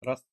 Раз.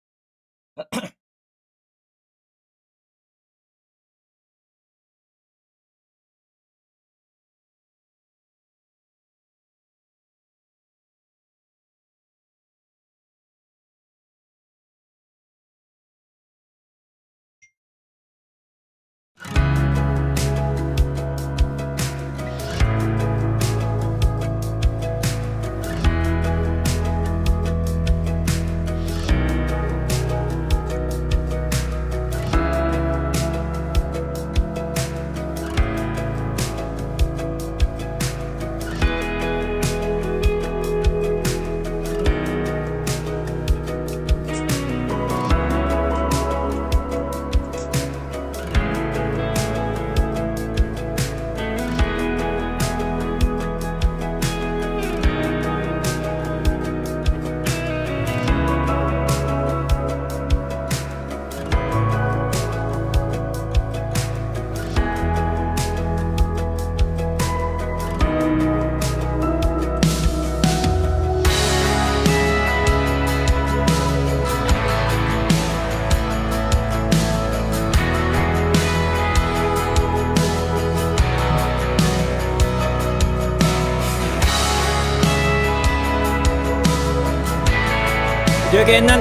Дьөгеннен,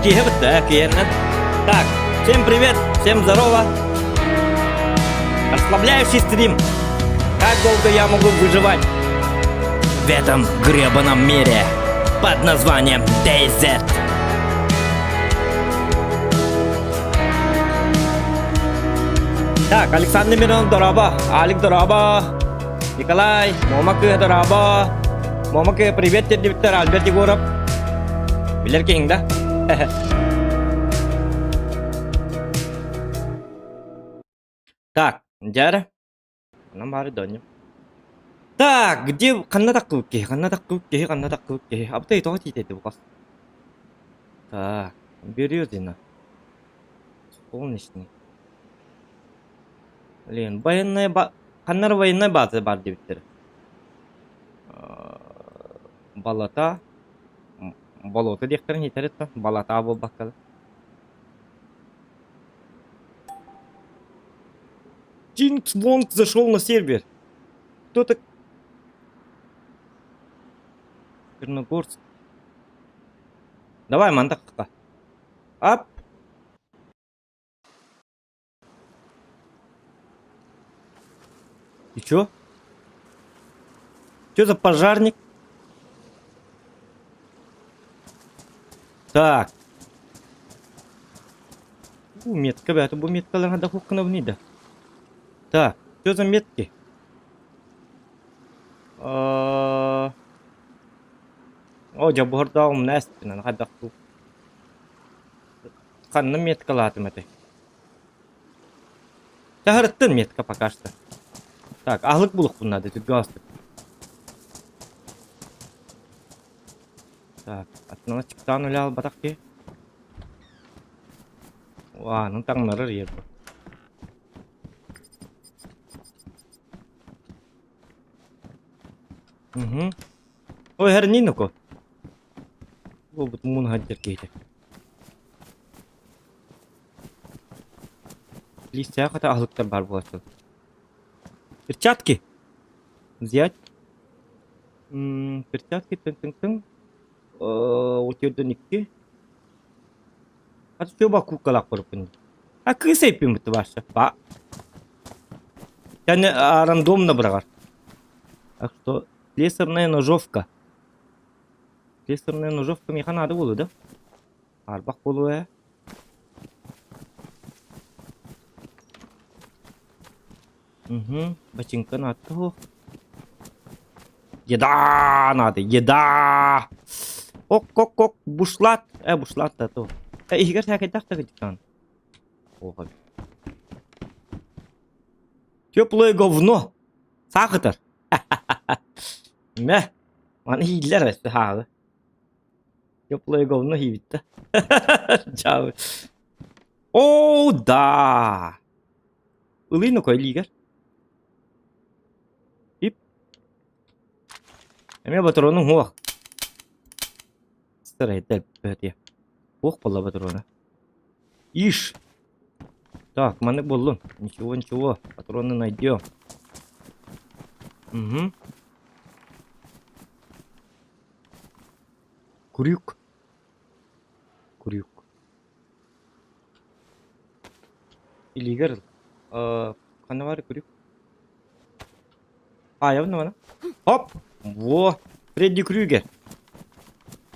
киһи бытта, киһиннен. Так, всем привет, всем здорово. Расслабляющий стрим. Как долго я могу выживать в этом гребаном мире под названием DayZ? Так, Александр Миронов, дорообо. Алик, дорообо. Николай, Мома кыыһа, дорообо. Мома кыыһа, привет, тиэрдибиттэр Альберт Егоров. Билэр киһиҥ да? Так, дьэ Онон баары донньум. Так, где ханна таккыбыт киһи, ханна таккыбыт киһи, ханна таккыбыт киһи. Абытай тоҕо тиитэйди бу хос. Так, Березина. Солнечный. Блин, военная ба... Ханна эрэ военная база баар диэбиттэрэ. Балата. Болото диэхтэрин иитэр это. Балата буолбакка да. Кинг Вонг зашел на сервер. Кто так? Черногорск. Давай, мандакка. Ап. И чё? Чё за пожарник? Так. Бу метка бэйэтэ бу меткаларга да хуккунабыный да. Так, что за метки? О, дьэ буһардааҕым нэстин хайдах туу. Ханна меткалаатым этэй? Таһырыттын метка пока что. Так, аһылык булуохпун наада түргэн Так, атынан чыктаан үлэ албатах киһи. Уаанын таҥнарар ер бу. Угу. Ой, хернин око. Буолбут муун хаддьар киһитэ. Листья хата аһылыктар баар буолаччылар. Перчатки! Взять. Перчатки тыҥ-тыҥ-тыҥ. Отүөрдэн икки. Хата чуоба кууккалаах барыппын. А кыыс эйпин бутта баша. Ба. Кәне рандомно быраҕар. Так что слесарная ножовка. Слесарная ножовка миэхэ наада буолуо да? Арбах буолуо ээ. Угу, бачыҥка наадата суох. Еда надо, еда! Ок-ок-ок, бушлат. Э, бушлат да то. Э, иһигэр сээкэйдээх да кыдьыктаан. Оҕо. Теплое говно. Саахытар. Мэ. Маны ииллэр өссө хааҕы. Теплое говно иибит да. Дьаабы. О, да! Ылыйна кой илиигэр. Ип. Эмиэ ботуруонуҥ суох. Сарайда бөтүө. Туох буолла патрона? Иш! Так, маннык буоллун. Ничего, ничего. Патроны найдем. Угу. Крюк. Крюк. Илиигэр ханна баар крюк? Аайабын мана. Хоп! Во! Фредди Крюгер.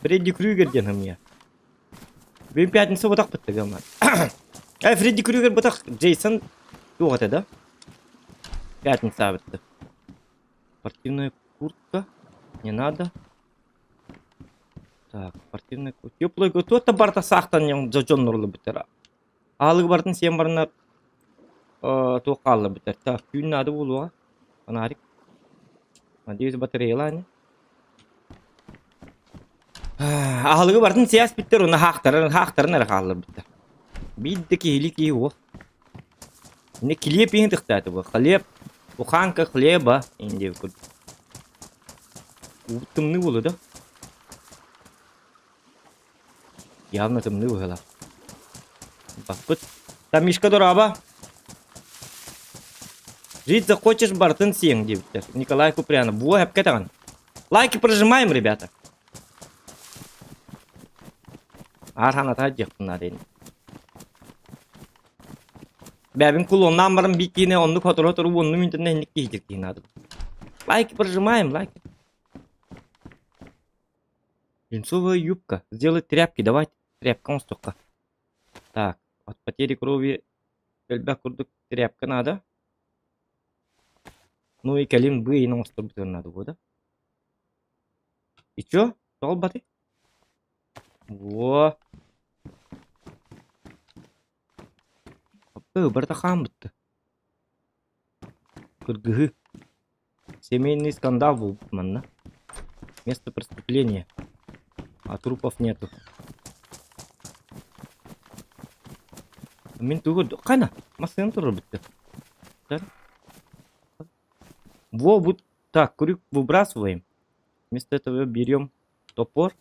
Фредди Крюгер диэн ымыйа. Бүгүн пятница бутах бытта гамма. Э, Фредди Крюгер бутах Джейсон туох этэ да? Пятница бытта. Спортивная куртка. Не надо. Так, спортивная куртка. Теплый туох барта саахтан дьоннор бүтэр. Аалыгы барытын сиэн бараннар туох хаалларбыттар. Так, түүн наада буолуоҕа. Фонарик. Надеюсь, батареялаа ини. Аһылыгы барытын сиэспиттэр уонна хаахтарын, хаахтарын эрэ хаалларбыттар. Биир да киһилии киһи уол. Инне килиэп иһин тыхтааты бу. Хлеб, буханка хлеба иһин диэбит курдук. Уу тымныы буолуо да? Явно тымныы быһыылаах. Баппыт. Там Мишка дорообо. Жить захочешь, барытын сиэҥ диэбиттэр. Николай Куприянов. Буо эпкэ даҕаны. Лайки прожимаем, ребята. Аар ханата диэхпин наада ини. Бэбин кулоннаан баран биир киһини оннук хотору-хотору уонну мүнтэннэ инник киһи киһи наада. Лайки прожимаем, лайки. Джинсовая юбка. Сделать тряпки. Давай тряпка оҥостуохха. Так, от потери крови элбэх курдук тряпка надо. Ну и кэлин быа иһин оҥосторбутугар надо буо да. И чё? Тоҕо ылбатый? Во. Барыта хаан бутта. Кыргыһыы. Семейный скандал буолбут манна. Место преступления. А трупов нету. Мин тугу Қана? Массыына турар бүтті. Во, вот так, крюк выбрасываем. Вместо этого берем топор.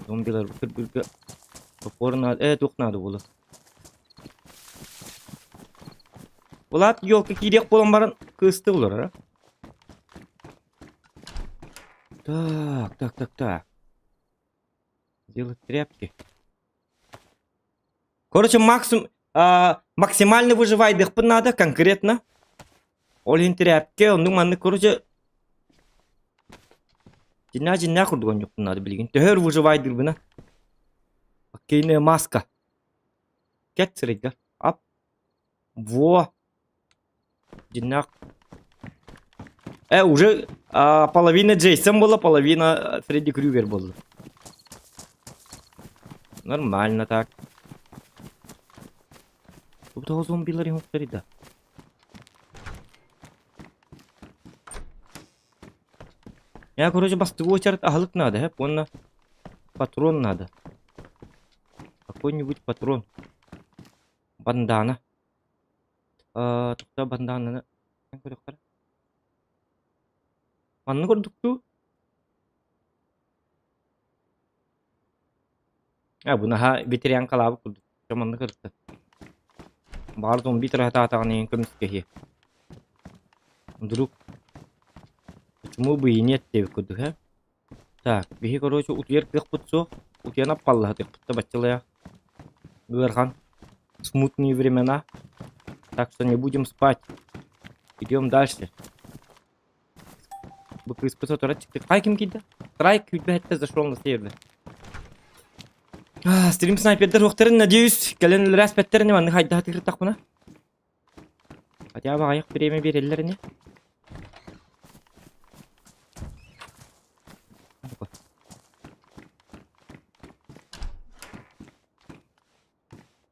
Зомбилар топор надо. Туох надо было. Влад елка киириэх буолан баран кыысты олорор. Так, так, так, так. Делать тряпки. Короче, максимум, максимально выживайдыхпын надо конкретно. Ол иһин тряпки, оннук маннык, короче, дьиннээх дьиннээх курдук оонньуохпун надо билигин. Төһө өр выживайдыырбына. Хоккейная маска. Кэт сырайга. Ап. Во. Дьиннээх. Уже половина Джейсон была, половина Фредди Крюгер буолла. Нормально так. Тут зомбилар да. Я, короче, бастыгы очередь аһылык надо, һэп, уонна патрон надо. Какой-нибудь патрон. Бандана. Тохтоо бандананы көрүөххэ. Маннык курдук дуу? А, бу наһаа ветерянкалаабыт курдук. Дьэ маннык ырытта. Баҕар зомби тыраһытаатаҕына иһин көмүскэһиэ. Вдруг почему бы и нет диэбит курдук ээ. Так, биһи короче утуйар кыахпыт суох. Утуйан аппаллаһытыахпыт да баччалайах. Ыарахан. Смутные времена. Так что не будем спать. Идем дальше. Бу кыыспыт сотору чыкты. Хай ким киирдэ? Страйк күүтбэһэттэ зашел на сервер. Стрим снайпердер уохтарын, надеюсь, кэлэн өлөрөөспөттөрүн маннык хайдаха тыыртахпына. Хотя бы аҕыйах время биэрэллэр ини.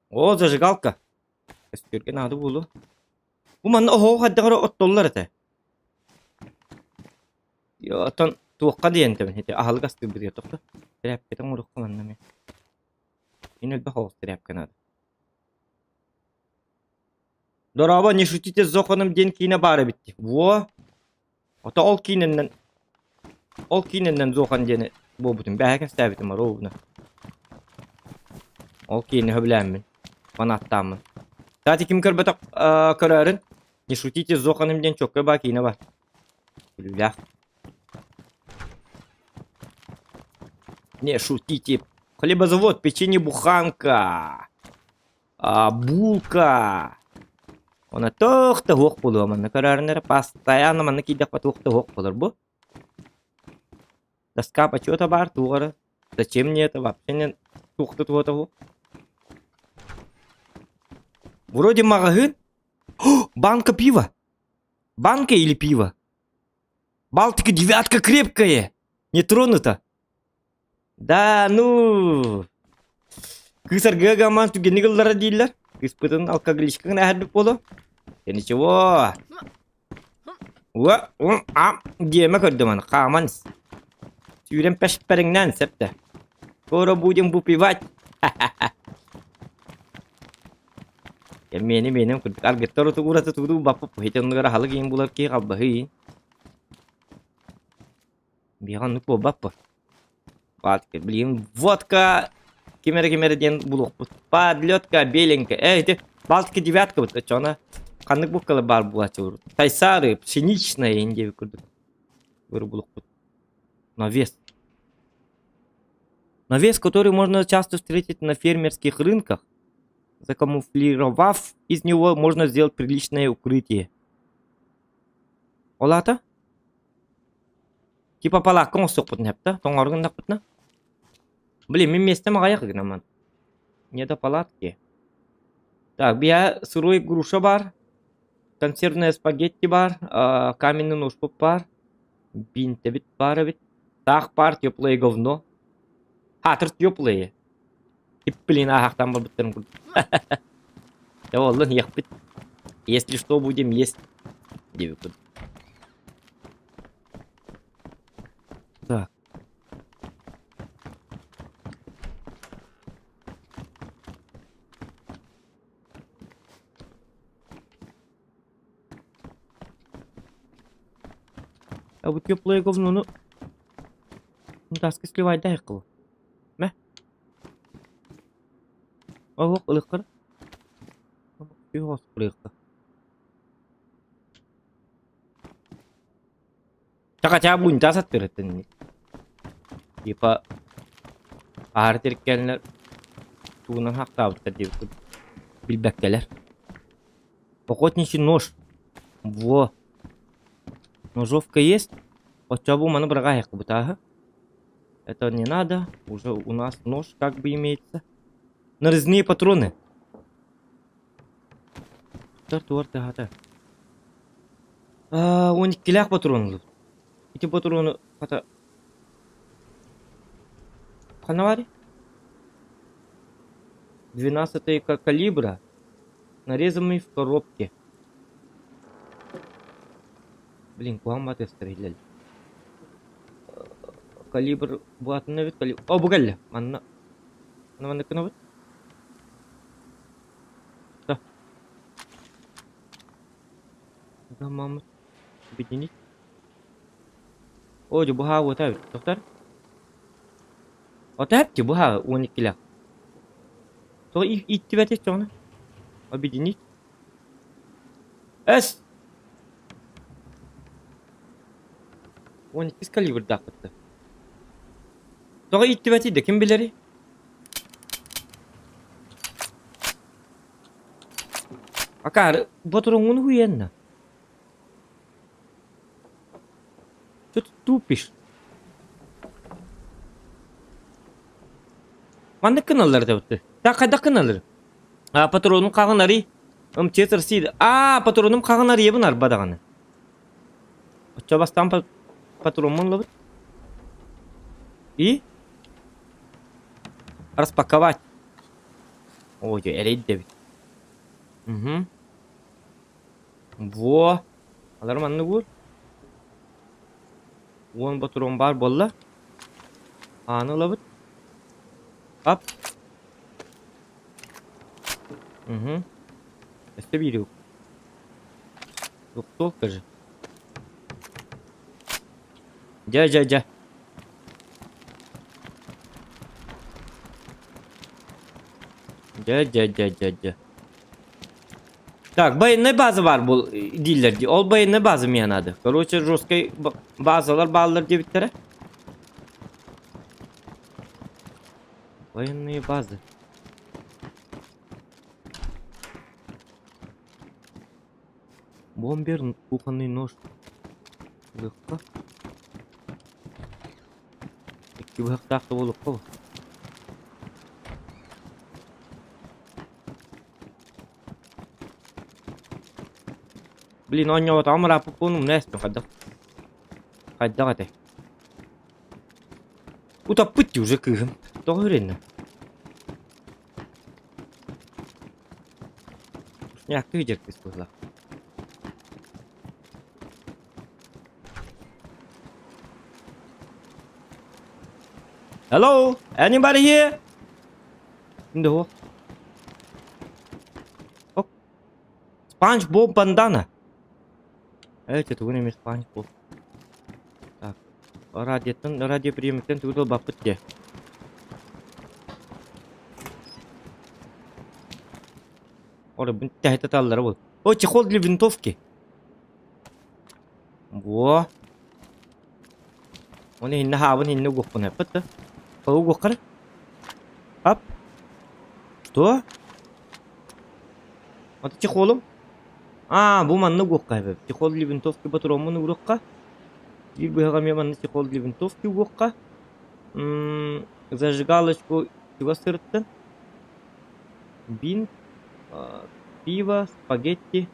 О, зажигалка. Өстүөргэ наада буолуо. Бу манна оһоҕу хайдах эрэ оттоллор этэ. Оттон туохха диэн этэбин ити аһылык астыырбытыгар тохто. Тряпката оҥоруохха манна эмиэ. Мин элбэх оҕус тряпка наада. Дорообо, не шутите с Зоханом диэн киинэ баар эбит дии. Во! Ото ол киинэннэн ол киинэннэн Зохан диэни буолбутум. Бэһэ кэпсээбитим оруобуна. Ол киини сөбүлээммин, фанаттааммын. Кстати, ким көрбөтөх көрөөрүн, Не шутите с Зоханым диэн чокка баа киинэ бар. Күлүүлээх. Не шутите. Хлебозавод, печенье буханка. А, булка. Она туох да суох буолуо манна көрөөрүн эрэ постоянно манна киирдэххэ туох да суох буолар бу. Доска почета баар туох эрэ. Зачем мне это вообще не туох да туһата суох. Вроде маҕаһыын. Банка пива. Банка или пиво? Балтика девятка крепкая. Не тронута. Да, ну... Кыыс аргыга гаман түгэнник ыллара дииллэр. Кыыспытын алкоголичкаҕын эһэрбит буолуо. Да ничего. Уа, ум, ам, диэмэ көрдүм аны, хааман Сүүрэн пэшпэриҥнээн сөп да. Скоро будем выпивать. Миэнэ миэнэм курдук аргыттар утугурата тугу баппыт ити оннугар аһылык иин булар киһи халбаһыы Биһиэхэ оннук буолбаппыт. Баатка, билигин водка ким эрэ ким эрэ диэн булуохпут. Подлётка беленькая. Э, ити Балтика девятка бут. Оччоҕуна ханнык буккалар баар буолааччы урут. Тайсары, пшеничная иин диэбит курдук. Бары булуохпут. Навес. Навес, который можно часто встретить на фермерских рынках. Закамуфлировав из него, можно сделать приличное укрытие. Ол аата? Типа палаакка оҥостуохпутун сөп да? Тоҥоору гыннахпытына? Блин, мин миэстэм аҕыйах гынаммын. Не до палатки. Так, биһа сырой груша баар, консервная спагетти баар, каменный ножпут баар, бинтэбит баар эбит. Таах баар теплое говно. Хаатыр теплые. Блин, ааһахтаан барбыттарын курдук. Дьэ буоллун, иэхпит. Если что, будем есть. Диэбиппит. Так. А бу теплое говнону таска сливайдаайыкка бу. Мэ. Оһох ылыххар. Ылыхха. Хотя бы унитаз аттырыттын. Типа аһары тиркэллэр тугунан хахтаабыттар диэбит билбэккэлэр. Охотничий нож. Во. Ножовка есть? Оччо маны быраҕаайахпыт ааһы. Это не надо. Уже у нас нож как бы имеется. Нарезные патроны. Туар тыһата. 12-лээх патрон ылып. Ити патрону хата ханна баарый? 12 калибра, нарезанный в коробке. Блин, куһаҕан баатыастар иһиллэллэр. Калибр бу атын эбит калибр. О, бу кэллэ. Манна. Манна маннык гынабыт. Да. Маммыт объединить. О, дьэ бу уота эбит. Доктор? Ота эбит бу 12-лээх. Тоҕо ииттибэт чоҕуна? Объединить. Эс! 12 калибрдаахпыт Тоҕо ииттибэтий да ким билэрий? Акаары, ботуруҥҥун уһуйанна. Что ты тупишь? Маннык гыналлар этэбит. Так хайдах гыналлар? А патронум хаҕын арый. МЧС России. А, патронум хаҕын арыйабын арба даҕаны. Оччо бастаан патроммун ылабыт. И? Распаковать. Ой, эрэйдэбит. Угу. Во. Алар маннык уур. Уон ботуруон баар буолла. Ааны ылабыт. Ап. Угу. Өссө биири Двухстволка же. Дьэ, дьэ, дьэ. Дьэ, дьэ, дьэ, дьэ, дьэ. Так, военная база баар бул дииллэр дии. Ол военная база миэхэ наада. Короче, жесткай базалар бааллар диэбиттэрэ. Военные базы. Бомбер, кухонный нож. Лыхха. Икки быһахтаах да буолуохха бу. Блин, оонньооботоҕум ырааппыт буолан умна эстим хайдах. Хайдах этэй? Утаппыт дии уже кыыһым. Тоҕо үрэннэ? Мягкий дьэркис быһыылаах. Hello, anybody here? Ким да суох. Оп. Спанч Боб бандана. Эти тугун эмиэ Спанч Боб. Так, радиоттан, радиоприемниктэн тугу да ылбаппыт дии. Орбун тэһитэ таллара бу. О, чехол для винтовки. Во. Оны инне хаабын инне угуохпун эппит да. Угуоххара. Ап. Что? Это чехолум? А, бу манна угуохха эбит. Чехол для винтовки патроммун угуохха. Биир быһаҕа эмиэ манна чехол для винтовки угуохха. Зажигалочку чугас сырыттын. Бинт, пиво, спагетти,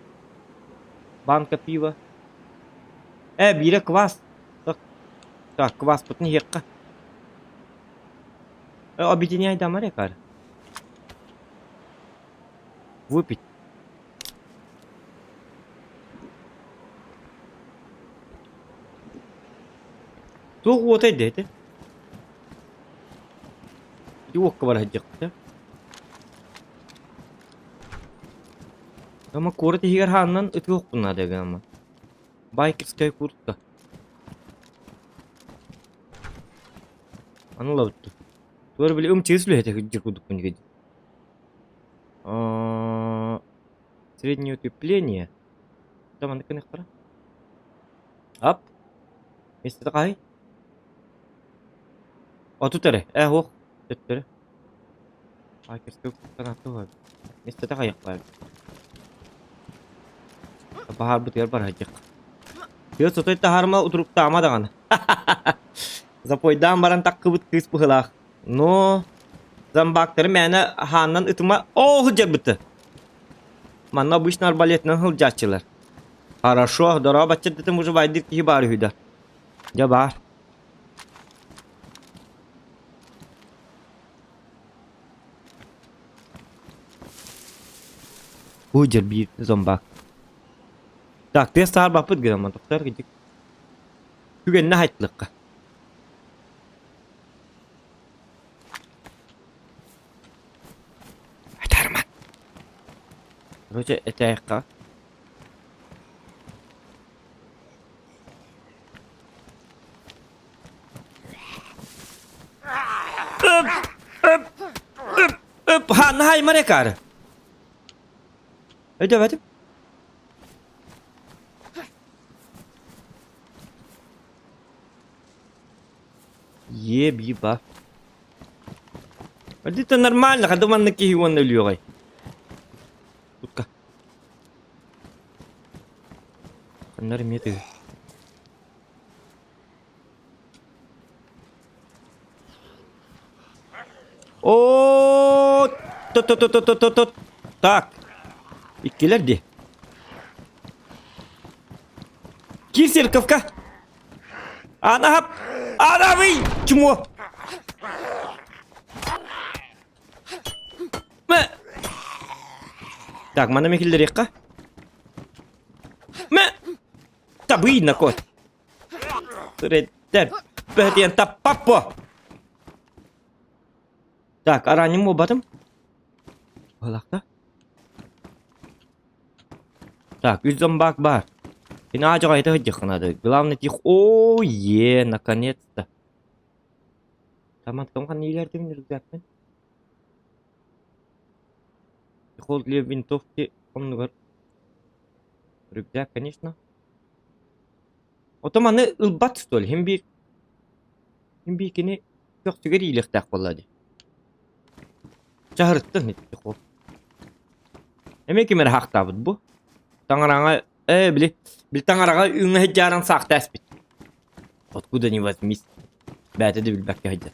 банка пива. Ээ, биирэ квас. Так, кваспытын иһиэххэ. Э, объединяй дамаре кар. Выпить. Туох уотай диэтэ? Ити уокка бара сылдьыахпыт ээ. Ама куорат иһигэр хаанынан ытыахпын наада эбит ама. Байкерская куртка. Аны ылабыт дуу. Туора били ымчыыс үлэһитэ сылдьар курдукпун дии. Среднее утепление. Там маннык гыныахтара. Ап. Миэстэтэ хаһый? 30 эрэ. Ээ, суох. Төттөрү. Миэстэтэ хайыахпай. Баһаарбытыгар барыһыдьык. Тыа сотой таһаарма утуруктаама даҕаны. Запойдаан баран таккыбыт кыыс быһыылаах. Но зомбактары мээнэ хааннан ытыма оо сылдьарбыты. Манна обычно арбалетынан сылдьааччылар. Хорошо, дорообо бачча уже байдыр киһи баар үһү да. Дьэ баар. Бу дьэрбиир зомбак. Так, тыас саарбаппыт гынан тохтор кидик. Түгэннэ хайтлыкка. Айтарма. Короче, этээхха. Öp, öp, öp, öp. Ha, наһаа аймар Өйдөөбөтүм. Ебиба. Это нормально, когда маннык киһи уонна өлүөҕэй. Тутка. Ханнар эмиэ тыгы. О, то-то-то-то-то-то. Так. Иккилэр дии. Киир церковка. Ана Анавый! Чмо! Мэ! Так, мана мекиллериэххэ. Мэ! Табый накот. Түреттер. Бөтен таппаппо. Так, аранньым буолбатым. Балахта. Так, үс зомбак бар. Кини аадьаҕа айта сылдьыахха наада. Главное тих... О, е, наконец-то. Таман кым ханна иилэрдим рюкзакпын? Чехол для винтовки оннугар рюкзак, конечно. Ото маны ылбат что ли? Хим биир хим биир кини көхсүгэр иилиэхтээх буолла дии. Чаһырыттан ити чехол. Эмиэ ким эрэ хаахтаабыт бу. Таҥараҥа ээ били били таҥараҕа үҥэ сылдьааран саахта эспит. Откуда ни возьмись. Бэйэтэ да билбэккэ сылдьар.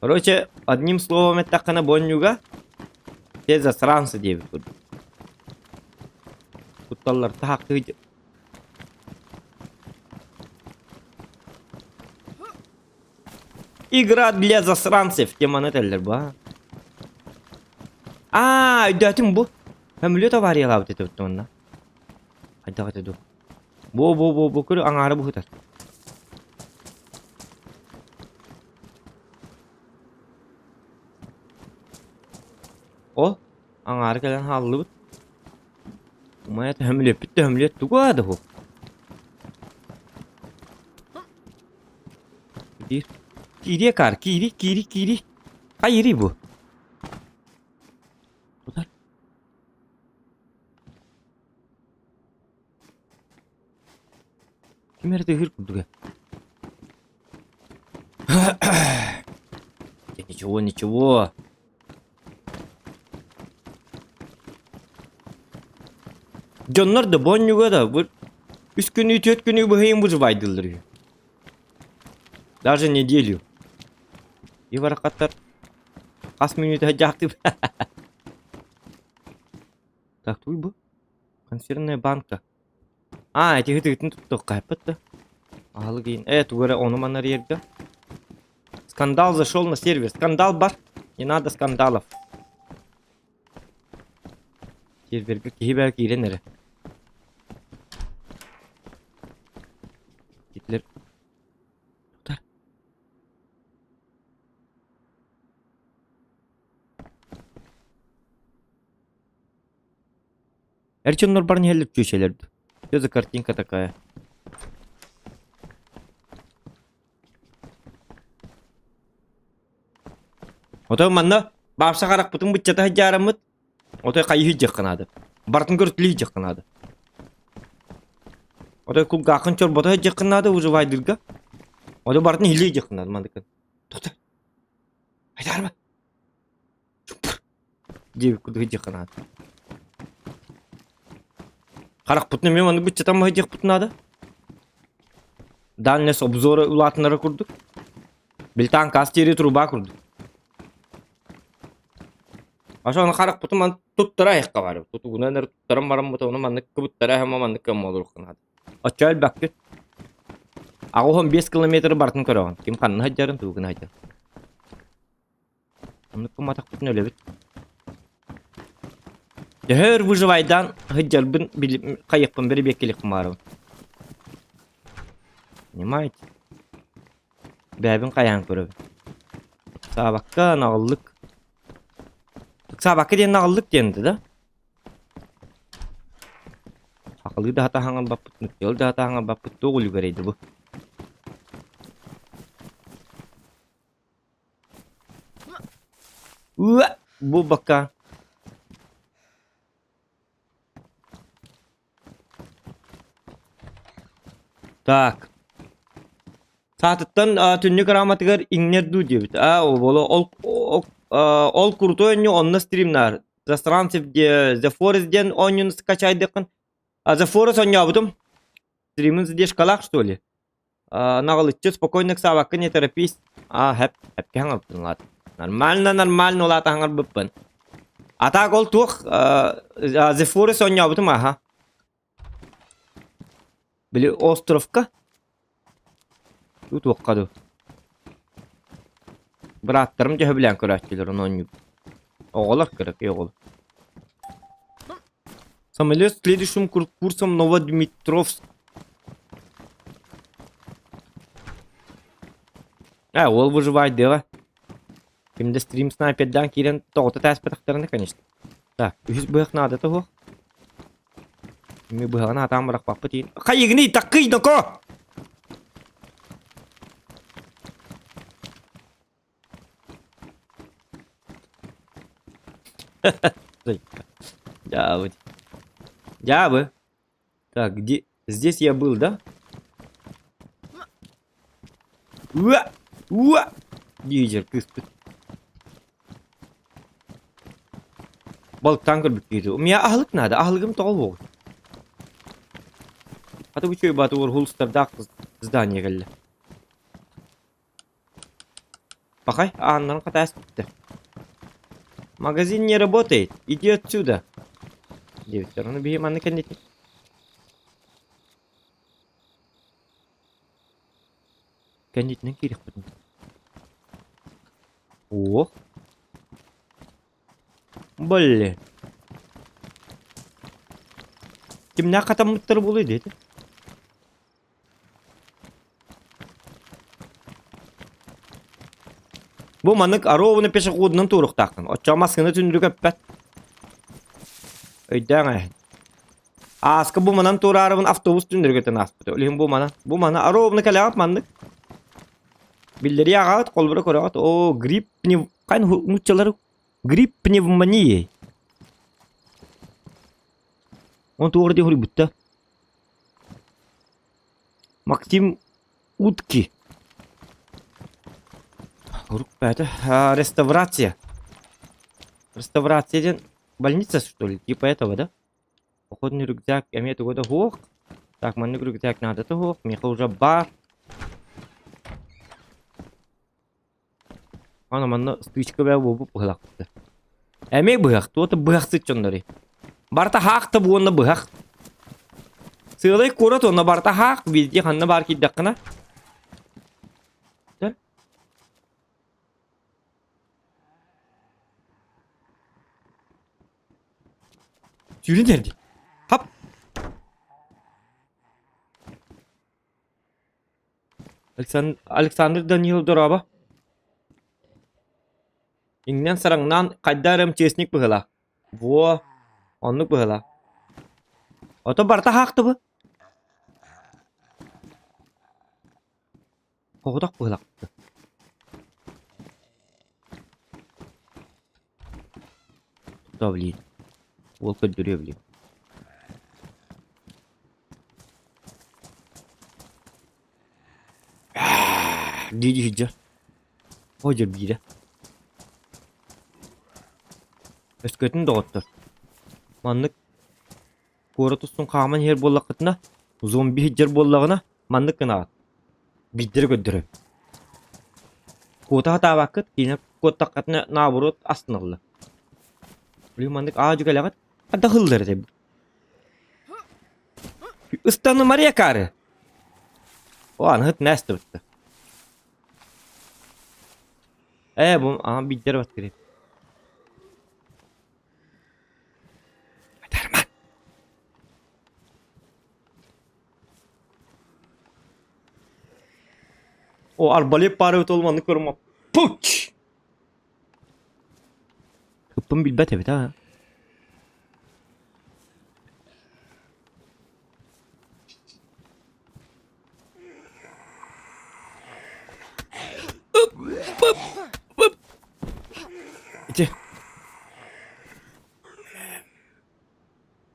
Короче, одним словом эттэххинэ бонньуга все засранцы диэбит курдук. Кутталлар таһахтыы Игра для засранцев теманы этэллэр бу аа. Аа, өйдөөтүм бу. Көмүлүөт авариялаабыт этэ онно. Хайдах этэ дуу? Бу бу бу бу көр аҥаара быһытар. Ол аҥаара кэлэн хааллыбыт. Умайа төһөмүлүөппүт төһөмүлүөт тугу аада бу? Киир. Киириэ каар, киири, киири, киири. Хайырый бу? Тутар. Ким эрэ тыһыыр курдуга. Ничего, ничего. Дьоннор да бонньуга да бу үс күнү, түөрт күнү быһыйын выживайдыллар үһү. Даже неделю. И барахаттар хас мүнүүтэ дьаахтыы. Так, туй бу? Консервная банка. А, эти ытыгытын туттуохха эппит да. Аһылык иин. Э, тугу эрэ ону манна эрийэргэ. Скандал зашел на сервер. Скандал бар. Не надо скандалов. Сервергэ киһи бää киирэн эрэ. Гитлер. Тутар. Эр дьоннор баран иһэллэр чүөчэлэр дуу? Что за картинка такая? Отой манна баапса харахпытын быччата сылдьаараммыт, отой хайыы сылдьыахха наада. Барытын көрүтүлүү сылдьыахха наада. Отой кулгааххын чорбото сылдьыаххын наада выживайдырга. Отой барытын иһиллии сылдьыаххын наада мандыкын. Тоқта. Айдаарма. Диэбит курдук сылдьыахха наада. Харахпытын эмиэ маннык быччатан сылдьыахпыт наада. Дальность обзора улаатынара курдук. Билтаан каас диэри труба курдук. Ошону харахпытын ман туттара айахха баар. Тутугунан эрэ туттаран бараммыт ону маннык кыбыттара эһэм маннык кыаммалыахха наада. Оччо элбэхпит. 85 километры барытын көрөҕүн. Ким ханна сылдьарын, тугу гына сылдьарын. Оннук гымматахпытын өлөбүт. Төһө өр выживайдаан сылдьарбын хайыахпын бэрэбиэркэлиэхпин баҕарабын. Понимаете? Бэйэбин хайаан көрөбүн. Ыксаабакка наҕыллык. Ыксаабакка диэн наҕыллык диэн этэ да? Сахалыы да сатаан хаҥалбаппыт, нууччалыы да сатаан хаҥалбаппыт туох үлүгэрэй да бу? Уа! Бу бака. Так. Саатыттан түннүк раматыгар иҥнэр дуу диэбит. А, ол ол ол, ол крутой оонньуу онно стримнаар. Засранцев The Forest диэн оонньууну скачайдыххын. А The Forest оонньообутум. Стримин задержкалаах что ли? Наҕылыччы спокойно ыксаабакка не торопись. А, хэп, хэпкэ хаҥалбытын улаат. Нормально, нормально улаата хаҥарбыппын. А так ол туох The Forest оонньообутум аха. Били островка. Туохха дуу. Бырааттарым дьэ сөбүлээн көрөөччүлэр ону оонньуур. Оҕолор кыракый оҕолор. Самолет следующим курсом Новодмитровск. А, ол выживает дело. Кимде стрим снайпердаан киирэн тоҕото тааспатахтарына, конечно. Так, үһүс быһах наада тоһуох. Ми быһаҕын атаан бырахпаппыт иин. Хайыгыный таккый доко! Дьаабы. Дьаабы. Так, где... Здесь я был, да? Уа! Уа! Диэдьэр кыыспыт. Балыктаан көрбүт киһи. У меня аһылык наада. Аһылыгым тоҕо суоҕуй? Хата бу үчүгэй бааты уорхулустардаах здание кэллэ. Пахай, ааннарын хатааспыттар. Магазин не работает, иди отсюда. Диэбиттэр. Ону биһи манна кэнники кэннитинэн киириэхпит. Ох. Блин. Кимнээх хатаммыттара буолуой диэтэ. Бу маннык ровно пешеходунан туруохтааххын. Оччоҕо массыына түннүрү көппөт. Өйдөөн ээ. Ааска бу манан туораарыбын автобус түннүрү көтөн ааспыта. Ол иһин бу мана. Бу мана ровно кэлэҕит маннык. Биллэрии аҕаҕыт, холбура көрөҕүт. Оо, грипп пнев... Хайн нууччалары грипп пневмонии. Он туох дии хоруйбутта. Максим Утки. Урукпаата. Реставрация. Реставрация диэн больница, что ли? Типа этого, да? Походный рюкзак эмиэ туга да суох. Так, маннык рюкзак наадата суох. Миэхэ уже баар. Ана манна стычка бээ буолбут быһылаахпыт. Эмиэ быһах, туота быһахсыт дьоннору. Барыта хаах да буонна быһах. Сыалай куорат уонна барыта хаах везде ханна баар киирдэххинэ. Сүүрэн эрди. Хап. Александр Данилов дорообо. Иҥнэн сараҥнаан хайда эрэ МЧСник быһыылаах. Во, оннук быһыылаах. Ото барыта хаахтыбы. Хоҕотох быһыылаах. Да блин. Уол көрдөрүө блин. Дии сылдьар. О дьэ биирэ. Өскөтүн доҕоттор. Маннык куорат устун хааман иһэр буоллаххытына, зомби сылдьар буоллаҕына, маннык гынаҕыт. Биирдэрэ көрдөрөбүн. Куота сатаабаккыт, киинэ куоттаххытына наоборот астыналлар. Блин маннык аа-дьу кэлэҕит, хайдах ыллар этэй Ыстаны Мария Кары. О, аныһыт нээстибитте. Ээ, бу аан биирдэр баттыры. Атарма. О, арбалет пары толманы көрүм. Пуч! Ыппын билбэт эбит аа. Ити.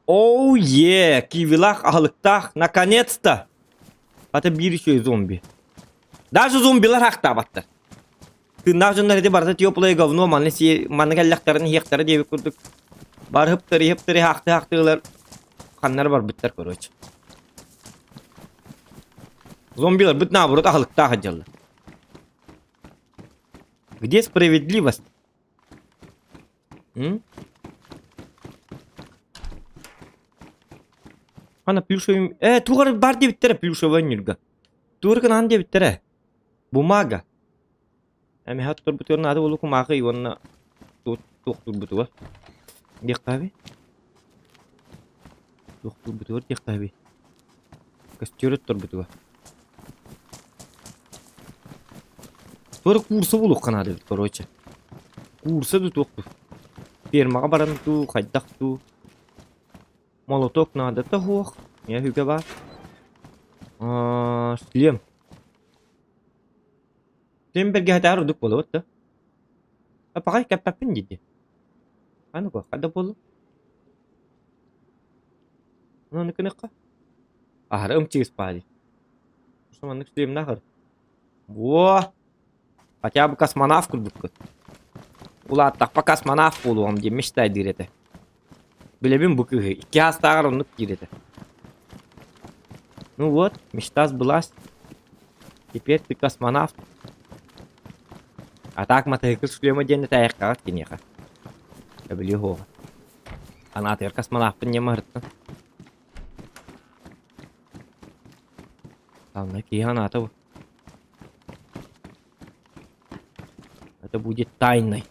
Оу е, кивилах аһылыктаах, наконец-то! Хата биир үчүгэй зомби. Даже зомбилар ахтаабаттар. Тыыннаах дьоннор ити барыта теплое говно, маны си маны кэллэхтэрин иһиэхтэрэ диэбит курдук бары ыптары ыптары хаахты хаахтыылар ханнары барбыттар короче. Зомбилар быт наоборот аһылыктаах сылдьаллар. Где справедливость? М? Ана плюшевый... Э, тугар бар диэбиттэрэ плюшевый ньурга. Тугар гынаан диэбиттэрэ. Бумага. Эмиэ турбутугар наада буолуо кумаахы уонна туох турбутугар диэххэ Туох турбутугар диэххэ Костер турбутугар. Туора курса булуохха наада эбит короче. Курса да туох Фермаҕа баран дуу, хайдах дуу. Молоток наадата суох. Миэхэ үгэ баар. Аа, шлем. Шлем бэргэһэтээр ордук буолуо да. Пахай кэппэппин дии. А ну-ка, хайдах буолла? Ону гыныахха. Аһары ымчыыс баали. Маннык шлемнаах Во! Хотя бы космонавт курдуккут. Улааттахпа космонавт буолуом диэн мечтайдыыр этэ. Билэбин бу кыыһы. Икки аастааҕар оннук диир этэ. Ну вот, мечта сбылась. Теперь ты космонавт. А так матыһыкы шлема диэн этээйэххэ киниэхэ. Өбүлүө суоҕа. Анаатыгар космонавпын диэн маһырыттан. Главное, киһи анаата бу. Это будет тайной.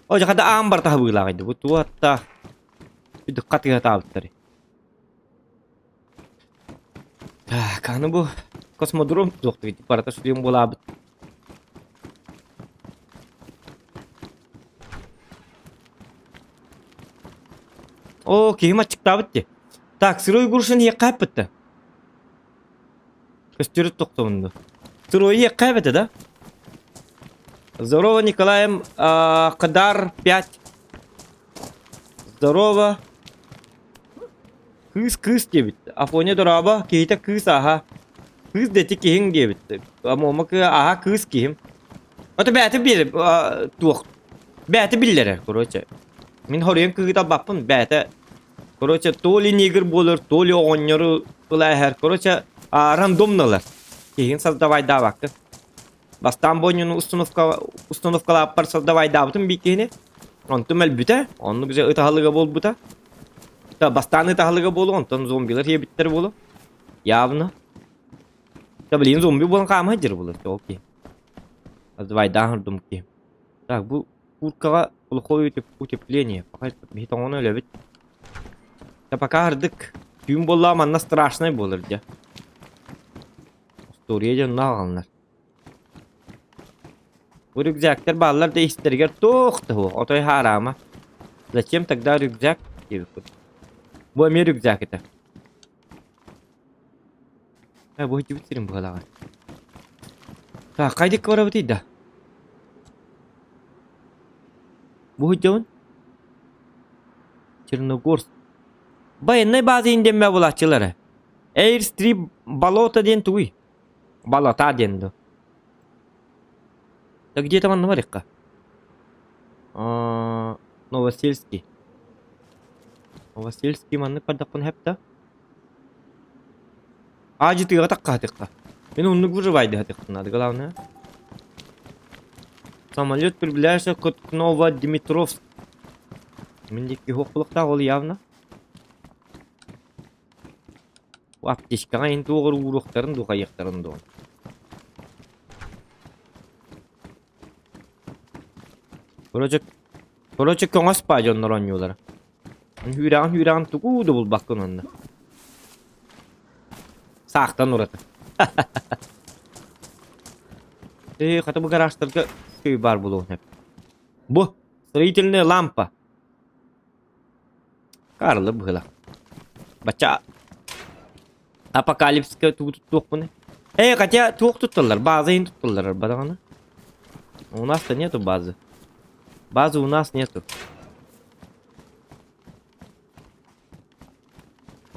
О, дьэ, аан бар таһыбыылаах бу туоттаах. Үдүк хатыһатаабыттар. Так, аны бу космодром туохтук барыта шлем буолаабыт. О, киһим аччыктаабыт дии. Так, сырой грушаны иэххэ эппитте. Көстөрү тохтомунду. Сырой иэххэ эбэтэ да? Здорово, Николаем Кадар 5. Здорово. Кыыс кыыс диэбит. Афоня дорообо, киһитэ кыыс аһа. Кыыс да ити киһиҥ диэбит. Амуома кыа аһа кыыс киһим. Ото бэйэтэ биэр туох бэйэтэ биллэрэр, короче. Мин хоруйан кыыһы талбаппын, бэйэтэ короче, то ли негр буолар, то ли оҕонньору ыла иһэр. Короче, рандомно ылар. Киһигин создавайдаабаккын. Бастаан бу установка установкалааппар создавайдаабытым биир киһини. Онтум өлбүтэ, оннук же ытаһалыга буолбута. Да, бастаан ытаһалыга буолуо, онтон зомбилар сиэбиттэр буолуо. Явно. Да, блин, зомби буолан хаама сылдьар буолар, окей. Создавайдаан ордум киһи. Так, бу курткаҕа плохое утепление. Пока биһи тоҥон өлөбүт. Да пока ардык. Түүн буоллаҕа манна страшнай буолар дьэ. Остуоруйа дьонно аҕаллар. Бу рюкзактар бааллар да истэригэр туох да суох, отой хаараама. Зачем тогда рюкзак диэбиппит. Бу эмиэ рюкзак этэ. Э, бу итибит сирин быһалаҕа. Так, хайдык барабытый да? Бу сылдьабын. Черногорск. Военнай база индеммэ булааччылара. Airstrip болото диэн тугуй? Болота диэн дуо? Да где-то манна барыахха. Новосельский. Новосельский маннык бардахпын сөп да? Аадьытыаҕа таххаатыахха. Мин оннук выживайдыһатыахпын наада главное. Самолет приближается к Новодмитровск. Мин диэки суох буолуохтаах ол явно. Бу аптечкаҕа эн туох эрэ ууруохтарын дуу хайыахтарын дуу. Короче, короче көҥөс баа дьоннор оонньуулара. Үүрэҕин үүрэҕин тугу да булбаккын онно. Саахтан ураты. Ээ, хата бу гаражтарга көй баар буолуон сөп. Бу строительная лампа. Карлы быһыылаах. Бачча апокалипсиска тугу туттуохпунуй? Э, хотя туох тутталлар? База иһин тутталлар арба У нас-то нету базы. Базы у нас нету.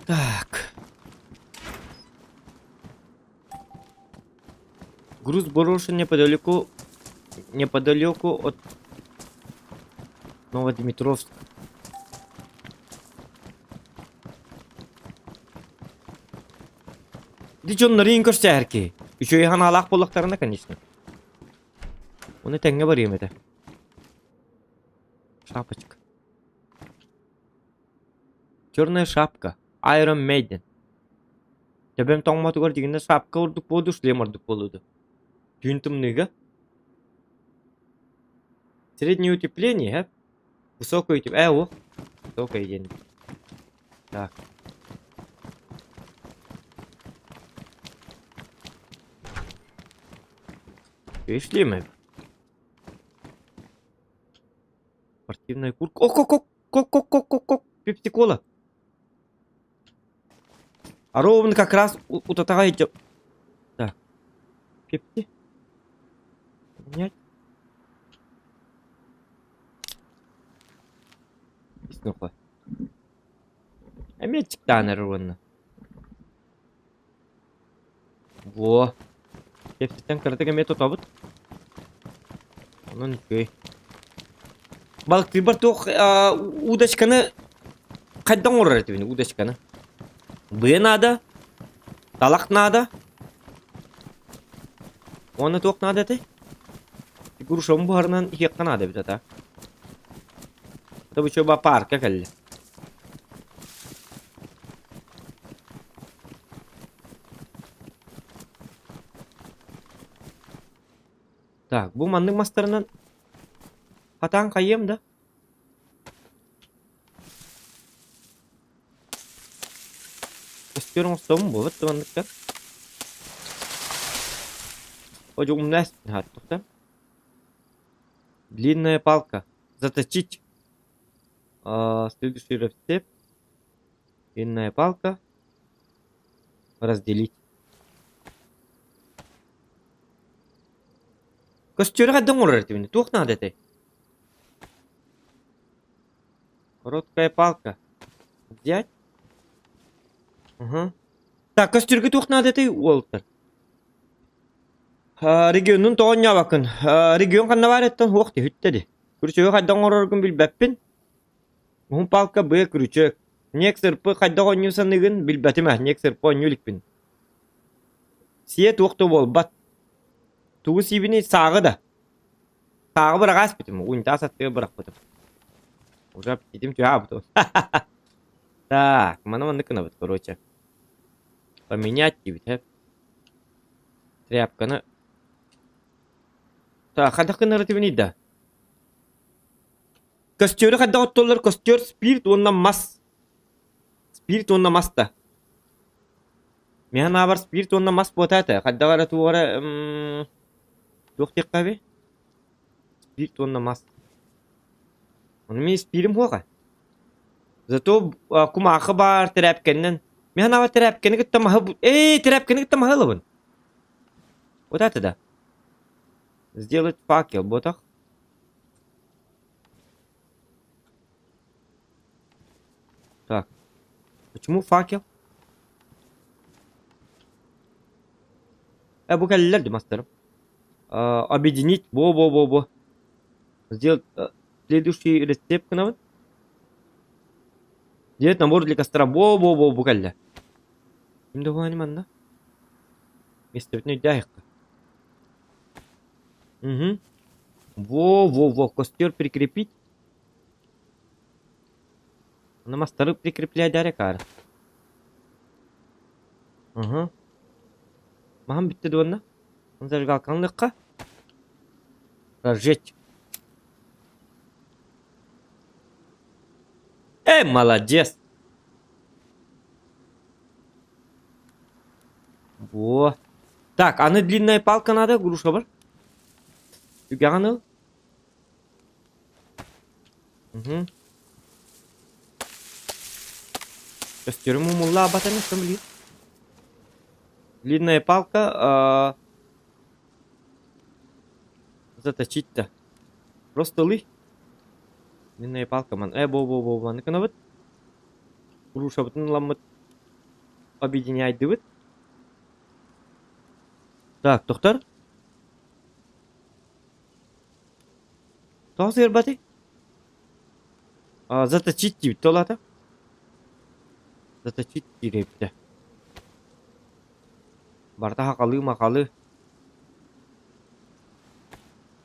Так. Груз брошен неподалеку, неподалеку от Новодмитровска. Ити дьоннорун көрсөөр киһи. Үчүгэй санаалаах буоллахтарына, конечно. Ону тэҥҥэ барыам этэ. Шапочка. Черная шапка. Iron Maiden. Төбөм тоҥмотугар дьиҥинэ шапка ордук буолуо, шлем ордук буолуо дуо? Түүн тымныыга. Среднее утепление, э? Высокое утепление. Э, о. Высокое диэн. Так. Шлемы. Спортивная куртка. Ок, ок, ок, ок, ок, ок, Пепси-кола. А ровно как раз утатаҕа идет. Так. Пепси. Поменять. Снуху. Эмиэ аччыктаан эрэр уонна. Во. Кэпсэтэн кыратык эмиэ тутабыт. Онон үчүгэй. Балыктыырбар туох удочканы хайдах оҥорор этибин удочканы? Быа наада, талах наада. Уонна туох наада этэй? Грушам буһарынан иһиэххэ наада эбит ата. Тобучуба парка кэллэ. Так, бу маннык мастарынан хатаан хайыам да? Көстөр оҥостобун буолбат да манныкка. О, умная да? Длинная палка. Заточить. Следующий рецепт. Длинная палка. Разделить. Көстүөрэ хайдах оҥорор этибин? Туох наада этэй? Короткая палка. Взять. Угу. Так, көстүргэ туох наада этэй уолтар? Регионун тоҕо оонньообоккун? Регион ханна баар эттэн суох түһүттэ ди. Күрүчүөгү хайдах оҥороргун билбэппин. Уһун палка быа күрүчүөк. Ньиэк сырпы хайдах оонньуу саныыгын билбэтим ээ. Ньиэк сырпы оонньуу иликпин. Сиэ туох да буолбат. Тугу сиибиний сааҕы да. Сааҕы быраҕа испитим. Унитаз аттыгар бырахпытым. Уже аппетитим түһэ Так, маны маннык гынабыт, короче. Поменять диибит, һэ. Тряпканы Так, хайдах гынар этибиний да? Костёру хайдах оттоллор? Костёр спирт уонна мас. Спирт уонна мас да. Мин санаабар спирт уонна мас буота этэ. Хайдах эрэ туох эрэ туох диэххэ эбий? Спирт уонна мас. Ону мин испиирим суоҕа. Зато кумаахы баар тэрээпкэннэн. Мин санаабар тэрээпкэни кытта маһы Ээ, тэрээпкэни кытта маһы ылабын. Вот это да. Сделать факел, буотах. Так. Почему факел? Э, бу кэллилэр дии мастарым. Объединить, во-во-во-во. Сделать следующий рецепт гынабын. Сделать набор для костра. Во-во-во, бу кэллэ. Ким да манна? Миэстэбитин өйдөөһүккэ. Угу. Во-во-во, костер прикрепить. На мастары прикреплять каар. Угу. Маһым бүттэ дуонна. Зажигалкалыахха. Разжечь. Эй, молодец! Во. Так, аны длинная палка надо, груша бар. Үгэҕин ыл. Угу. Көстөрүм умуллаабатын өссө билигин. Длинная палка а, заточить-то. Просто ылый. Длинная палка ман. Э, бо-бо-бо, маны гынабыт. Грушабытын ыламмыт объединяйдыбыт. Так, доктор. Тоҕо сыырбатый? А, заточить диэбит ол аата. Заточить диир эбитэ. Барыта хахалыы-махалыы.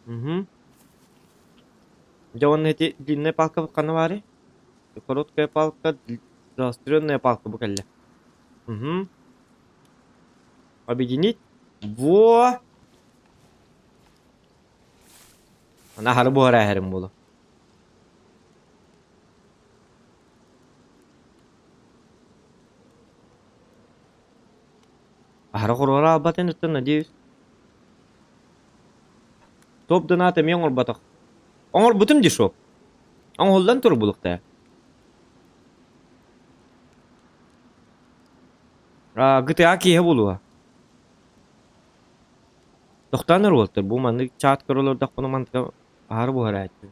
Угу. Дьэ уонна ити длинная палка ханна баарый? Короткая палка, заостренная палка бу кэллэ. Угу. Объединить. Во! Аны аһары буһара эһэрим буолуо. Аһара хоруора аалбатын оттон надеюсь. Топ донат эмиэ оҥорботох. Оҥорбутум дии шоп. Оҥоһуллан тур булуктаа. GTA киэһэ буолуо. Тохтоон эр уолаттар, бу маннык чат көрө олордохпуна мантыка аһары буһарааччы.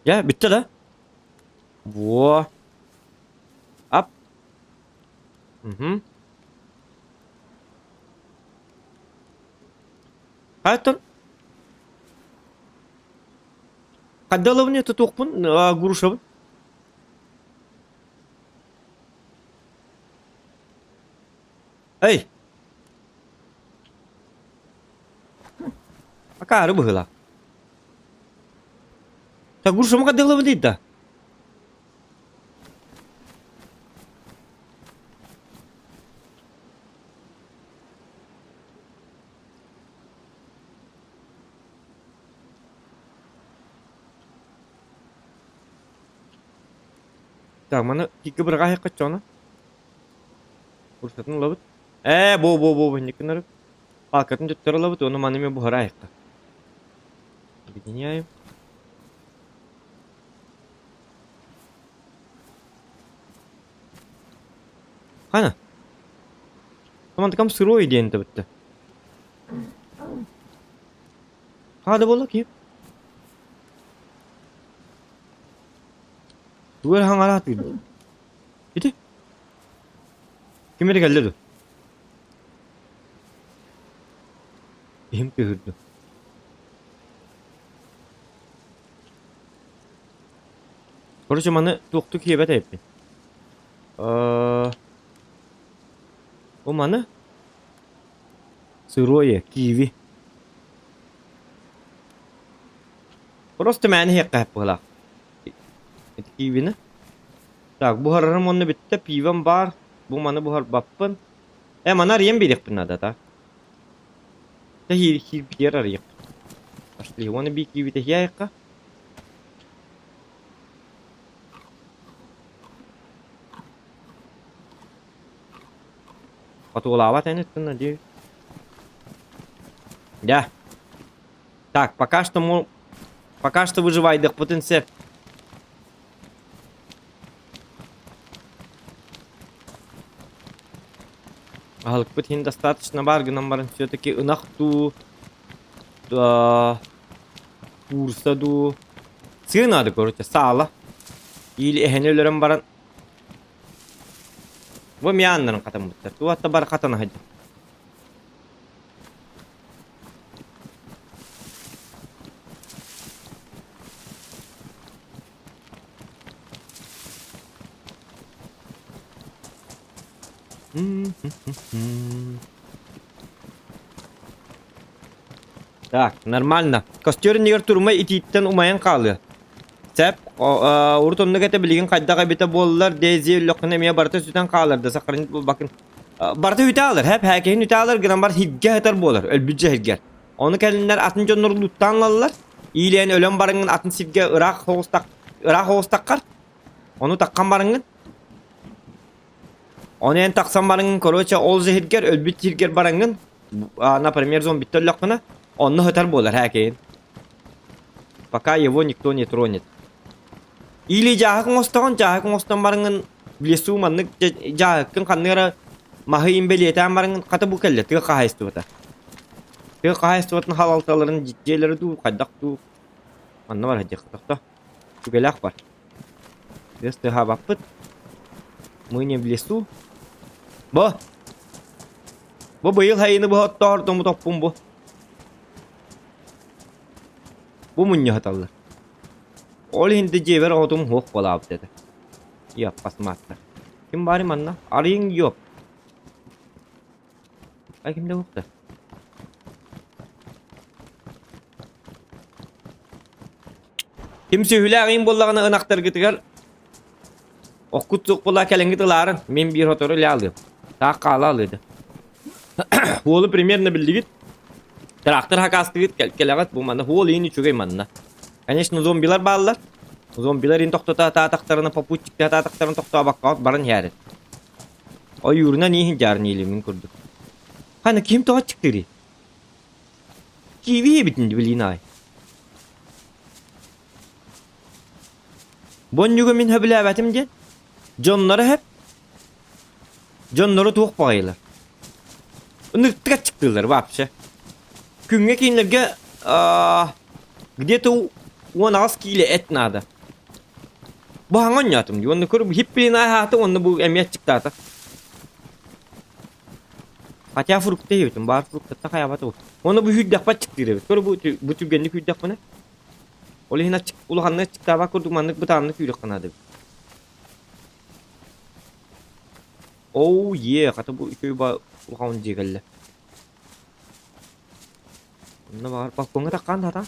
Дьэ, бүттэ да? Во. Ап. Мгм. Хайтон. Хайдалабын тутуохпун, грушабын. Эй! Акаары быһыылаах. Так грушамы хайдалабын дейді да? Так, маны кикки быраҕаһыахха чоно. Курсатын ылабыт. Ээ, бу бу бу инник гынарып. Палкатын төттөрү ылабыт, уонна маны эмиэ буһараайыкка. Объединяем. Хана? Мантыкам сырой диэн табытта. Хаада буолла киһи. Тугу эрэ хаҥараатыыр. Ити? Ким эрэ кэллэ дуо? Иһим кыыһырда. Короче, маны туохтук киэбэт эбиппин. Бу маны сырое киви. Просто мээнэ иһиэххэ сөп быһыылаах. Ити кивини. Так, буһарарым уонна бүттэ, пивом баар. Бу маны буһарбаппын. Э, маны арыйан биэриэхпин наада, так. Тэһиир арыйыах. Пошли, уонна биир киви тэһиэххэ. Хотуолаабат эн өттүн, надеюсь. Да. Так, пока что мы... Пока что выживайдыхпытын сөп. Аһылыкпыт иһин достаточно баар гынан баран все-таки ынах дуу, куурса дуу. Сыа наада, короче, саала. Или эһэни өлөрөн баран Бу мианнарын хатаммыттар. Туохта бар хатана сылдьар. Так, нормально. Костер иннигэр турумай итииттэн умайан хаалыа. Сөп, урут оннук этэ билигин хайдах эбитэ буоллар, Дейзи өллөххүнэ эмиэ барыта сүтэн хаалар да сохранить буолбаккын. Барыта үтэ аалар, хэп хээкиһин үтэ аалар гынан бар хиргэ сытар буолар, өлбүт дьэһиргэр. Ону кэлиннэр атын дьоннор лууттаан ылаллар. Иилээн өлөн бараҥҥын атын сиргэ ыраах соҕустах ыраах соҕустаххар, ону таххан бараҥҥын. Ону эн тахсан бараҥҥын, короче, ол сиргэр, өлбүт сиргэр бараҥҥын, например, зомбиттан өллөххүнэ, онно сытар буолар хээкиһин. Пока его никто не тронет. Или дьааһык оҥостоҕун, дьааһык оҥостон бараҥҥын в лесу маннык дьааһыккын ханнык эрэ маһы иин бэлиэтээн бараҥҥын хата бу кэллэ тыа хаһаайыстыбата. Тыа хаһаайыстыбатын халалталарын дьиэлэрэ дуу, хайдах дуу манна бар сылдьыахха тохто. Түгэлээх бар. Тыас тыаһаабаппыт. Мы не в лесу. Бу! Бу быйыл хайыны быһа оттоһордуммут оппун бу. Бу мунньуһаталлар. Ол иһин да дьиэбэр оҕотум суох буолаабыт этэ. Иаппас мааттар. Ким баарый манна? Арыйыҥ ёп. Ай ким да уохта. Ким сүһүлээх иин буоллаҕына ынахтаргытыгар оккут суох буолла кэлэҥҥит ылаарын мин биир сотору илэ алыам. Таах хаала алыыда. Уолу примерно биллигит. Трактор хакаастыгыт кэлэҕит бу манна уол иин үчүгэй манна. Конечно зомбилар бааллар. Зомбилар иин тохтото атаатахтарына попутчикты атаатахтарын тохтообокко баран иһээрин. Ойуурунан ииһин дьаарын иилимин курдук. Хана ким тоҕо чыктырый? Киви эбитин билин аай. Бонньуга мин хөбүлээбэтим диэн. Дьонноро хэп. Дьоннору туох баҕайылар. Ынырыктык аччыктыыллар вообще. Күҥҥэ кинилэргэ где-то 18 киилэ эт наада. Бу хаҥа оонньоотум дии. Уонна көр хиппилин ааһаатым уонна бу эмиэ аччыктаата. Хотя фрукта иһибитим, баар фруктаттан хайаабата. Уонна бу сүүрдэхпэ аччыктыыр эбит. Көр бу, бу түргэнник сүүрдэхпинэ. Ол иһин аччык, улаханнык аччыктаабат курдук маннык бытааннык сүүрүөххэ наада эбит. Оу, е, хата бу үчүгэй ба улахан дьиэ кэллэ. Онно баҕар балкоҥҥа таххан сатаан.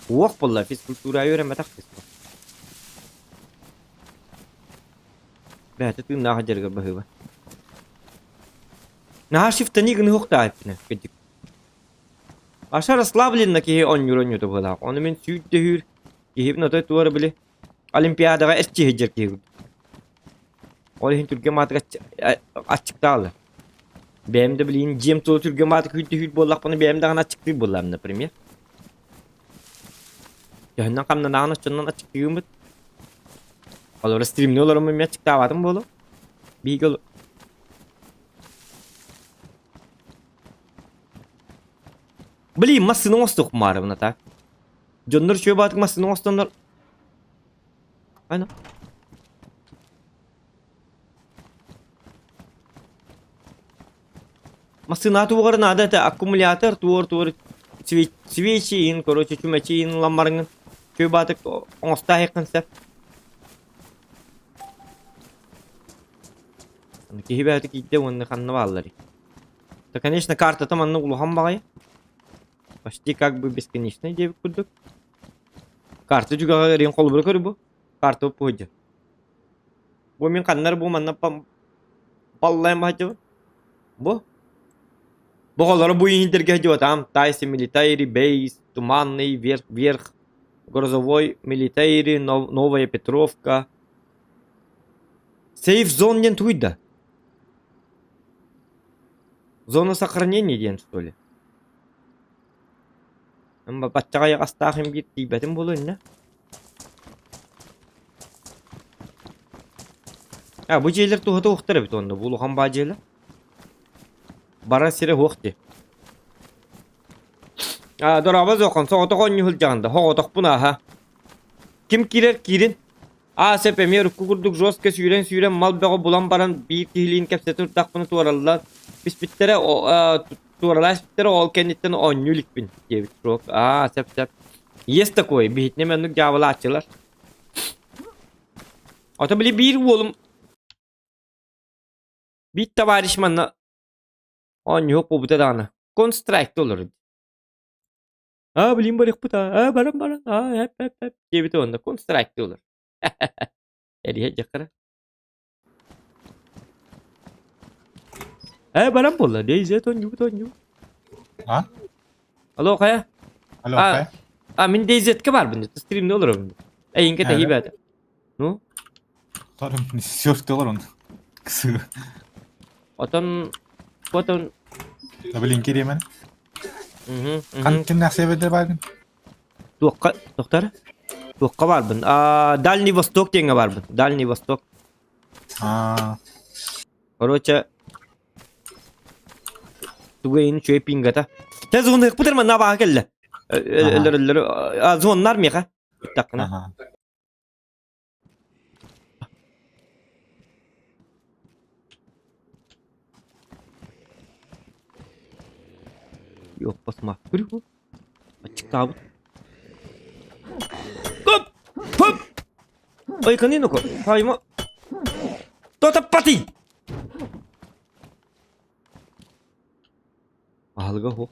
Уох буолла, физкультура үөрэммэтэх кыыс. Бэйэтэ тыыннаах дьарыгар баһыыба. Наһаа шифтани гына уохтаайппына кырдьык. Аша расслабленно киһи оонньуур оонньуута быһыылаах. Ону мин сүүрдэһүүр киһибин отой туора били Олимпиадаҕа эччи сылдьар киһи Ол иһин түргэн маатык аччыктаалы. Бэйэм да билигин дьиэм тула түргэн маатык үүрдүһүүр буоллахпына бэйэм даҕаны аччыктыыр буоллаҕым, например. Төһөннөн хамнанаҕын оччонон аччыктыыбыт. Олору стримныы олороммун эмиэ аччыктаабатым буолуо. Биһиги ол Блин, массыына оҥостуохпун так. Дьоннор үчүгэй баатык массыына оҥостоннор Ана. Массыына туоҕар наада этэ аккумулятор туор-туор свечи короче чүмэчиин ламмарыҥын үчүгэй баатык оҥостааххын сөп. Киһи бэйэтэ киирдэ уонна ханна баалларый? Да, конечно, картата маннык улахан баҕайы. Почти как бы бесконечный диэбит курдук. Карта дьүгэҕэ эриэн холобура көр бу. Карта пуһдьа. Бу мин ханнар бу манна паллайым баһдьабын. Бу. Боҕолоро бу иһинтэргэ дьуотаам Тайси Милитайри Бейс, Туманный, Вверх, Вверх, Грозовой, Милитайри, Новая Петровка. Сейф зон диэн тугуй да? Зона сохранения диэн что ли? Баччаҕа айаҕастаах имбиир тиийбэтим буолуо иннэ. А, бу дьиэлэр туһата уохтар эбит уонна бу улахан баа дьиэлэр. Барар сирэ суох дии. А, дорообо Зохон, соҕотох оонньуу сылдьаҕын да, соҕотохпун ааһа. Ким киирэр киирин. Аа, сөп эмиэ урукку курдук жестко сүүрэн-сүүрэн мал бөҕө булан баран биир киһилиин кэпсэтэ турдахпына туораллан биспиттэрэ, туоралаан испиттэрэ ол кэнниттэн оонньуу иликпин диэбит Рок. Аа, сөп сөп. Есть такое, биһитинэ маннык дьаабылааччылар. Ото били биир уолум биир товарищ манна оонньуох буолбута даҕаны. Констрайкта олорор. Аа, блин, барыахпыт аа, баран баран, аа, эп эп эп диэбитэ уонна констрайкта олор. Эриһэ дьахара. Ээ, баран буолла, Дейзе тонньубут онньубут. А? Алло, хайа? Алло, А, хайа? а мин DayZ-ка барбын, стримде олоробун. Эйинке Эре? тэһиибэт. Ну, Тарым сөртөлөр он. Кысы. отон потон Да блин, киремен. Мгм, Кан мгм. кимнәх себедер бардым? Туохха, доктор? Туохха барбын? А, Дальний Восток диэҥҥэ барбын. Дальний Восток. А, Короче, тугу иһин үчүгэй пингата. Тэ звонныахпыт эрэ манна абааһы кэллэ. Аха. Өлөр өлөр а звоннар миэхэ. Ыттаххына. Аха. Yok басма. Көрү Аччыктаабыт. Хоп! Хоп! Ой, каниноко. Хайма. Тотаппати! Аһылыга суох.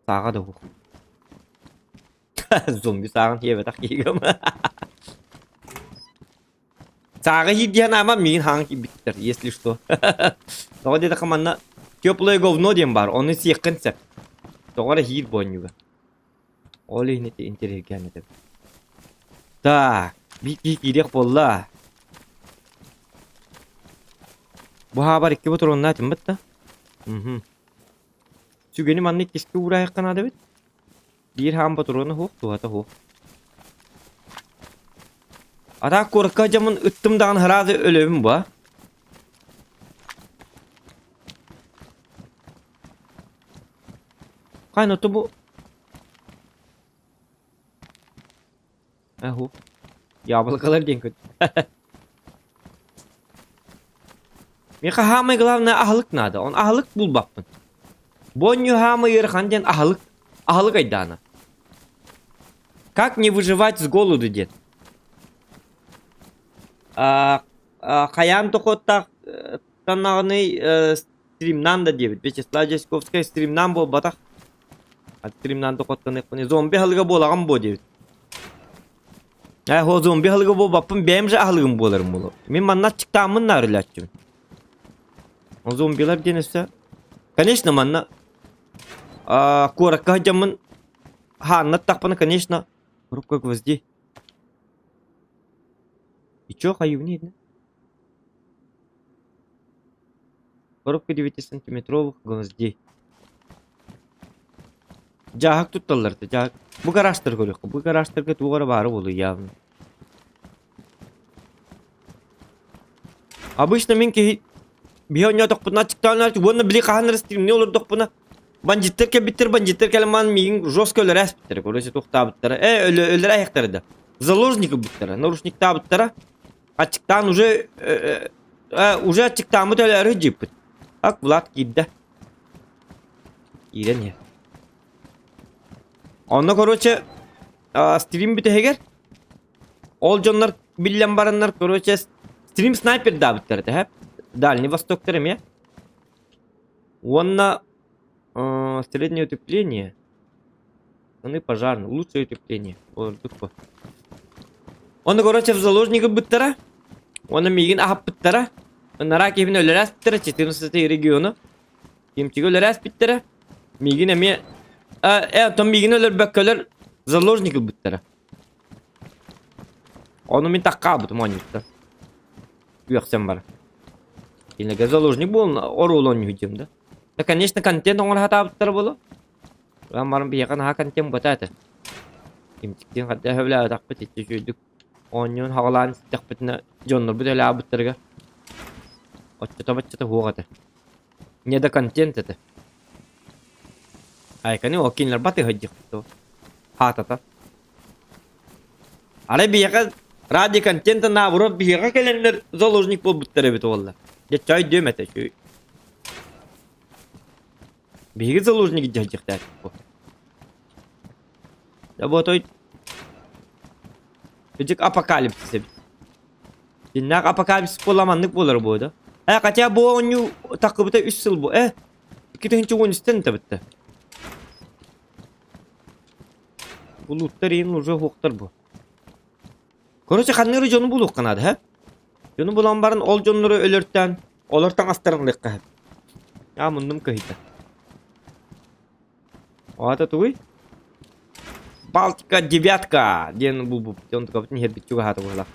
Сааҕа да суох. Зомби сааҕын сиэбэтэх киһигим. Сааҕы иһиир диэн аама миигин хаҥан киирбиттэр, если что. Тоҕо диэтэххэ манна теплое говно диэн баар, ону сиэххин сөп. Тоҕо эрэ иһиир буонньуга. Ол иһин ити интэриэһиргээн этэбин. Так, биир киһи киириэх буолла. Бу хаабар икки ботуруоннаах этим да? Мгм. Сүгэни манна иккискэ уураайахха наада эбит. Биир хаан ботуруона суох, туһата суох. Атаак куоракка дьоммун ыттым даҕаны сразу өлөбүн буо. Хай, ну бу... Аху. Яблокалар диэн көр. Миэхэ хаамай главное аһылык наада. Он аһылык булбаппын. Бонню хаамай ыарахан диэн аһылык. Аһылык айдаана. Как не выживать с голоду диэн. Хайаан дохуоттаах танаҕыный стримнан да диэбит. Вячеслав Дьячковскай стримнан буолбатах. Стримнан дохуоттаныахпын. Зомби аһылыга буолаҕым буо диэбит. Ээ, о зомби аһылыга буолбаппын, бэйэм же аһылыгым буоларым буолуо. Мин манна аччыктааммын наарылааччыбын. О зомбилар диэн өссө. Конечно, манна куоракка сылдьаммын хааннаттахпына, конечно, рукой гвозди. И чё, хайыбын иһитинэ? Коробка 9-сантиметровых гвоздей. Дьааһык тутталлар да, дьааһык. Бу гаражтары көрүөххэ. Бу гаражтарга туох эрэ баара буолуо явно. Обычно мин киһи биһи оонньоотохпуна аччыктаан уонна били хаһан эрэ стримни олордохпуна бандиттар кэлбиттэр, бандиттар кэлэн маан миигин жестко өлөрө ааспыттара, короче туохтаабыттара. Э, өлө өлөрө аһыахтара да. Заложник ылбыттара, наручниктаабыттара. Аччыктаан уже э, э, уже аччыктааммыт өлөөрү дьииппит. Ак Влад киирдэ. Киирэн иһэр. Онно короче стрим бүтэһигэр ол дьоннор биллэн бараннар короче стрим снайпердаабыттар этэ һэ. Дальний Востоктар эмиэ. Уонна среднее утепление. Аны пожарный, лучшее утепление. Ордук по. Оны короче в заложник ылбыттара. Оны миигин аһаппыттара. Ынараа киһибин өлөрө аспыттара 14 региону. Кимчиги өлөрө аспыттара. Миигин эмиэ э, оттон миигин өлөрбөккөлөр заложник ылбыттара. Ону мин таккаабытым оонньуттан. Үөхсэн баран. Кинилэргэ заложник буолан оруолу оонньуу да. Да, конечно, контент оҥоро сатаабыттара буолуо. Ылан баран биһиэхэ наһаа контент буолта этэ. Кимчиктиин хайдах сөбүлээбэтэхпит иччи үчүгэйдик оонньуун хаҕалаан истэхпитинэ дьоннорбут элээбиттэригэр оччото-баччата суох этэ. Не до контент этэ. Айканы ол кинилэр батыһыдьыхпыт дуо? Хаатата. Арай биһиэхэ ради контента наоборот биһиэхэ кэлэннэр заложник буолбуттар эбит уолла. Дьэ чай дүөм этэ үчүгэй. Биһиги заложник дьаһдьыхтаатык Да вот той Быдьык апокалипсис эбит. Дьиннээх апокалипсис буолла маннык буолар буо да. Э, хотя бу оонньуу таххыбыта үс сыл бу. Э, 2013-тэн табытта. Булуттар иин уже хуохтар бу. Короче, ханныгы дьону булуохха наада, һэ? Дьону булан баран ол дьоннору өлөртөөн, олор таҥастарын ылыахха сөп. Аа, муннум кыһыйда. Аата тугуй? Балтика девятка диэн булбуппут. Онтукабытын иһэрбит чугаһаата быһыылаах.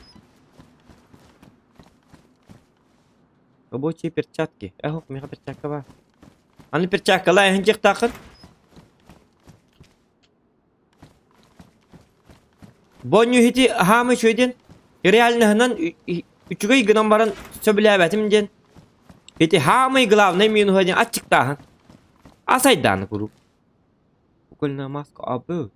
Рабочие перчатки. Эх, миэхэ перчатка баар. Аны перчаткалаа эһин дьиэхтааххын. Бонньу иһити аһаама үчүгэй диэн реальноһынан үчүгэй гынан баран сөбүлээбэтим диэн ити хаамай главный минуһа диэн аччыктааһын ас айдааны куруук Угольная маска абы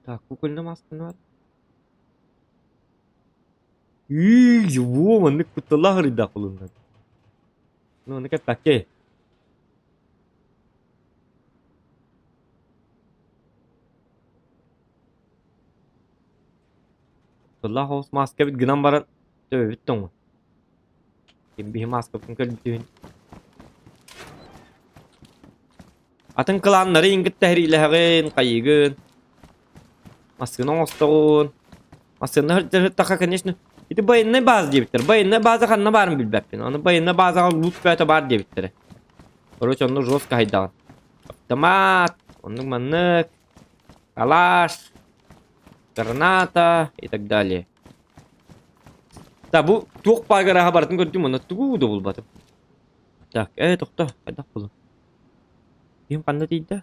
Так, угольная маска надо. Үй, во, маннык кутталлаах арыйдаах булунна. Ну, ону кэппэккэ. Кутталлаах оҕус мааскабыт гынан баран төбөбүт тоҥо. Ким биһи мааскабытын көрбүтүн. Атын кылааннары иҥгит тэһириилэһэҕин, хайыгын. Массыына оҥостоҕун. Массыына сырыттахха, конечно, ити военнай база диэбиттэр. Военнай база ханна баарын билбэппин. Аны военнай базаҕа лут бөтө баар диэбиттэрэ. Короче, онно жестко хайдаҕын. Автомат, оннук маннык, калаш, граната и так далее. Да, бу туох баар гарааһа барытын көрдүм, онно тугу да булбатым. Так, э, тохто, хайдах булун? Ким ханна тиийдэ?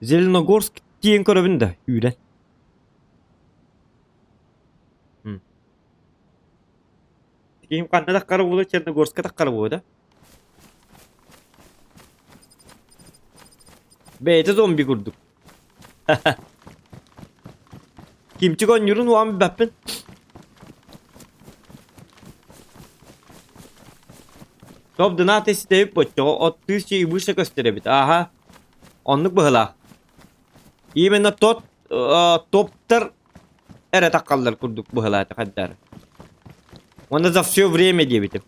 Зеленогорск тиийэн көрөбүн да, үүрэн. Киһим ханна таххара буола Черногорска таххара буола да? Бэйэтэ зомби курдук. Кимчик оонньуурун уоҕан билбэппин. Топ донат ситэбит боччоҕо от тысяча и выше көстөр эбит. Ааха. Оннук быһылаах. Именно тот топтар эрэ таххаллар курдук быһылаата хайдары. Уонна за все время диэбитим.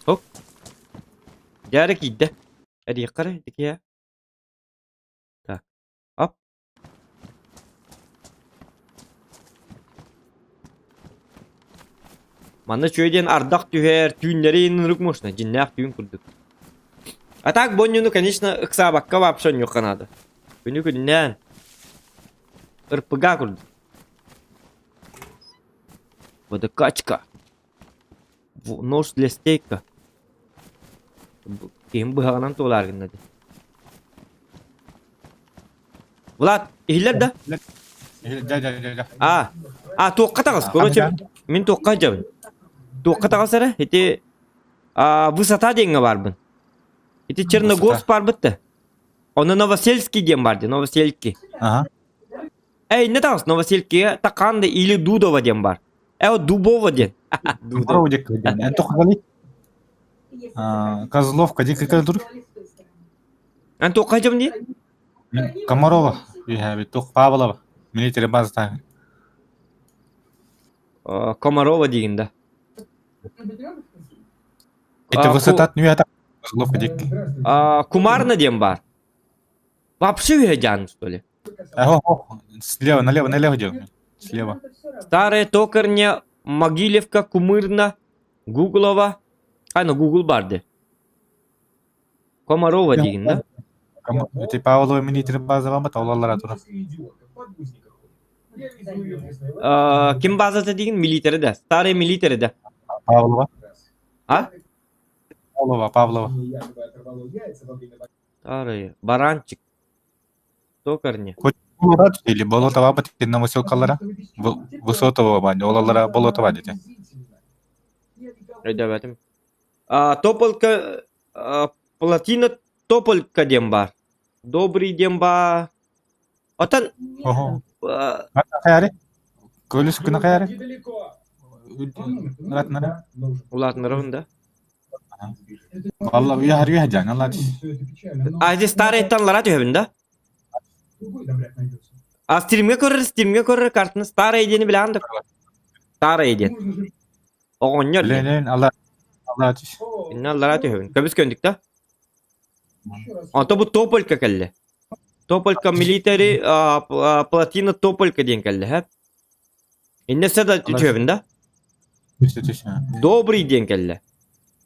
Хоп. Дьээрэ киирдэ. Эриэххэ эрэ, ити Так. Оп. Манна үчүгэй диэн ардах түһэр, түүннэри ынырык можно, дьиннээх түүн курдук. А так бонньуну, конечно, ыксаабакка вообще онньуохха наада. Күнү күннээн. РПГ курдук. Водокачка. Нож для стейка. Киһим быһаҕынан туолаар гынна дии. Влад, иһиллэр да? Дьэ, дьэ, дьэ, дьэ. А, а туохха таҕыс? Короче, мин туохха сылдьабын? Туохха таҕыс эрэ? Ити а, высота диэҥҥэ баарбын. Ити Черногорск баарбыт да. Ону Новосельский диэн баар дии, Новосельский. Ага. Эй, не таҕыс, Новосельскийгэ Таканда или Дудова диэн баар. Э, Дубова диэн. Дубова диэн. Эн туохха Козловка диэн кытары тур. Эн туохха сылдьабын дии? Комарова үһэбит туох Павлова милитари базата. Комарова диигин да. Ити высотат нүөтэ Козловка диэки. Кумарна диэн баар. Вообще үһэ дьаан что ли? Слева, налево, налево делаем. Слева. Старая Токарня, Могилевка, Кумырна, Гуглова. А, ну Гугл барды. Комарова диигин да? Ити Павлова милитари база баба тура. Ким базата диигин? Милитари да. Старая милитари да. Павлова. А? Павлова, Павлова. Старые. Баранчик. Токарня. Или Болотова бат новоселкалара. Высотова бани, олалара Болотова дете. Өйдөөбөтүм. Тополка плотина Тополька диэн баар. Добрый диэн баар. Отон Ого. Хайари? Көлүс күнэ хайари? Ратнара. Улаатынарабын да. Алла уяһар уяһ дьаҥ алла А здесь старыйттан лара түһэбин да? А стримҥэ көрөр, стримҥэ көрөр картаны старый диэни билэҕин да? Старый диэн. Оҕонньор диэн. Лен алла алла түс. Инна аллара түһэбин. Көбүс көндүк да? Онто бу Тополька кэллэ. Тополька милитари плотина Тополька диэн кэллэ, һэ? Иннэ сэ да түһэбин да? Түс түс. Добрый диэн кэллэ.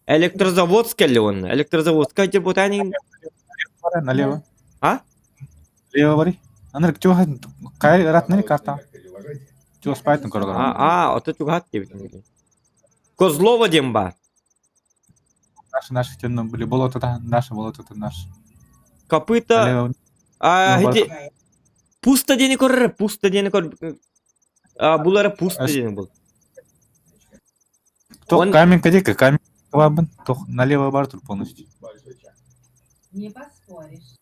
Электрозаводск кэллэ уонна. Электрозаводска депутанин Налево. А? Налево бari. Аныр чуга кай ратнari карта. Чуга спайтын көрөлөр. А, а, ото чугат диэбитин. Козлова диэн баар. Наши, наши темно были. Болото это наше, болото это наше. Копыта. Налево. А, ити пусто диэни көрөр, пусто диэни көр. А, булара пусто диэни был. Тох Он- каменка диэки, камень бабын, тох налево бар тур полностью. Не поспоришь.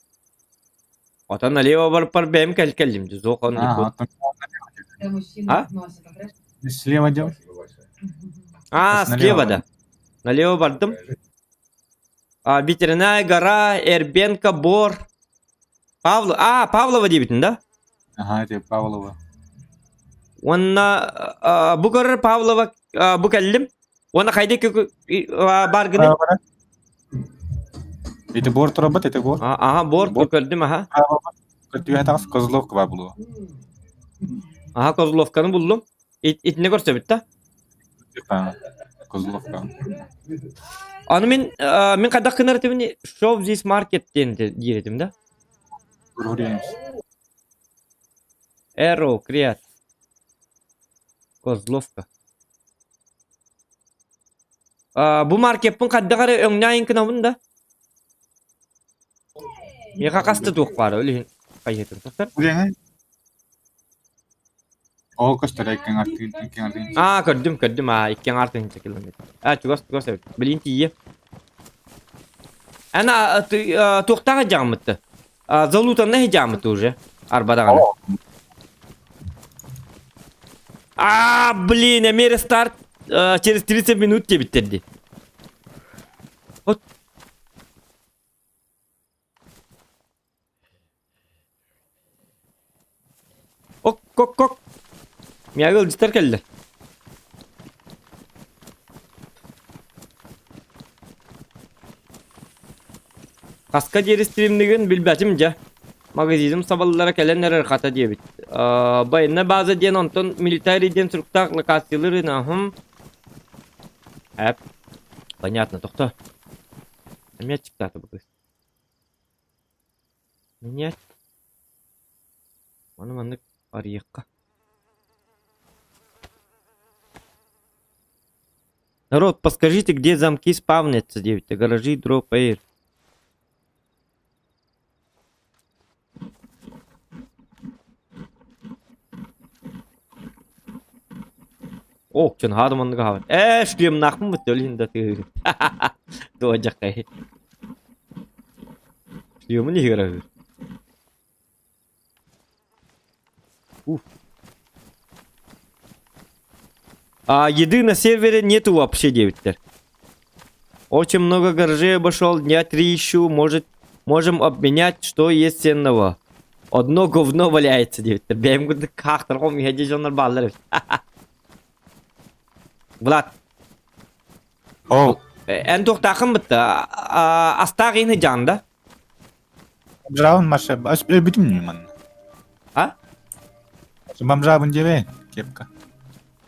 Отон налево барпар бэйэм кэл кэллим дьэ он Ага, там Когда мужчина А? носит, хорошо? слева делай. А, Налево. слева да. Налево бардым. А, Ветряная гора, Эрбенко, Бор. Павло, а, Павлова диэбитин да? Ага, это Павлова. Уонна бу көрөр Павлова бу кэллим. Уонна хайда баргыны? Это бор турабат, это бор. Ага, бор көрдүм, аха. Көтүө тагыс Козловка бар булу. Аха, Козловканы буллум. Итини көрсөбүт да? Козловка. Аны мин мин хайдах гынар этибин Shop this market диэн диир этим да? Көрүөм. Arrow, create. Козловка. Бу маркеппин хайдах эрэ өҥнөөн гынабын да? Миэхэ хаста туох баара ол иһин хайыһытым тахсар. Үреңе? Ол көстөр икки аҥар икки аҥар тыһыынча. Аа, көрдүм, көрдүм, аа, икки аҥар тыһыынча километр. Аа, чугас, чугас эбит. Билин тиийиэ. Эн туохтаах дьааммытты? Залутанна дьааммыты уже. Арбадаҕана. Аа, блин, эмиэ рестарт через 30 минут диэбиттэр дии. Вот Ок-кок-кок. Миэхэ ыалдьыттар кэллэ. Хаска диэри стримнигин билбэтим дьэ. Магазиным сабаллара кэлэн эрэр хата диэбит. Военная база диэн онтон милитарий диэн суруктаах локациялар ынаһым. Эп. Понятно, тохто. Эмиэ аччыктаата бу кыыс. Менять. Маны маннык арыйыахха. Народ, подскажите, где замки спавнятся, диэбитэ. Гаражи, дроп, эйр. О, чын хаада маннык аһабын. Ээ, шлемнаахпын бытта өлүн да тыыр. Дуодьакай. Шлемын иһигэр аһыыр. Уф. А еды на сервере нету вообще диэбиттэр. Очень много гаражей обошел, дня три ищу, может, можем обменять, что есть ценного. Одно говно валяется диэбиттэр. Бэйэм курдук хаахтарҕом иһэ дьоннор бааллар эбит. Влад, О, эн туохтааххын бытта астаах иһини дьаанда? Бомжабын Маша, өлбүтүм дии манна. А? Бомжабын диэбэйин, кепка.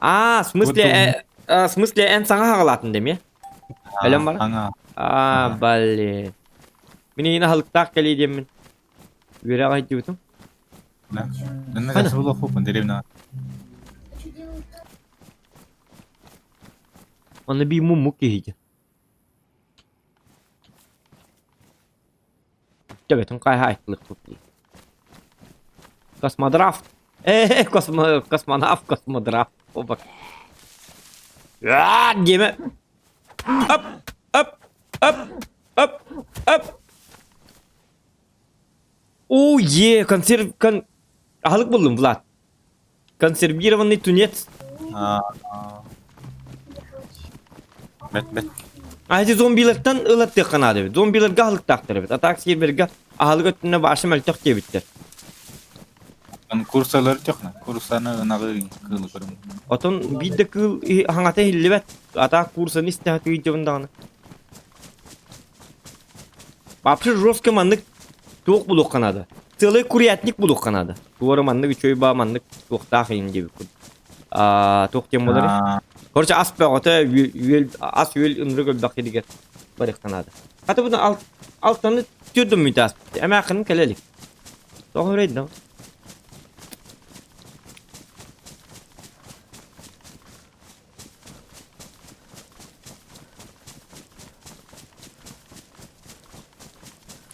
А, в смысле, в смысле эн саҥа хаҕалаатын дэмиэ? Өлөн баран? Аҥа. А, блин. Мин иһин аһылыктаах кэлии диэммин. Үөрэх айдыбытым. Да. Дэннэ булуохпун деревня. Онно бии муммук киһи Төбөтүн хайаайтлык дии. Космодрафт. Э, космо, космонавт, космодрафт. Опа. Аа, диэмэ. Ап, ап, ап, ап, ап. О, е, консерв, кон... Аһылык буллум, Влад. Консервированный тунец. Бэт бэт. А эти зомбилартан ылаттыахха наада эбит. Зомбиларга аһылыктаахтар эбит. А так сервергэ аһылык өттүнэ баша мөлтөх диэбиттэр. Курсалары төхнө. Курсаны ынаҕы кыылы көрүм. Отон биир да кыыл хаҥата иһиллибэт. А так курсаны истэхэ тыйдьабын даҕаны. Вообще жестко маннык туох булуохха наада. Целый курятник булуохха наада. Туора маннык үчүгэй баа маннык туохтаах иһин диэбит курдук. Аа, туох диэн буоларый? Короче, ас бөҕөтө, үөл, ас үөл ынырык өлбөх сиригэр барыахха наада. Хата буну ал, алтаны түрдүм мүтэ аспыт. Эмээххинин кэлэ илик. Тоҕо үрэйдим?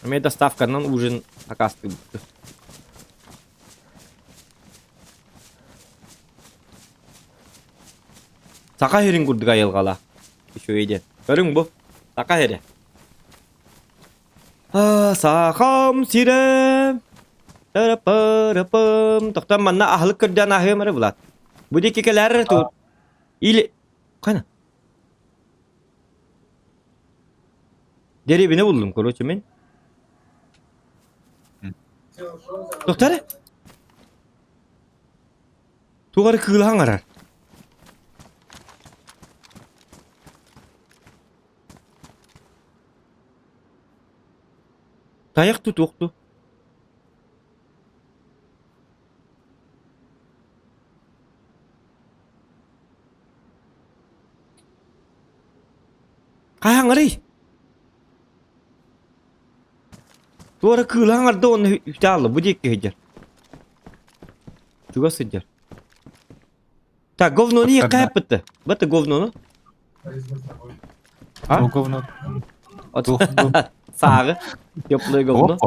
Эмиэ доставканан ужин акаастыыбыт. Саха сирин курдук айылҕалаах. Үчүгэй диэн. Көрүҥ бу. Саха сирэ. Сахам сирэ. Тырапырапым. Тохтон манна аһылык көрдөөн аһыам эрэ Влад. Бу диэки кэлээр тут. Или... Қана? Деревне булдум, короче, мен. Тоқтар? Туғары кыылаһан арар. Тайах тутуохту. Хаһаҥарый? Туора кыылы хаҥарда уонна үтэ аалла бу диэки сылдьар. Чугас сылдьар. Так, говнону иэххэ хаппытта. Бата говнону. А? Говно. Сааҕы. Теплое говно.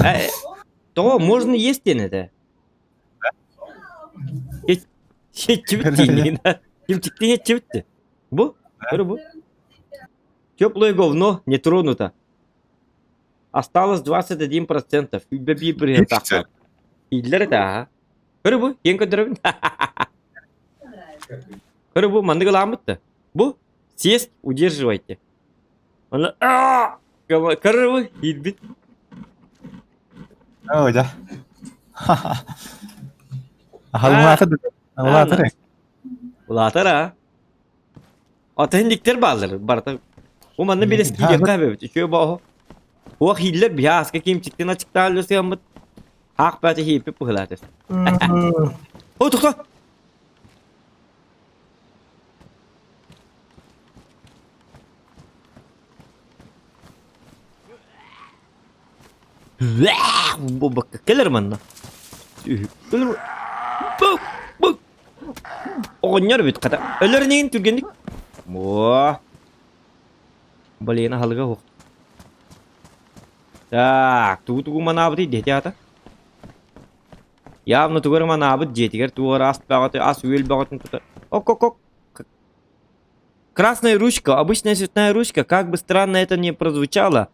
Э, Того можно есть диэн этэ. Сиэччибит дииннигин. Кимчиктин сиэччибит. Бу? Көрө бу. Теплое говно не тронуто. Осталось 21%. Сүүрбэ биир бырыһыан тахсар. Ииллэр этэ аха. Көрө бу, киэн көрдөрөбүн. Көрө бу, маннык ылааммыт да. Бу, съесть удерживайте. Аны көрө бу, иирбит. Оо, дьэ. Аһыллаатар улаатар. Улаатар а. Атын диктер бааллар барыта. Бу манна билес киириэххэ эбэбит. Үчүгэй бооһо. Уох ииллэр биһи ааска кимчиктин ачыктаан өлөсүөммүт. Хаах баата хииппит быһылаатыр. О, тохто! Бу бакка кэлэр манна. Кэлэр. Бу бу Оҕонньор эбит хата. Өлөр инигин түргэнник. О. Блин, аһылыга суох. Так, тугу тугу манаабытый диэти аата. Явно тугу эрэ манаабыт дьиэтигэр тугу эрэ ас бөҕөтө, ас үөл бөҕөтүн тута. Ок-ок-ок. Красная ручка, обычная цветная ручка, как бы странно это ни прозвучало,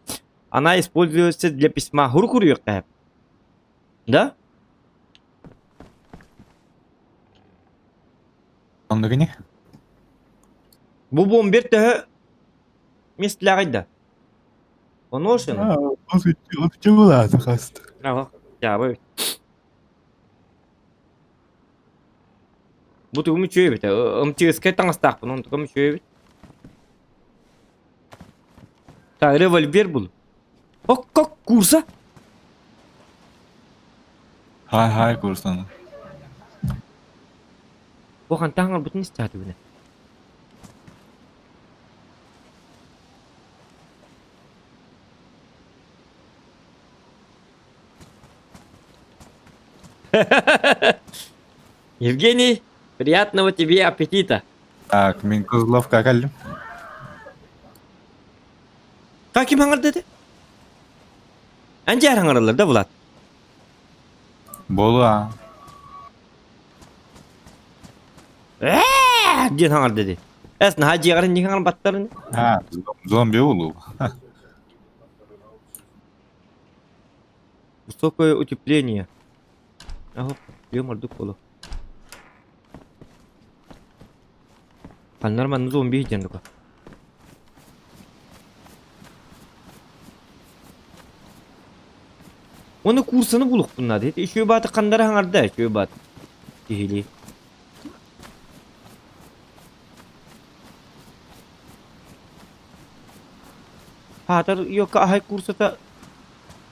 она используется для письма. Хур-хур Да? Оннук ини. Бу бомбер төһө миэстэлээҕий да? Поношено? Отчулаата хаста. Ага, дьаабы. Бу тугум үчүгэй эбит. МТС-ка таҥастаахпын, онтукам үчүгэй эбит. Так, револьвер был. Ок, курса? Хай хай курсаны. Бу хантан албытын истээтибинэ. Евгений, приятного тебе аппетита. Так, мин Козловка кэллим. Как ким хаҥар деді? Анжар хаҥараллар да Влад? Буолуо. Ээ диэн хаҥар деді. Эс наһаа дьиэҕэр инник хаҥарбаттарын. А, зомби улуу. Высокое утепление. Аһо, прием ордук боло. Ханнар манна зомби диэн дука. Оны курсаны булукпун наада. Үчүгэй бааты ханнара хаҥарда үчүгэй баат. Киһилии. Хаатар йокка аһай курсата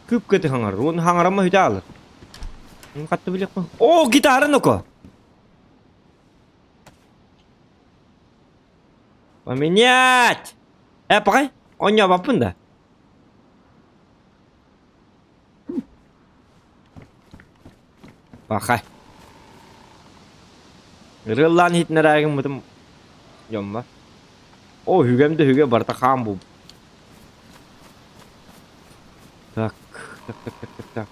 күп-көтө хаҥар. Уон хаҥарама үтэ аалар. Хатты билиэхпин. О, гитара ноко! Поменять! Э, пахай, оонньообоппун да? Пахай. Ырыаллаан иһитиннэрээги дьоммор. О, үгэм да үгэ барыта хаан буолбут. Так, так, так, так, так, так.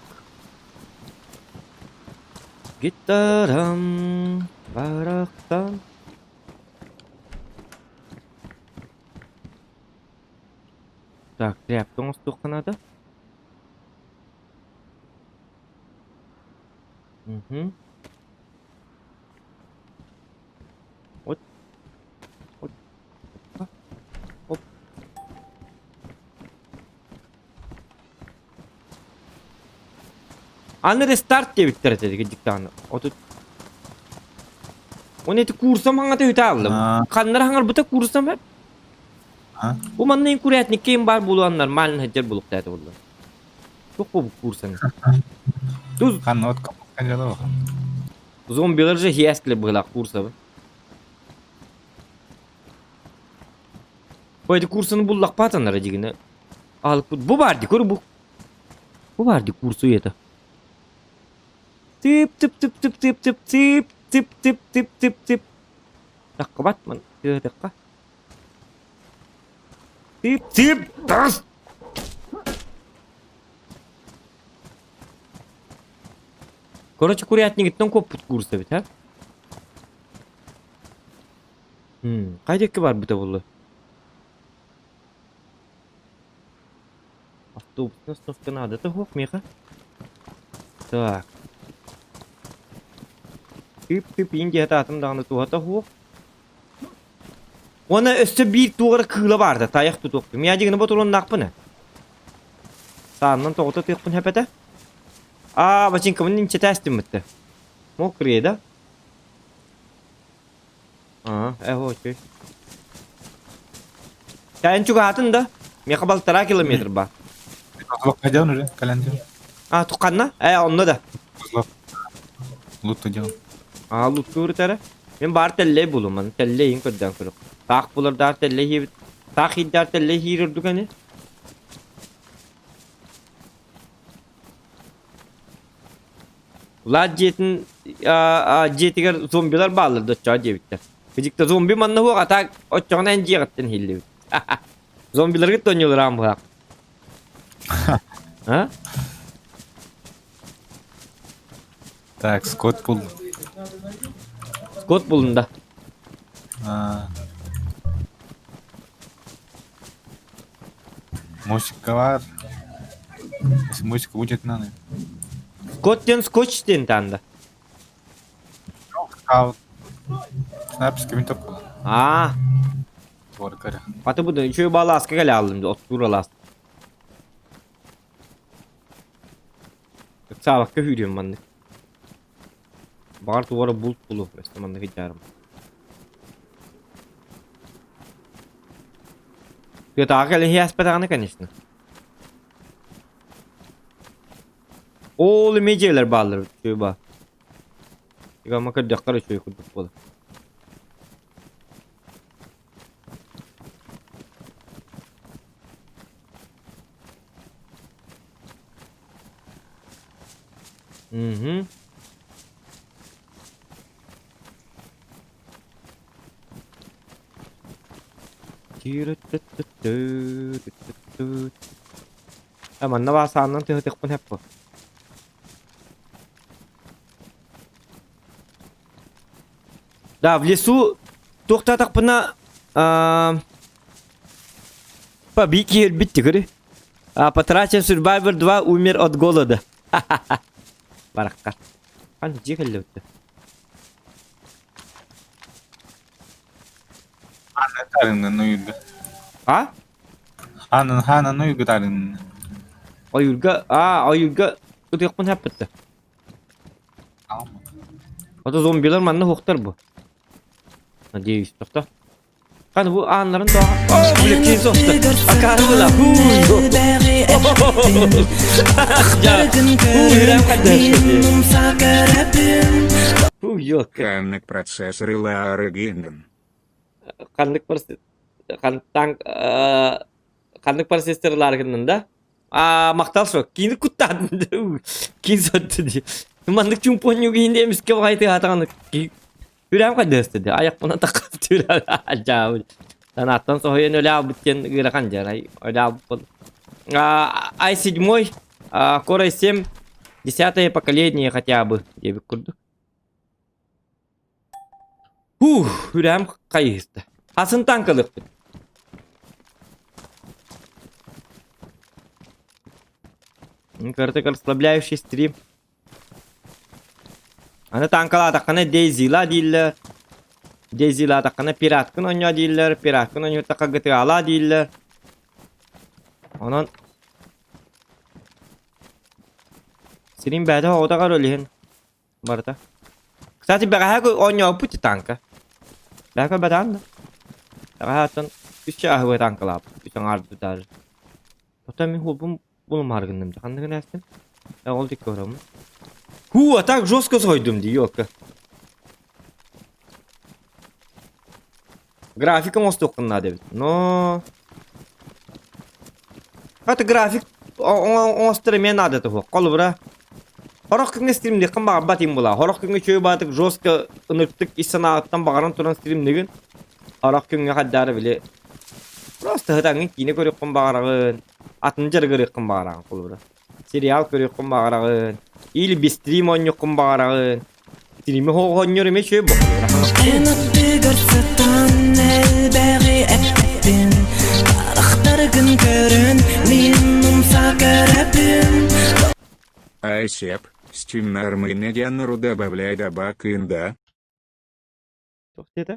Гитарам барахсан. Так, тряпка оҥостуохха наада. Мгм. Вот. Вот. Оп. Аны рестарт диэбиттэр этэ диктаны. Отут Оны эти курсам хаҥата үтэ аллым. Ханнара хаҥарбыта курсам эп. Бу манна курятник ким бар булуан нормально хаддер булуктааты булла. Туох бу курсаны? Туз Ханна от канжала зомбилар же хиэскиле быһылаах курсабы. Бу эти курсаны буллахпаатаннара дигине. Аалыкпыт бу бар ди көр бу. Бу бар ди курсу это. Тып тып тып тып тып тып тып тып тып тып тып тып. Таххыбат ман тыатыкка. Тып тып тас. Короче, курятнигиттэн куоппут курс эбит, а? Хайа диэки барбыта буолла? Автобусная остановка наадата суох миэхэ. Так. Тып-тып иин диэхэ аатым даҕаны туһата суох. Уонна өссө биир туох эрэ кыыла баар да, тайах тутуохпун. Миядигини ботуруоннаахпын ээ. Саанынан тоҕута тыахпын сөп этэ. Аа, бачыҥкабын инчэтэ эстиммиттэ. Мокрые, да? Аа, э, окей. Кэлэн чугаһаатын да? Миэхэ балтараа километр баар. Козлов уже, кэлэн А, тухханна? Э, онно да. Козлов. Лут делал. Аа, лутку үрүтэрэ. Мин баар тэллэй булум, маны тэллэйин көрдөөн көрүк. Таах булардаах тэллэй хийбит. Таах хийдээр тэллэй хийр үрдүк ани. Влад дьиэтин дьиэтигэр зомбилар бааллар да оччоҕо диэбиттэр. Кыдьыкта зомби манна суох, а так оччоҕуна эн дьиэҕиттэн иһиллибит. Зомбиларгыт тонньулараан быһаах. А? Так, Скотт бул. Скотт булунда. А. Музыка бар. Если музыка будет, надо. Скотт диэн скотч диэн таанда. Скаут. Снайперская винтовка. Аа, Твор көрө. хата бу үчүгэй баалааска кэлэ ааллым оттуур алаас. Ыксаабакка сүүрүөм маннык. Баҕар тугу эрэ булт булуом, өссө маннык ыйдаарым. Тыатааҕы кэлэ иһээспэтэҕинэ, конечно. Ол эмиэ дьиэлэр бааллар үчүгэй баа. Ама көрдөххө эрэ үчүгэй курдук буолар. Мгм. Э, манна баар сааннан тыһытыахпын сөп буо. Да, в лесу туохтаатахпына Побики өлбүт тигри. А потрачен Survivor 2 умер от голода. Баракка. Хан дьиэ кэллэбиттэ. Тарынын уйга. А? Ханын ханын уйга тарынын. Ойуурга, а, ойуурга ытыахпын хаппытта. Ото зомбилар манна хуохтар бу. Надеюсь, тохто. Ханы бу ааннарын тоҕо О, бля, киһи соста. Акаары была. Фу, ёлка. Ханнык процессор ылаарыгынын. Ханнык хантан ханнык процессор ылаарыгыннын да? А, махтал шо. Кини куттаатын. Кин сотты ди. Маннык чумпоннюг иһинде эмискэ баҕайты хатаҕаны Үрэм хайдыһыстыды, айахпынан таххап түрэ Санааттан соһуйан өлө аалбыт диэн ыарахан дьарай өлө аалбыт Ай седьмой, Core i7, десятое поколение хотя бы диэбит курдук. Фух, үрэм хайыһыста. Хасын танкалыахпыт. Кыртык расслабляющий стрим. Аны таанкалаатаххына Дейзила дииллэр. Дейзилаатаххына пираткын оонньоо дииллэр, пираткын оонньууртахха GTA-лаа дииллэр. Онон сирин бэйэтэ оҕотоҕор өлүһүн барыта. Кстати, бэҕэһээ оонньообуппут танка. Бэҕэһээ көрбөтөҕүн да? Бэҕэһээ оттон үс чааһы танкалаабыт, үс аҥаардыы даже. Оттон мин хуолбум Булумаары гынным да ханныгын ээстим. Э, ол дикки ороммун. Ху, а так жестко сойдум дии, ёлка. График оҥостуоххун наада эбит. Но... Это график оҥостор эмиэ наада туһуох. Холобура, хорох күҥҥэ стримниэххин баҕарбат им була. Хорох күҥҥэ үчүгэй баатык жестко ынырыктык ис санааҕыттан баҕаран туран стримнигин. Хорох күҥҥэ хайдаары били просто ытаҥҥын киинэ көрүөххүн баҕараҕын. Атын дьарыгырыаххын баҕараҕын холобура. Сериал көрүөххүн баҕараҕын. Или без стрим оонньуоххун баҕараҕын. Стримы оонньуур эмиэ үчүгэй буолуо. элбэҕи эппэппин Харахтаргын көрөн мин умса көрөбүн Айсеп, Steam Армынедяннару добавляй добакын да. Туох диэтэ?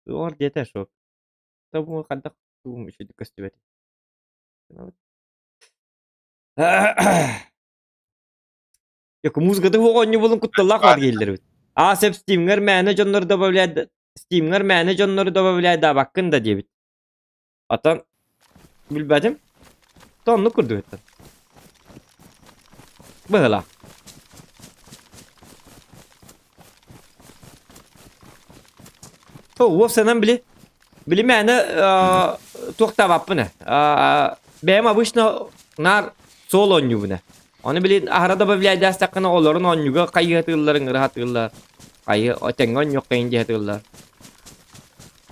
Туох диэтэ шок. Тобу хайдах тугум үчүгэй көстүбэт. Музыката суох оонньуу булун кутталлаах баар дииллэр эбит. Аа сөп Steamҥар мээнэ дьоннору добавляй Steamҥар мээнэ дьоннору добавляйдаабаккын да диэбит. Оттон билбэтим. То оннук курдук эттэн. Быһыылаах. То уопсанан били били мээнэ туохтаабаппын ээ. Бэйэм обычно наар суол оонньуубун ээ. Ону били аһара добавляйдаастаххына олорун оонньууга хайыһатыыллар, ыҥыраһатыыллар. Хайы тэҥҥэ оонньуоххайын диэхэтыыллар.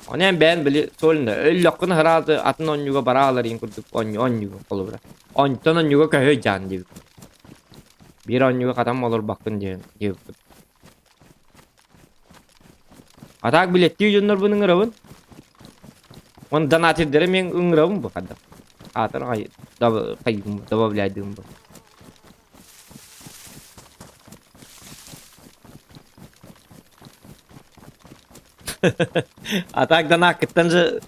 Ону эн бэйэн били суолна өллөххүнэ сразу атын оонньууга бараалар иин курдук оонньуу оонньууга холобура. Онтон оонньууга көһө дьаан диэбит. Биир оонньууга хатан олорбаккын диэн диэбиппит. А так билеттии дьоннорбун ыҥырабын. Он донатердары мен ыҥырабын бу хадда. Аатар добавляйдыым бу. А так донаккыттан же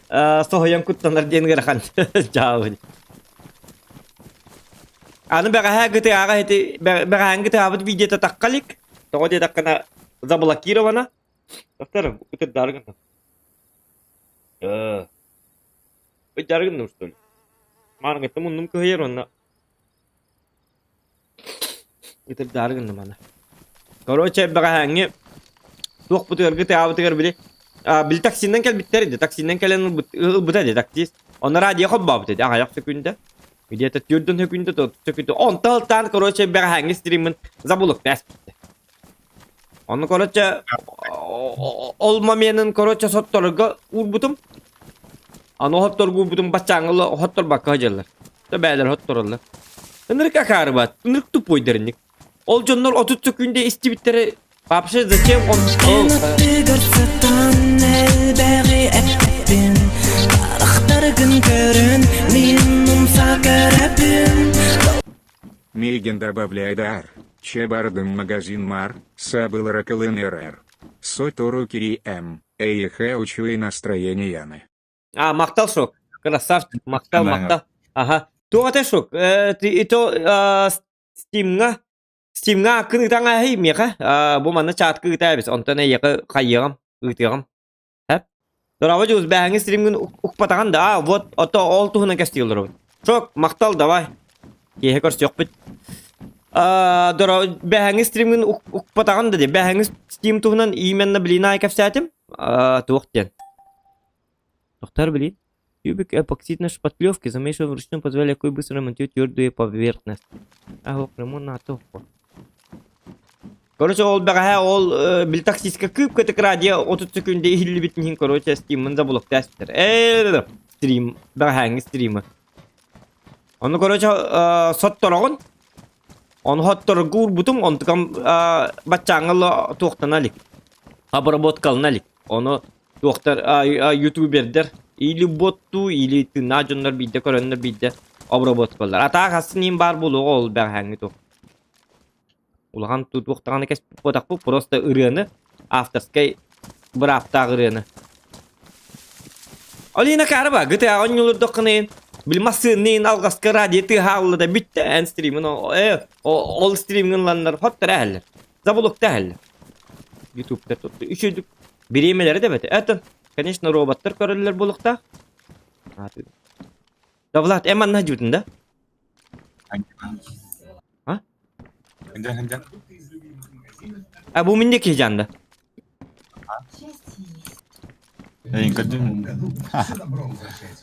соһуйан куттанар диэн ыарахан дьаабын. Аны бэҕэһээ гытыаҕа ити бэҕэһээҥҥи гытыаҕабыт видеота тахха илик. Тоҕо диэтэххинэ заблокировано. Доктор, ытырдаары гынным. Э, ыйдаары гынным что ли? Маарыҥҥыттан муннум кыһыйар уонна ытырдаары гынным аны. Короче, бэҕэһээҥҥи туохпутугар гытыаҕабытыгар били били таксинан кэлбиттэр ди таксинан кэлэн ылбыта ди таксист. Онно радио холбообут ди аҕыйах сөкүүндэ. Где-то түрдөн сөкүүндэ, сөкүүндэ. Онтон ылтаан, короче, бэҕэһээҥҥи стриммин забулук бэспитте. Ону, короче, ол моменын, короче, сотторго уурбутум. Аны хотторго уурбутум баччааҥҥы хотторбакка сылдьаллар. Бээлэр хоттороллор. Ынырык акаарыбат, ынырык тупойдарынник. Ол дьоннор 30 сөкүүндэ истибиттэрэ вообще зачем он Эн аттыгар сытан элбэҕи эппэппин Харахтаргын көрөн мин умса көрөбүн Миигин добавляй дар, че бардым магазин мар, сабыл ракылын РР. Сотору кири М, эйхэ учуй настроенияны. А, махтал шок. Красавчик, махтал, махтал. Ага. Туох этэ шок? Ты то Стимҥа Стимҥа аккын ыытан ааһый миэхэ. Бу манна чаатка ыытаа эбит. Онтон эйиэхэ хайыаҕым, ыытыаҕым. Һэп. Дорообо дьулус бээһэҥҥи стримҥин укпатаҕын да. А, вот, ото ол туһунан кэстии олоробут. Шок, махтал, давай. Киэһэ көрсүөхпүт. Доро бээһэҥҥи стримҥин укпатаҕын да дии. Бээһэҥҥи стим туһунан именно блин аай кэпсээтим. Туох диэн. Тохтор блин. Тюбик эпоксидной шпатлевки замешиваем вручную, позволяя легко и быстро ремонтировать твердую поверхность. А, ремонт на Короче, ол бэҕэһээ ол э, били таксистка кыып-кытык радио 30 секунда иһиллибитин иһин, короче, стриммын заблоктаастар. Э, стрим, бэҕэһээҥҥи стримы. Ону, короче, э, соттороҕун. Ону хотторго уурбутум, онтукам э, баччааҥҥа туохтана илик. Обработкалана илик. Ону туохтар ютубердэр или боттуу, или тыыннаах дьоннор биирдэ көрөннөр биирдэ обработкалар. А таах астын баар буолуоҕа ол бэҕэһээҥҥи туох. Улахан туох даҕаны кэспит буотахпыт, просто ырыаны, авторскай бырааптаах ырыаны. Алина Карба, GTA оонньуулурдаххына били массыынныын алҕаска радио тыаһаалла да бүттэ эн стримин ол стримҥин ыланнар хоттор эһэллэр. Забулукта эһэллэр. Ютубтар тут үчүгдүк бириэмэлэрэ да бэтэ. Это, конечно, роботтар көрөллөр буолуохтаах. Да, Влад, эн манна сылдьыбытын да? А? Ханжан ханжан. А бу минне киһи жанда. Эйин көрдүн.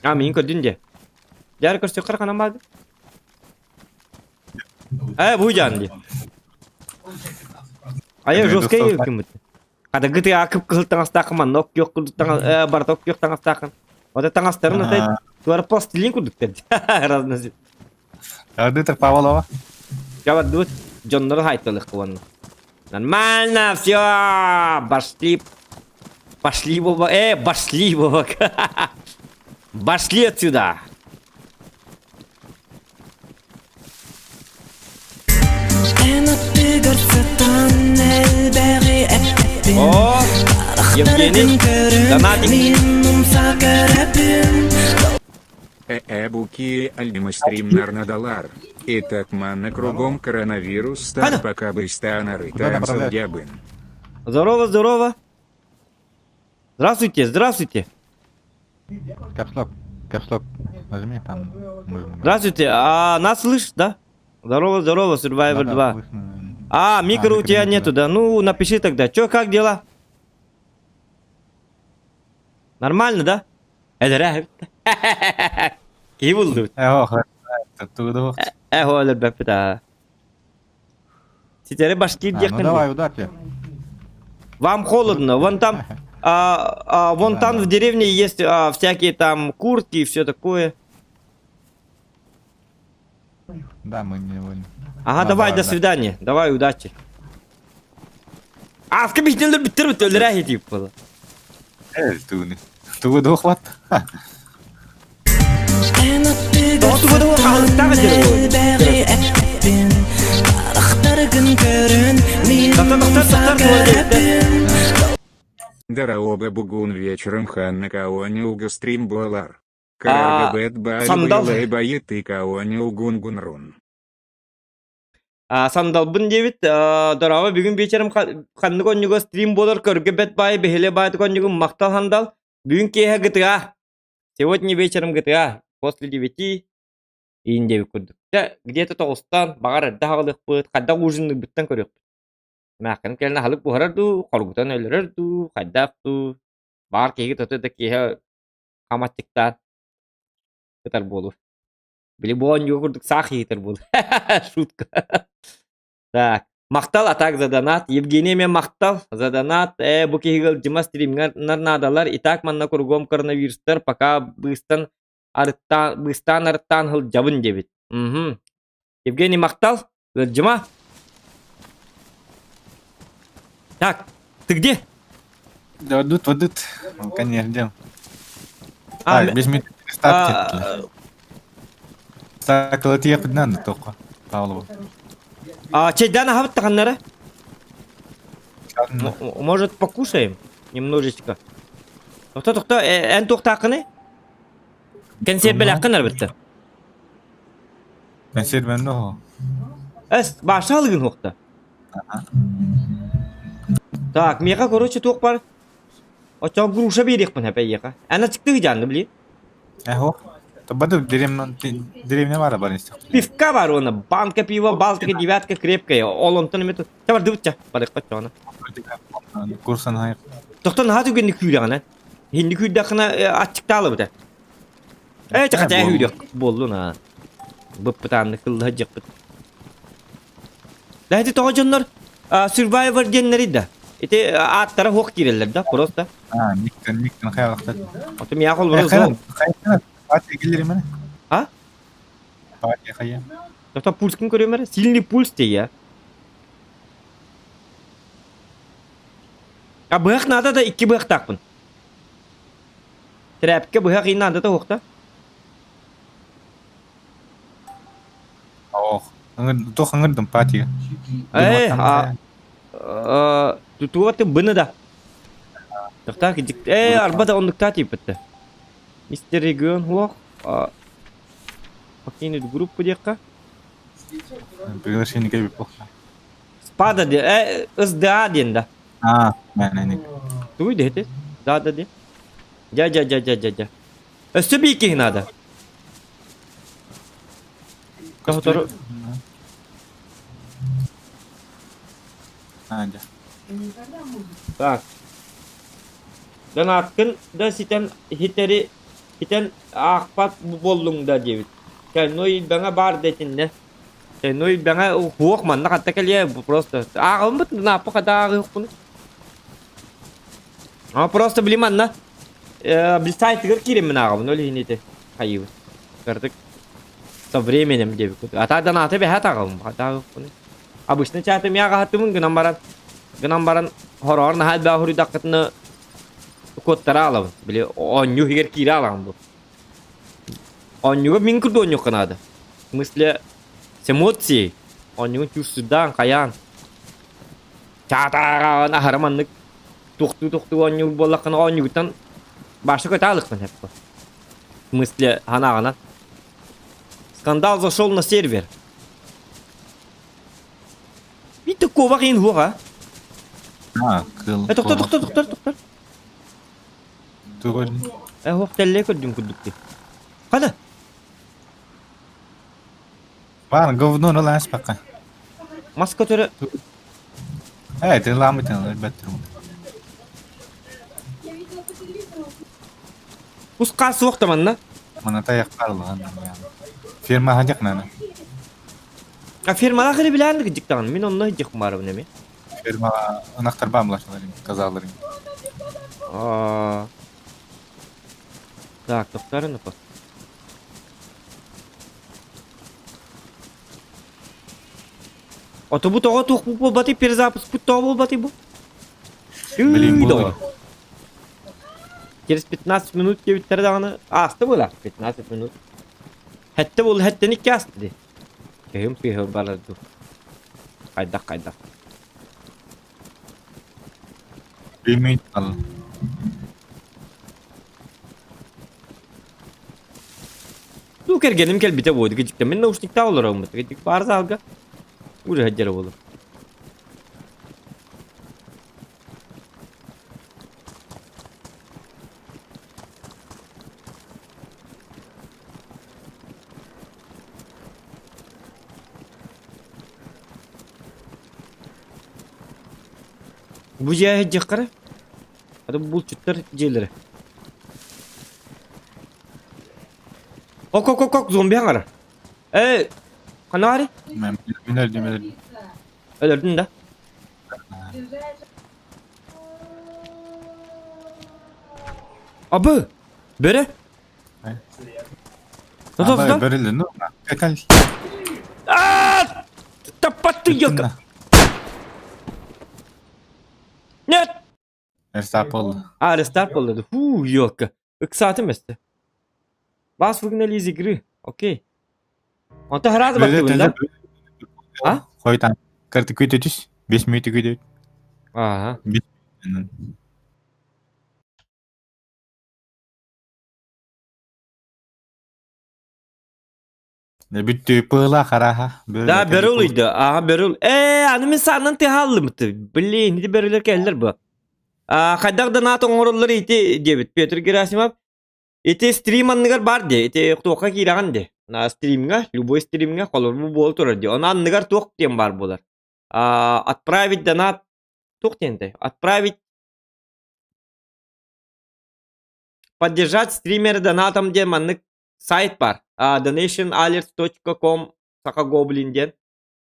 А мин көрдүн де. Дьар көрсөххөр ханан барды? Э бу жан ди. Айа жесткий киммит. Хата GTA кып-кыһыл таҥастааххын манна ок күөх курдук таҥас э, барыта ок күөх таҥастааххын. Ота таҥастарын отой туора пластилин курдуктар. Разносит. Ардытыр Павлова. Жабардыбыт дьоннору хайталык уонна. Нормально, все, пошли. Пошли, Вова. Пошли, Вова. Пошли отсюда. О, Евгений, донатик. Буки альбима стрим нарнадалар. Итак, манна кругом коронавирус Хана. стар пока бы станары Куда направлять? ябын. Здорово, здорово. Здравствуйте, здравствуйте. Капслок, капслок. Нажми там. нужно. Здравствуйте. А нас слышишь, да? Здорово, здорово, Survivor Да-да, 2. слышно. А, микро А, у тебя микро нету, нету, да? Ну, напиши тогда. Чё, как дела? Нормально, да? Это Киһи булду. Э, ох, оттуда. Э, оля бэппит Ситэри башкир А, ну диэххин. давай, удачи. Вам холодно. Вон там, вон Да, там да. в деревне есть всякие там куртки и все такое. Да, мы не вольны. Ага, Да, давай, давай, до да. свидания. Давай, удачи. Ааска биһитинэлэр бүттэр бүттэ өлөрөө тип буолла. Э, тугуны. Тугу дохват. Тоҕо тугу да хаалыктаах этэр Тоқтар, тоқтар, тоқтар, туар Дараоба бугун вечером ханна каони стрим буалар. А, Каргабет сандал. баали байыты каони угунгунрун. Сандалбын диэбит, дорообо бүгүн вечером ханнык онньуга стрим буолар көргө бэт баай бэһилэ баайдык онньугун махтал хандал. Бүгүн киэһэ GTA. Сегодня вечером GTA. После 9 иин диэбит курдук. Дьэ, где-то тоҕустан, баҕар эрдэ аҕалыахпыт, хайдах ужинныырбыттан көрүөхпүт. Эмээххин кэлэн аһылык буһарар дуу, хоргутан өлөрөр дуу, хайдах дуу. Баҕар киһи тото да киэһэ хамаччыктаан ытар буолуо. Били бу оонньууга курдук саах иһитэр буолуо. Шутка. Так, махтал а так за донат. Евгений эмиэ махтал за донат. Бу киһи ыалдьыма стримҥар наадалар. И так манна кругом коронавирустар пока быыстан арыттаан, быыстаан арыттаан сылдьабын диэбит. Мгм. Евгений махтал. Ыалдьыма. Так, ты где? Да, вот вот Конечно, ждем. А, Так, без а, Так, ехать надо только. Павлову. А, чайдан аһабыт таханнара? Может, покушаем немножечко? Тохто, тохто, эн туохтааххыный? Кэнсиэрбэлээххин арбытта. Консервен но. Эс, баша алыгын хуохта. Так, миэхэ, короче, туох бар? Оччоҕо груша биэриэхпин эпэйиэхэ. Эн ачыктыы дьаанны били. Эхо. Тобаду деревня деревня бара бар Пивка бар уонна, банка пива, Балтика, девятка крепкая. Ол онтон эмэ Ча бардыбыт ча, барыахпат чоҕуна. Курсан хайр. Тохтон наһаа түгэнник күүрэҕин эн. Хинни күүрдэххинэ аччыктаалыбыта. Ээ, чахачаа күүрүөх буоллун аа. Быппытаанны кыллаһа дьыппыт. Да ити тоҕо дьоннор Survivor диэннэри да. Ити ааттара хуох киирэллэр да, просто. А, никтен никтен хайалахтар. Оту миэхэ холборо зол. Партия келлер А? Партия хайа. Тота пульскин көрөмөр. Сильный пульс те А быһах наада да икки быһахтаахпын. Тряпка быһах иин наада да уохта. Ох. Туох ыңырдым партия. Э, а тутуаты быны да. Тохтаа э арба да оннуктаа тииппэтте. Мистер Регион хуох покинуть группу диэххэ. Приглашение кеби плохо. Спада де СДА диэн да. А, не не не. Тугуй дэһити? Да да де. Дя дя дя дя дя дя. Өссө биир киһи наада. Тоһотору А, дя. Так. Донаткын да ситэн хитэри хитэн аахпат буоллуҥ да диэбит. Чайной илбэҥэ баар да итиннэ. Чайной илбэҥэ уһуох манна хатта кэлиэ просто ааҕыммыт нааппа хата ааҕыахпын. А просто били манна били сайтыгар киириммин ааҕабын ол иһин ити хайыыбын. Кырдык со временем диэбит. А та донаты бэһэ ааҕабын хата ааҕыахпын. Обычно чаты миэхэ аһаттыбын гынан баран гынан баран хороҕор наһаа элбэх хоруйдаххытына. Куоттара аалабын. Били оонньуу иһигэр киирэ аалаҕын бу. Оонньууга мин курдук оонньуохха наада. В смысле, с эмоцией. Оонньуугун чувствуйдаан, хайаан. Чаатааҕаан аһара маннык туохтуу-туохтуу оонньуур буоллаххына оонньуугуттан баша көтө аалыкпын эппэ. В смысле, ханаҕынан. Скандал зашел на сервер. Биир куобах иин суох а? А, кыл. Э, тохтор, тохтор, тохтор, тохтор. Тугун. Э, суох тэллэй көрдүм курдук дии. Хана? Баар говно ылаас пока. Мас көтөрө. Э, ты ламытын өлбөттүр. Кус-хаас суох да манна. Манна тайах баар Ферма хадьак нана. А фермалаах эрэ билээн кырдьык даҕаны мин онно сылдьыахпын баарабын эмиэ. Ферма ынахтар баамлашалар казалар. Аа. Так, тохтарын опа. Ото бу тоҕо туох буолбатый перезапуск тоҕо буолбатый бу? Блин, Доҕор. Через 15 минут диэбиттэрэ даҕаны ааста буолар 15 минут. Хэттэ буолла хэттэн икки ааста дии. Кыһым тыаһа барар дуу. Хайдах хайдах. Билмейт ал. Туу кэргэним кэлбитэ буолду кичиктэ. Мин наушниктаах олороммут. Кичик баар залга. Уже хаддьара буолур. Бу дьиэ дьиэххэ Аты булчуттар дьиэлэрэ. Ок ок ок ок зомби аҥара. Эй, ханаари? Мен мен өлдүм өлдүм. Өлөрдүн да. Абы! Бөрө! Тото Ама тото. бөрөлө ну. Кекал. Аа! Таппатты ёлка. Нет! Рестарт болду. А, рестарт болду. Фу, ёлка. Ыксаатым өстө. Вас выгнали из игры. Окей. Онто сразу баттыбын да? А? Хойтан. Карты күтөтүс. 5 минут күтөт. Ага. Бүттү пыла хараха. Да, бөрө улуйду. Ага, бөрө. Э, аны мин саанан тыһааллымыты. Блин, ити бөрөлөр кэллэр бу. А, хайдах донат оҥороллор ити диэбит Петр Герасимов. Ити стрим анныгар бар дии. Ити туохха киирэҕин дии. На стримҥа, любой стримҥа холобур буола турар дии. Ону анныгар туох диэн баар буолар. А, отправить донат туох диэн этэй? Отправить Поддержать стримера донатом диэн маннык сайт баар. donationalerts.com саха гоблин диэн.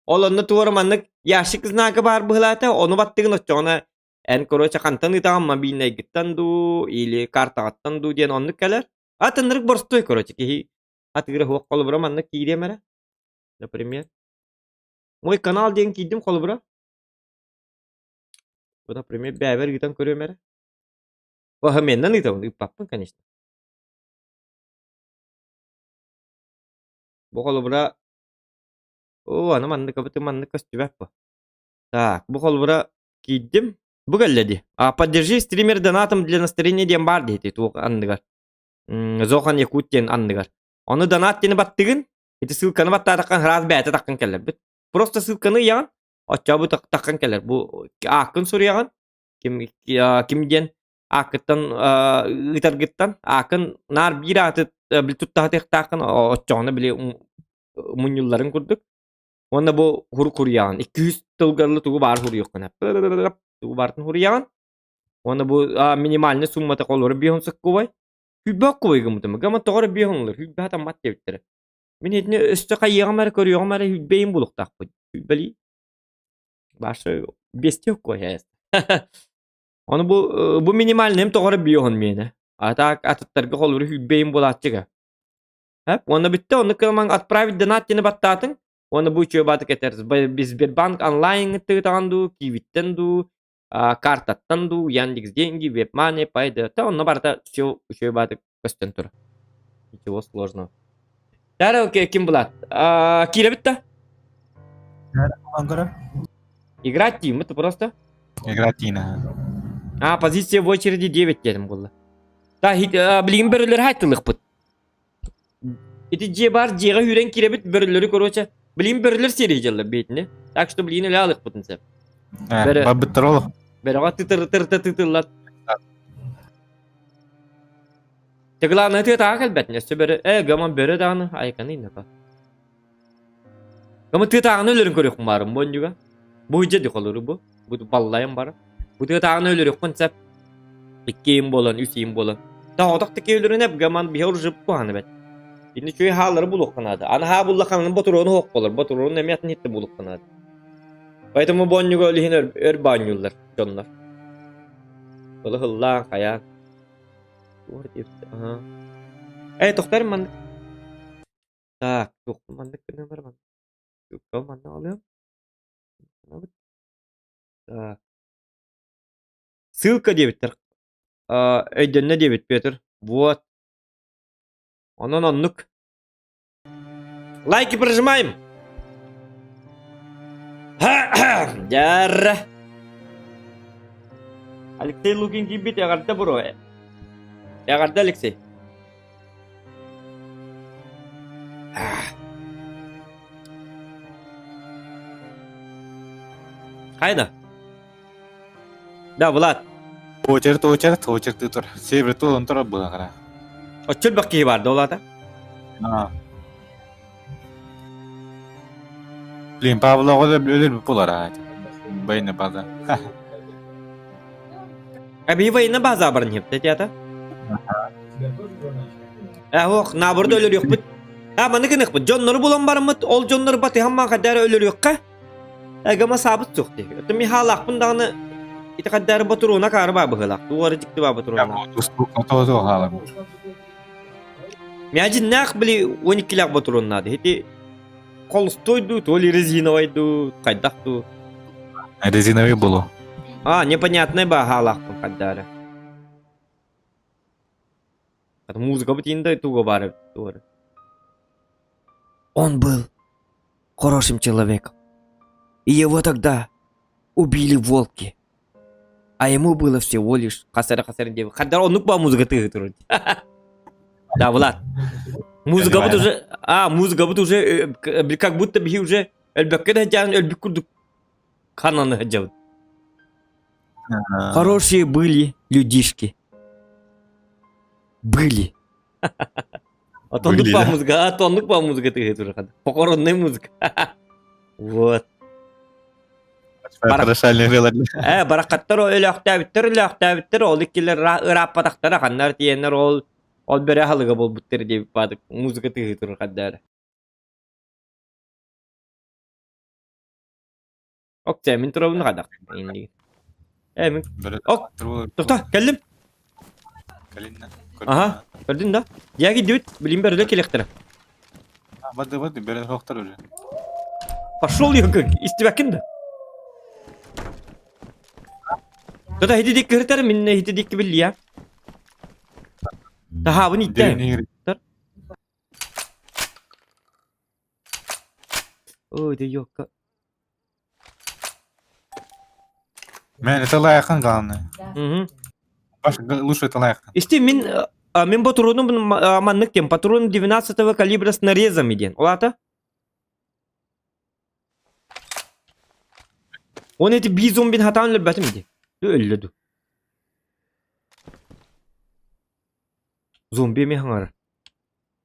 Ол онно туора маннык ящик знака баар быһылаата, ону баттыгын оччоҕуна эн короче хантан ыытаҕын мобильнайгыттан дуу или картаҕыттан дуу диэн оннук кэлэр. Атыннарык боростуой короче киһи атыыра суох холобура маннык киириэм эрэ. Например. Мой канал диэн киирдим холобура. Например, бэйэбэр ыытан көрүөм эрэ. Оһоменнан ыытабын, ыыппаппын, конечно. Бу холобура оо, аны маннык эбит маннык көстүбэт бу. Так, бу холобура киирдим. Бу кэллэ дии. А поддержи стример донатом для настроения диэн баар диэти туох анныгар. Зохан Якут диэн анныгар. Ону донат диэни баттыгын, ити ссылканы баттаатаххын сразу бэйэтэ таххан кэлэрбит. Просто ссылканы ыйаҕын, оччоҕо бу таххан кэлэр. Бу ааккын суруйаҕын, ким ким диэн ааккыттан ыытаргыттан ааккын наар биир ааты били туттаһатыахтааххын оччоҕуна били мунньулларын курдук уонна бу хуруйаҕын 200 тылгарлы тугу баар хуруйуоххун тугу баартын хуруйаҕын уонна бу минимальный суммата холоро биэһун саккубай хүлбэх кубай гыммытым гама тоҕо эрэ биэһун ылар хүлбэх атаммат диэбиттэрэ мин итини өссө хайыаҕым эрэ көрүөҕүм эрэ хүлбэйин булуохтаахпын хүлбэлии Баша бестех куоһээс. Ону бу бу минимальныйым тоҕо эрэ биоһун миэнэ. А так атыттарга холобур хүлбэйим буолааччыга. Хэп, уонна бүттэ оннук кыламаҥ отправить донат диэни баттаатыҥ. Уонна бу үчүгэй баатык этэр. Сбербанк онлайн ыттыгытаҕын дуу, киивиттэн дуу, Картаттан дуу, Яндекс деньги, WebMoney, Payda. Та онно барыта все үчүгэй баатык көстөн турар. Ничего сложного. Дара окей, ким булат? Киирэбит да? Играть тим, это просто? Играть тина. А, позиция в очереди 9 дедим булла. Та, билигин бөрөлөр хайтылыкпыт. Ити дьиэ баар дьиэҕэ үүрэн киирэбит бөрөлөрү короче билигин бөрөлөр сиэри дьаллар биэтини. Так что билигин өлө алыхпытын сөп. Бөрө. Барбыттар ол. Бөрөҕө тытыр тырта тытыллар. Те главное тыатааҕа кэлбэтин өссө бөрө э гаман бөрө даҕаны айканы иннапа. Гама тыатааҕыны өлөрүн көрүөхпүн баарым бу онньуга. Бу дьэ дихолору бу. Бу баллайым бар. Бу тыатааҕыны өлөрүөхпүн сөп. Икки ыйым буолан, үс ыйым буолан. Тоҕотох таки өлөрүн эп гаман биһи оружып куһаны бэт. Инни чуй хаалары булуохха наада. Аны хаа булла ханын ботуруону хоқ болар. Ботуруонун эми атын хитте булуохха наада. Поэтому бу онньуга өлүһүн өр, өр баанньууллар дьоннор. Ылы хыллаан, хайаан. Ага. Эй, тохтор маннык. Так, туохпун маннык гынан бараман. Манна алыам. Так. Ссылка диэбиттэр. Өйдөннө диэбит Петр. Вот. Онон оннук. Лайки прожимаем. Дьарра. Алексей Лукин киирбит эҕэрдэ буро. Эҕэрдэ Алексей. Хайда? Да, Влад. Очерт, очерт, очерт тур. Север туолан турар быһаҕара. Оччо элбэх киһи бар да улаата? Блин, Павлоҕа өлөр булар Военная база. Аби военная база баран хепте теата. Ох, наоборот өлөрүөхпүт. А маны гыныхпыт. Дьоннору булан бараммыт, ол дьоннору батыһан хадары өлөрүөххэ. Эгама саабыт суох дии. Оттон Михалаахпын даҕаны ити хаддары ботуруона каары баа быһыылаах. Туора дьикти баа ботуруона. Мядиннаах били 12-лээх ботуруоннаады. Ити холустой дуу, то ли резиновай дуу, хайдах дуу. Резиновый было. А, непонятный баа хаалаахпын хаддары. Музыка бутин да туга баар туора. Он был хорошим человеком. И его тогда убили волки. А ему было всего лишь хасара хасара деп. Хаддар оннук ба музыка тыгы турар. Да, Влад. Музыка бут уже а музыка бут уже как будто би уже өлбөккө да жаан өлбүк курдук хананы жабыт. Хорошие были людишки. Были. Отоннук Были, ба да? музыка, отоннук ба музыка тыгы турар. Похоронная музыка. Вот. Э, баракаттар өлөөхтөөбүттэр өлөөхтөөбүттэр ол иккилэр ырааппатахтара ханнар тиэннэр ол ол бөрө халыга болбуттар диэбит баадык музыка тыһыы турар хаддаара. Ок, мин турабын хадах. Э, мин Ок, тоқта, кэллим. Аха, көрдүн да? Дьэ кидибит, билин бөрөлө келехтера. Бады бады, бөрө хохтар уже. Пошел я как, истибэккин да? Тота хити дик кыртар, мин хити дик билия. Таһаабын иттэ. Ой, да ёка. Мен это лайхан главное. Угу. Ваш лучше это лайхан. Исти мин мин патрону маннык тем патрон 12 калибра с нарезами диэн. Улата? Он эти бизон бин хатаан өлөрбөтүм ди. Өллөдү. Зомби эми хаҥара.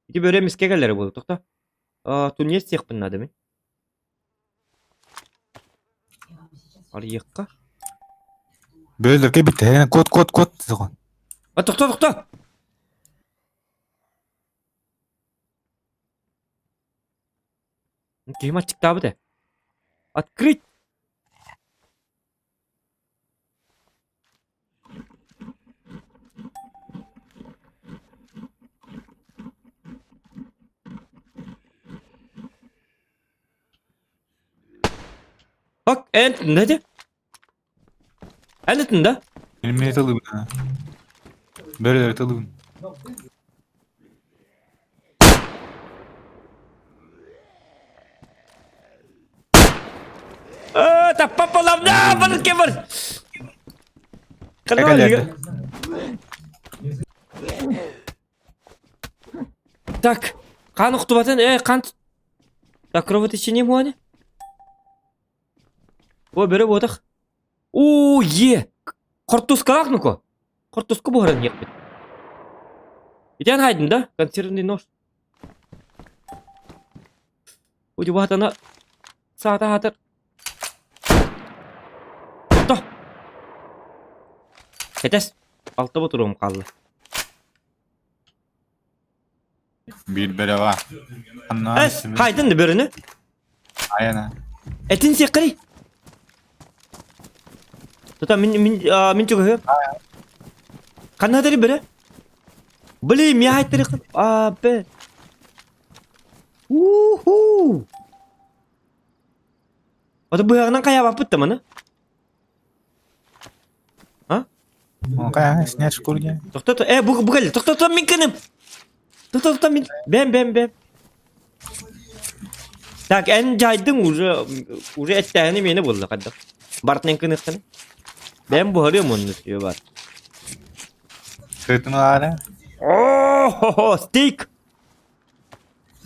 Ити бөрө эмискэ кэлэрэ буолуо тоқта. Тунец сиэхпин наада мин. Арыйыахха. Бөөлөргө бүттэ. Кот кот кот соҕон. А тохто тохто. Киһим аччыктаабыт ээ. Открыть! Ок, эн не? Эн ытын да? Мин тылыбын. Бөрөлөр тылыбын. Таппа поламна, бар кемер. Экалерді. Так, қан ұқтыбатын, э, қан... Так, кровотечение муане? О, бөрө буотах. О, е! Хортускалаах нуко. Хортуска буһаран иэхпит. Итэн хайдын да? Консервный нож. Удибатана саата хатыр. То. Кэтэс. Алта ботуруом хаалла. Биир бөрө баар. Анна Э, хайдын да бөрөнү? Айана. Этин сиэккэрий. Тута мин мин мин чугаһыам. Ханна дери бөрө? Блин, миэхэ айттарыаххын. А, б. Уху! Ото быһаҕынан хайаабаппыт да маны. А? Хайа, снять шкуру диэн. Тохтото, э, бу бу кэллэ. Тохтото мин кэним. Тохтото мин. Бэм бэм бэм. Так, эн дьайдыҥ уже уже эттээһини миэнэ буолла хайдах. Бартын кыныххын. Бэм буһарыам онно сүө бар. Сытын аара. О, стейк!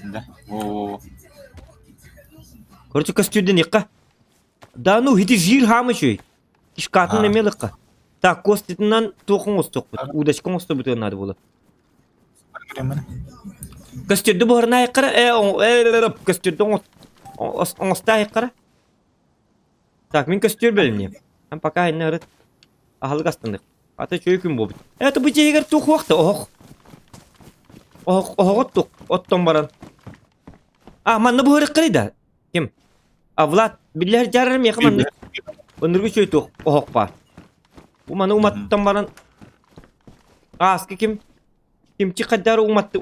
Да. Во-во-во. Короче, көстүүрдэн иққа. Да ну, ити жир хаамы үчүгэй. Кишкатын эмиэ ылыахха. Так, коститынан туох оҥостуохпут? Удочка оҥостобутугар наада буолар. Көстүрдү буһарына айыккара, э, көстүрдү оҥосто айыккара. Так, мин көстүөр бэлэмниэм. Эн пока иннэ ырыт. Аһылык астынык. Ата үчүгэй күн буолбут. Это бу дьиэгэр туох уохта оһох. Оһох оһоҕот туох оттон баран. А, манна буһарыаххарый да? Ким? А Влад, биллэр дьаарар миэхэ маннык ыныргы үчүгэй туох оһох баар. Бу маны уматтан баран ааскы ким кимчи хайдары уматты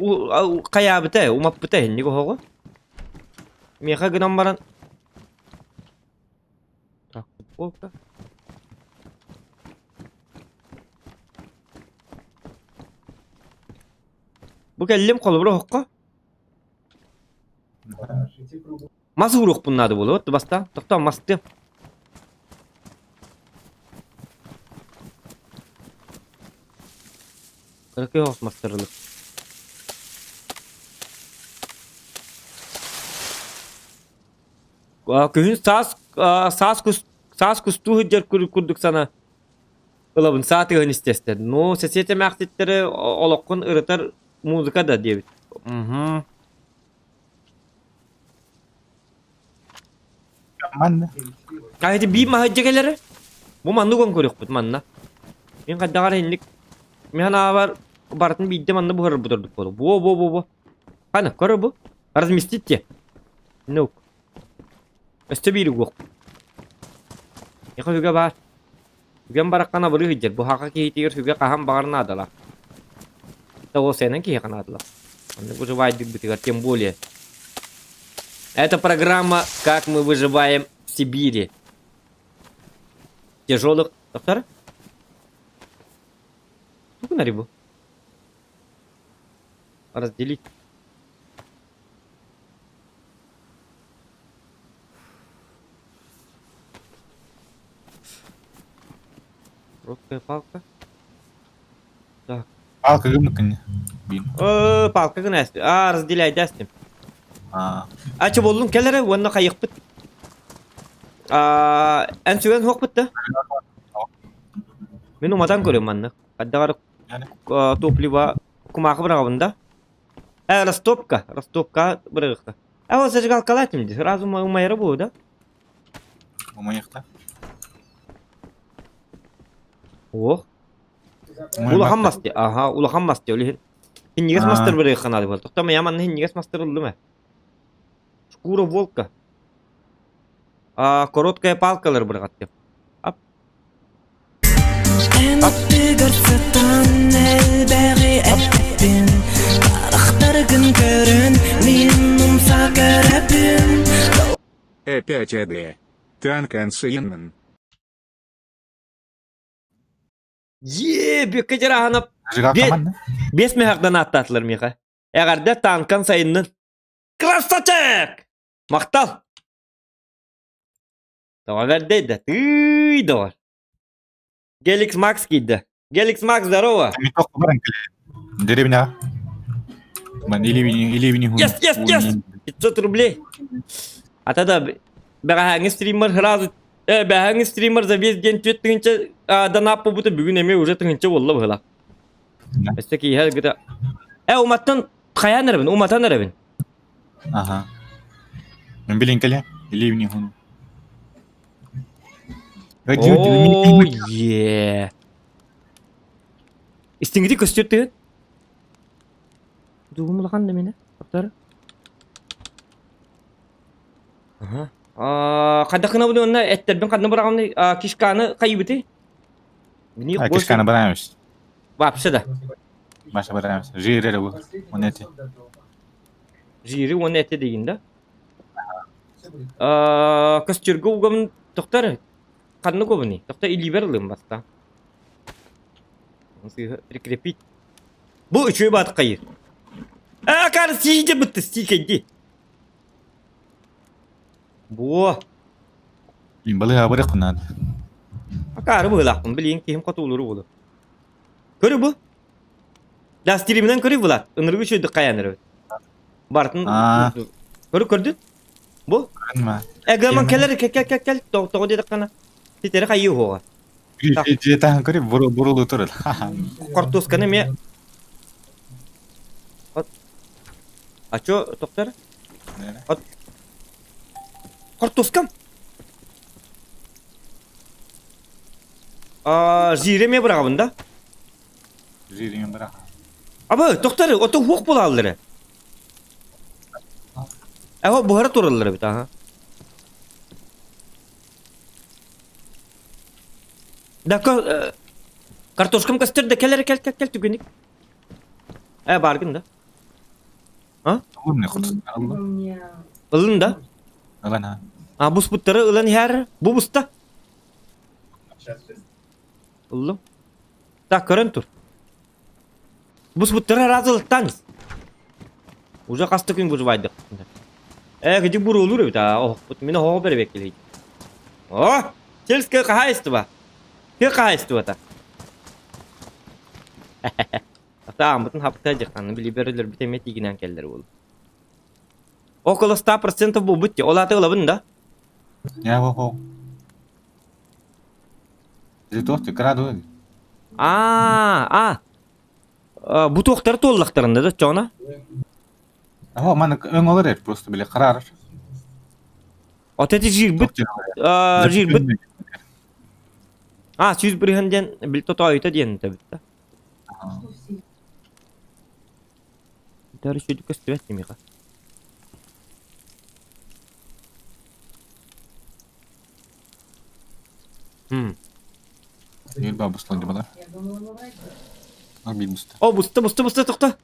хайаабыта умаппыта инник оһоҕу. Миэхэ гынан баран так футболка. Бу кэллим холобур оһоххо. Мас ууруохпун наада буолуо бастаан тохтоо мастыам. Кыракый оһох мастарылык. Күһүн саас саас кус саас кустуу сылдьар курдук сана ылабын саа тыаһын истэстэр. Ну, сосед эмээхситтэри олоххун ырытар музыка да диэбит. Угу. Манна. А ити биир маһырдьа кэлэрэ. Бу маннык уон көрүөхпүт манна. Мин хайдаҕар инник мин санаабар барытын биирдэ манна буһарарбыт ордук буолуо. Буо буо буо буо. Хана көрө бу. Разместить те. Ну. Өстө биир угуох. Яха үгэ баар. Үгэн бараххан абырыы сылдьар. Бу хаха киһитигэр сүгэ хаһан баҕар наадалаах. Тоҕус киһиэхэ наадалаах. Маннык выживайдыырбытыгар тем более. Это программа «Как мы выживаем в Сибири». Тяжелых... Доктор? Тугу нарибу? Разделить. Короткая палка. Так. Палка гыммыкын. Бин. Палка гына А, разделяй дэстим. А. Ачы боллун кэлэрэ уонна хайыхпыт. А, эн сүгэн суохпут да? Мин уматан көрөм маннык. Хайдаҕар топливо кумаахы быраҕабын да? Э, растопка, растопка быраҕыахха. Э, ол зажигалкалаатым дии. Сразу умайара буолуо да? Умайыахта. Ох. Улахан мас дии. Аха, улахан мас дии. Ол иһин Хинньигэс мастар бырыахха наада буолла. Тохтоо, я манна хинньигэс мастар ыллым ээ. Шкура волка. А, короткая палкалар быраҕаттым. Ап. Эн аттыгар сытан элбэҕи эппин Харахтаргын көрөн мин умса көрөбүн Опять АД. Танк Ансейнман. Е, бүккэ дьарааһынап Жига команда. Бес мехардан ааттаатылар миэхэ. Эҕэрдэ танкан сайыннын. Красавчик! Махтал! Тоҕо бэрдэй да, тыый доҕор. Геликс Макс киирдэ. Геликс Макс, здорово! Деревня. Yes, yes, yes! 500 рублей. А тогда бэҕэһээҥҥи стример сразу бэҕэһээҥҥи стример за весь день түөрт тыһыынча донат буолбута бүгүн эмиэ уже тыһыынча буолла быһыылаах. Өссө киһи гыта уматтан хайаан эрэбин, уматан эрэбин. Ага. Мен билин кэле, или не хуну. О, е. Истиҥити көстөр тыһын. Дугум улахан да мине. Тоқтар. Ага. Хайдахына буду онно эттербин ханна быраҕамны кишканы хайыбыты? А, кишканы барамыз. Вообще да. Маша барамыз. Жири бу. Он эти. Жири он эти деген да? Костюрга угамын тоқтар. Ханна кобыны? Тоқта илибер ылым баста. Прикрепить. Бу үчүгэй баат хайыр. Аа, кар сиидэ бытты сиикэйди. Буо. Блин, балыга абырык надо. Акаары быһылаахпын, билигин киһим хотуулуру буолу. Көрү бу. Да, стриминен көрү булат. Ыныргы үчүгдүк хайан эрэ. Бартын көрү көрдүн? Бу? Э, гаман кэлэр кэл кэл кэл тоҕо диэтэххинэ ситэри хайыы уһуоҕа. Дьиэтаһын көрү бурулу турар. Хортуусканы эмиэ А чё, тоқтар? Хортускам. А, жире эмиэ быраҕабын да? Жириҥин бырах. Абы, тоқтар, ото хуох буолааллар. Эһо буһара тураллар эбит, аха. Да, картошкам көстөр да кэл эрэ кэл кэл кэл түгэнник. Э, бааргын да. А? Ылын да? Ылан ha. А буспуттары ылан иһэр. Бу буста. Ыллым. Так, көрөн тур. Буспуттары раз ылыттаңыз. Уже хаста күн выживайдык. Э, где буруулур эбит, а, оһохпут. Мин оһоҕу бэрбэк килей. О, сельское хозяйство. Тыа хаһаайыстыбата. Атааммытын хапта дьахтаны били бөрөлөрбүт эмиэ тиигинэн кэллэр буолу. Около 100% буолбут дии. Ол аата ылабын да? Я хо Ты краду. Аа, а. Бу туохтары туоллахтарында да чоона? Аха, маны өң олар эр, просто биле карар. От эти жирбит, жирбит. А, сүүс бырыһан диэн бил тотоойута диэн этэбит да. Дары сүдү көстүбэт миэхэ. Хм. Биир баа буслан дебала. Биир буста. О, буста, буста, буста, тохто.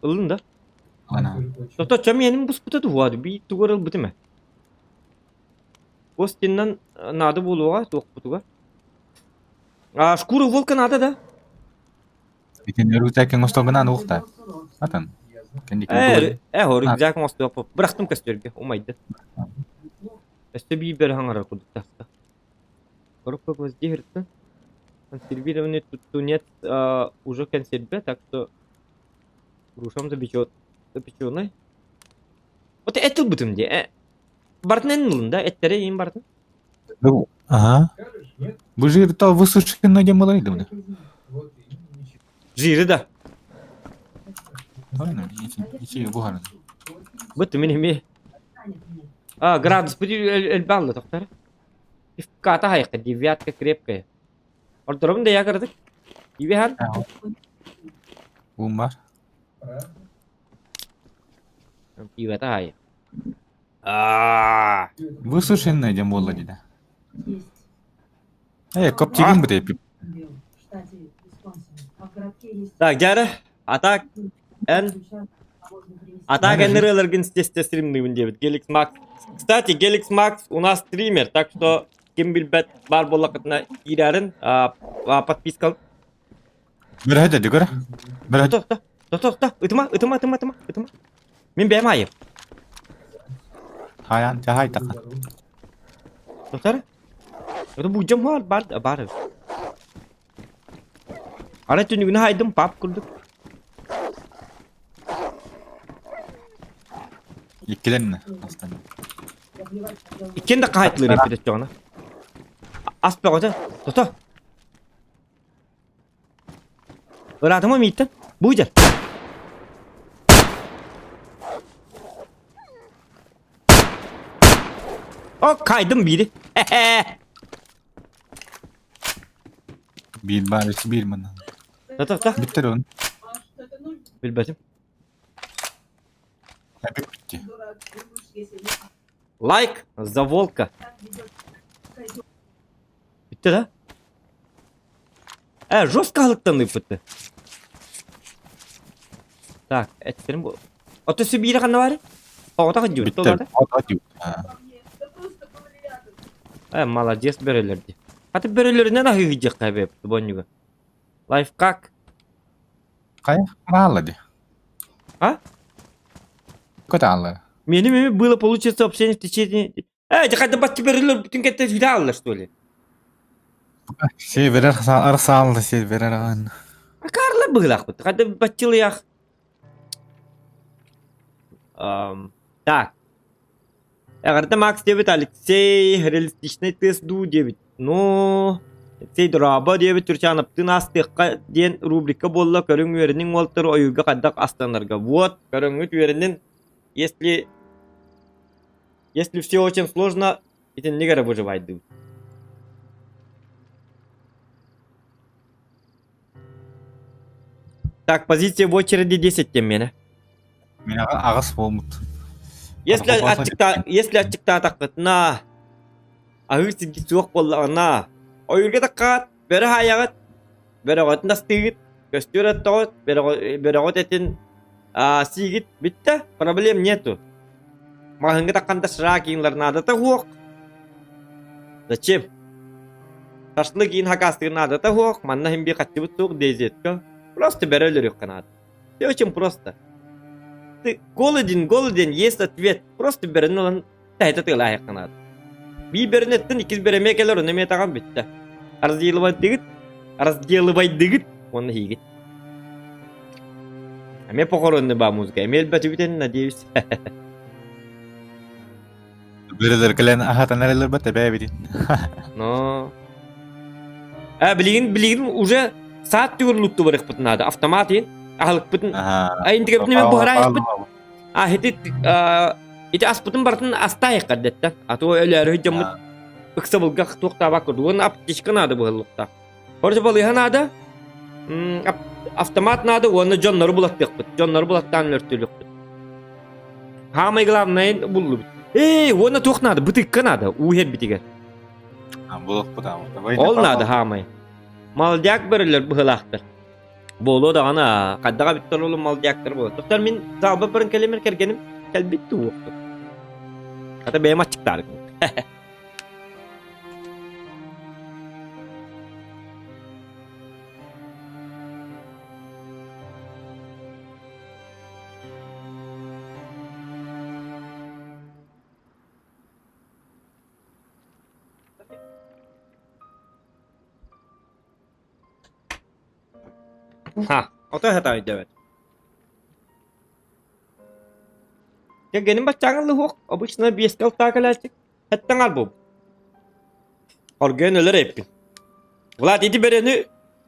Ылын да. Ана. Тохто, чөм иэним буспута туһуа би тугар ылбытым ээ. Остиннан наада буолуоҕа туохпутугар. А шкура волка надо да? Итин рюкзакин остоҕунан уохта. Атын. Э, э, рюкзак оҥостуохпут. Бырахтым көстөргө, умайды. Өстө биир бөрө хаҥарар курдук таста. Коробка гвоздей говорит, консервированный тунец уже консерве, так что грушам запеченный. Вот это бутым де. Э, бартын эн да, эттере им бартын. Ага. Бу жир то высушенный дем было да? Жиры да. Правильно? Ити буһарын. Бут мин эми. А, градус бу элбаллы тоқтар. Пивката хайка, девятка крепкая. Ордорум да ягырдык. Ибихан. Бум бар. Пивата хай. А. Высушенный дем было дида. Э, коптигин бу деп. Так, дьары, а так эн а так эн ырыаларгын естественно стримныыбын диэбит Геликс Макс. Кстати, Геликс Макс у нас стример, так что ким билбэт баар буоллаххытына киирээрин подписка. Бөрөһө да көрө. Бөрөһө. Тохто, тохто, тохто, ытыма, ытыма, ытыма, ытыма, ытыма. Мин бэйэм айым. Хайан, чахай така. Тохтор. Это будем бар, бар, бар. Ара түнүгүнэ хайдым пап курдук. Иккилэннэ. Астан. Иккиэн да хаайтылыр эппит өттөҕүнэ. Ас бөҕөтө. Тото. Ыраатыма мииттэн. Бу дьэр. О, кайдым биири. Биир баар, өссө биир манна. Тото, тото. Бүттэр он. Билбэтим. Эпик бүттү. Лайк за волка. Бүттэ да? Э, жестко аһылыктан ыыппытты. Так, эттерим бу. Ото өссө биирэ ханна баарый? Оҕото сылдьыбыт Бүттэр. туоллаата. Э, молодец бөрөлөр дии. Хата бөрөлөрүнэн аһыы сылдьыахха эбээт бонньуга. Лайфхак. Хайа, хараалла дии. А? Көтаалла. Меним эми было получить сообщение в течение... Э, дьэ бачча бөрөлөр бүтүн кэттэ сүтэ хаалла, что ли? Северер арсаалла северер аҕын. Акаарлар быһыылаахпыт. Хата баччылыйах. Так. Эҕэрдэ Макс диэбит Алексей реалистичный тыас дуу диэбит. Ну, Алексей дорообо диэбит Турчановтыын аастыахха диэн рубрика буолла көрүҥ үөрэниҥ уолтар ойууга хайдах астанарга. Вот, көрөҥҥүт үөрэнин. Если если все очень сложно, итинник эрэ выживайдыыбыт. Так, позиция в очереди 10 диэн миэнэ. Мин аҕыс буолбут. Если аччыкта, если аччыктаатаххытына, аһыыр сиргит суох буоллаҕына, ойуурга таххаат, бөрө хаайаҕыт, бөрөҕүтүн астыыгыт, көстүөр оттоҕут, бөрөҕүт этин сиигит, бүттэ, проблем нету. Маҕаһыыҥҥа таххан да шракинлар наадата суох. Зачем? Шашлык иин хакаастыыр наадата суох, манна иһин биир хаччыбыт суох, дезетка. Просто бөрө өлөрүөххэ наада. Все очень просто. Ты голоден, голоден, есть ответ. Просто бөрөнү ылан тэһитэ тыалаайахха наада. Биир бөрөнү эттин, иккис бөрө эмиэ кэлэр, ону эмиэ таҕан бүттэ. Разделывайдыгыт, разделывайдыгыт уонна иһиигит. Эмиэ похоронный баа музыка, эмиэ элбэтибитин, надеюсь. Бөрөлөр кэлэн аһатан эрэллэр ба тэбээбитин. Но... Э, билигин, билигин уже саат түгөр лутту барыахпытын наада. Автомат иин, аһылыкпытын. А интигебитин мен буһараайыппыт. А ити ити аспытын барытын астаайыкка деттен. А то өлөөрү дьоммут ыксабылга туохтаабак курдук. Уонна аптечка наада быһыллыктаах. Короче, балыыһа наада. Автомат наада уонна дьоннору булаттыахпыт. Дьоннору булаттаан өлөртүлүөхпүт. Самое главное буллубут. Эй, уонна туох наада? Бытыкка наада, уу иһэрбитигэр. Ол наада хаамай. Малдяк бөрөлөр быһылаахтар. Буолуо даҕаны, хайдаҕа бүттэр олу малдяктар буолуо. Тоқтар мин залба баран кэлэмэр кэргэним кэлбит туохтук. Хата бэйэм аччыктаарык. Ха, ото хата өйдөбөт. Кэргэним баччааҥҥа лыһуох, обычно биэскэ алтаа кэлээччик. Эттэн арбум. Оргуйан өлөр эппин. Влад, ити бөрөнү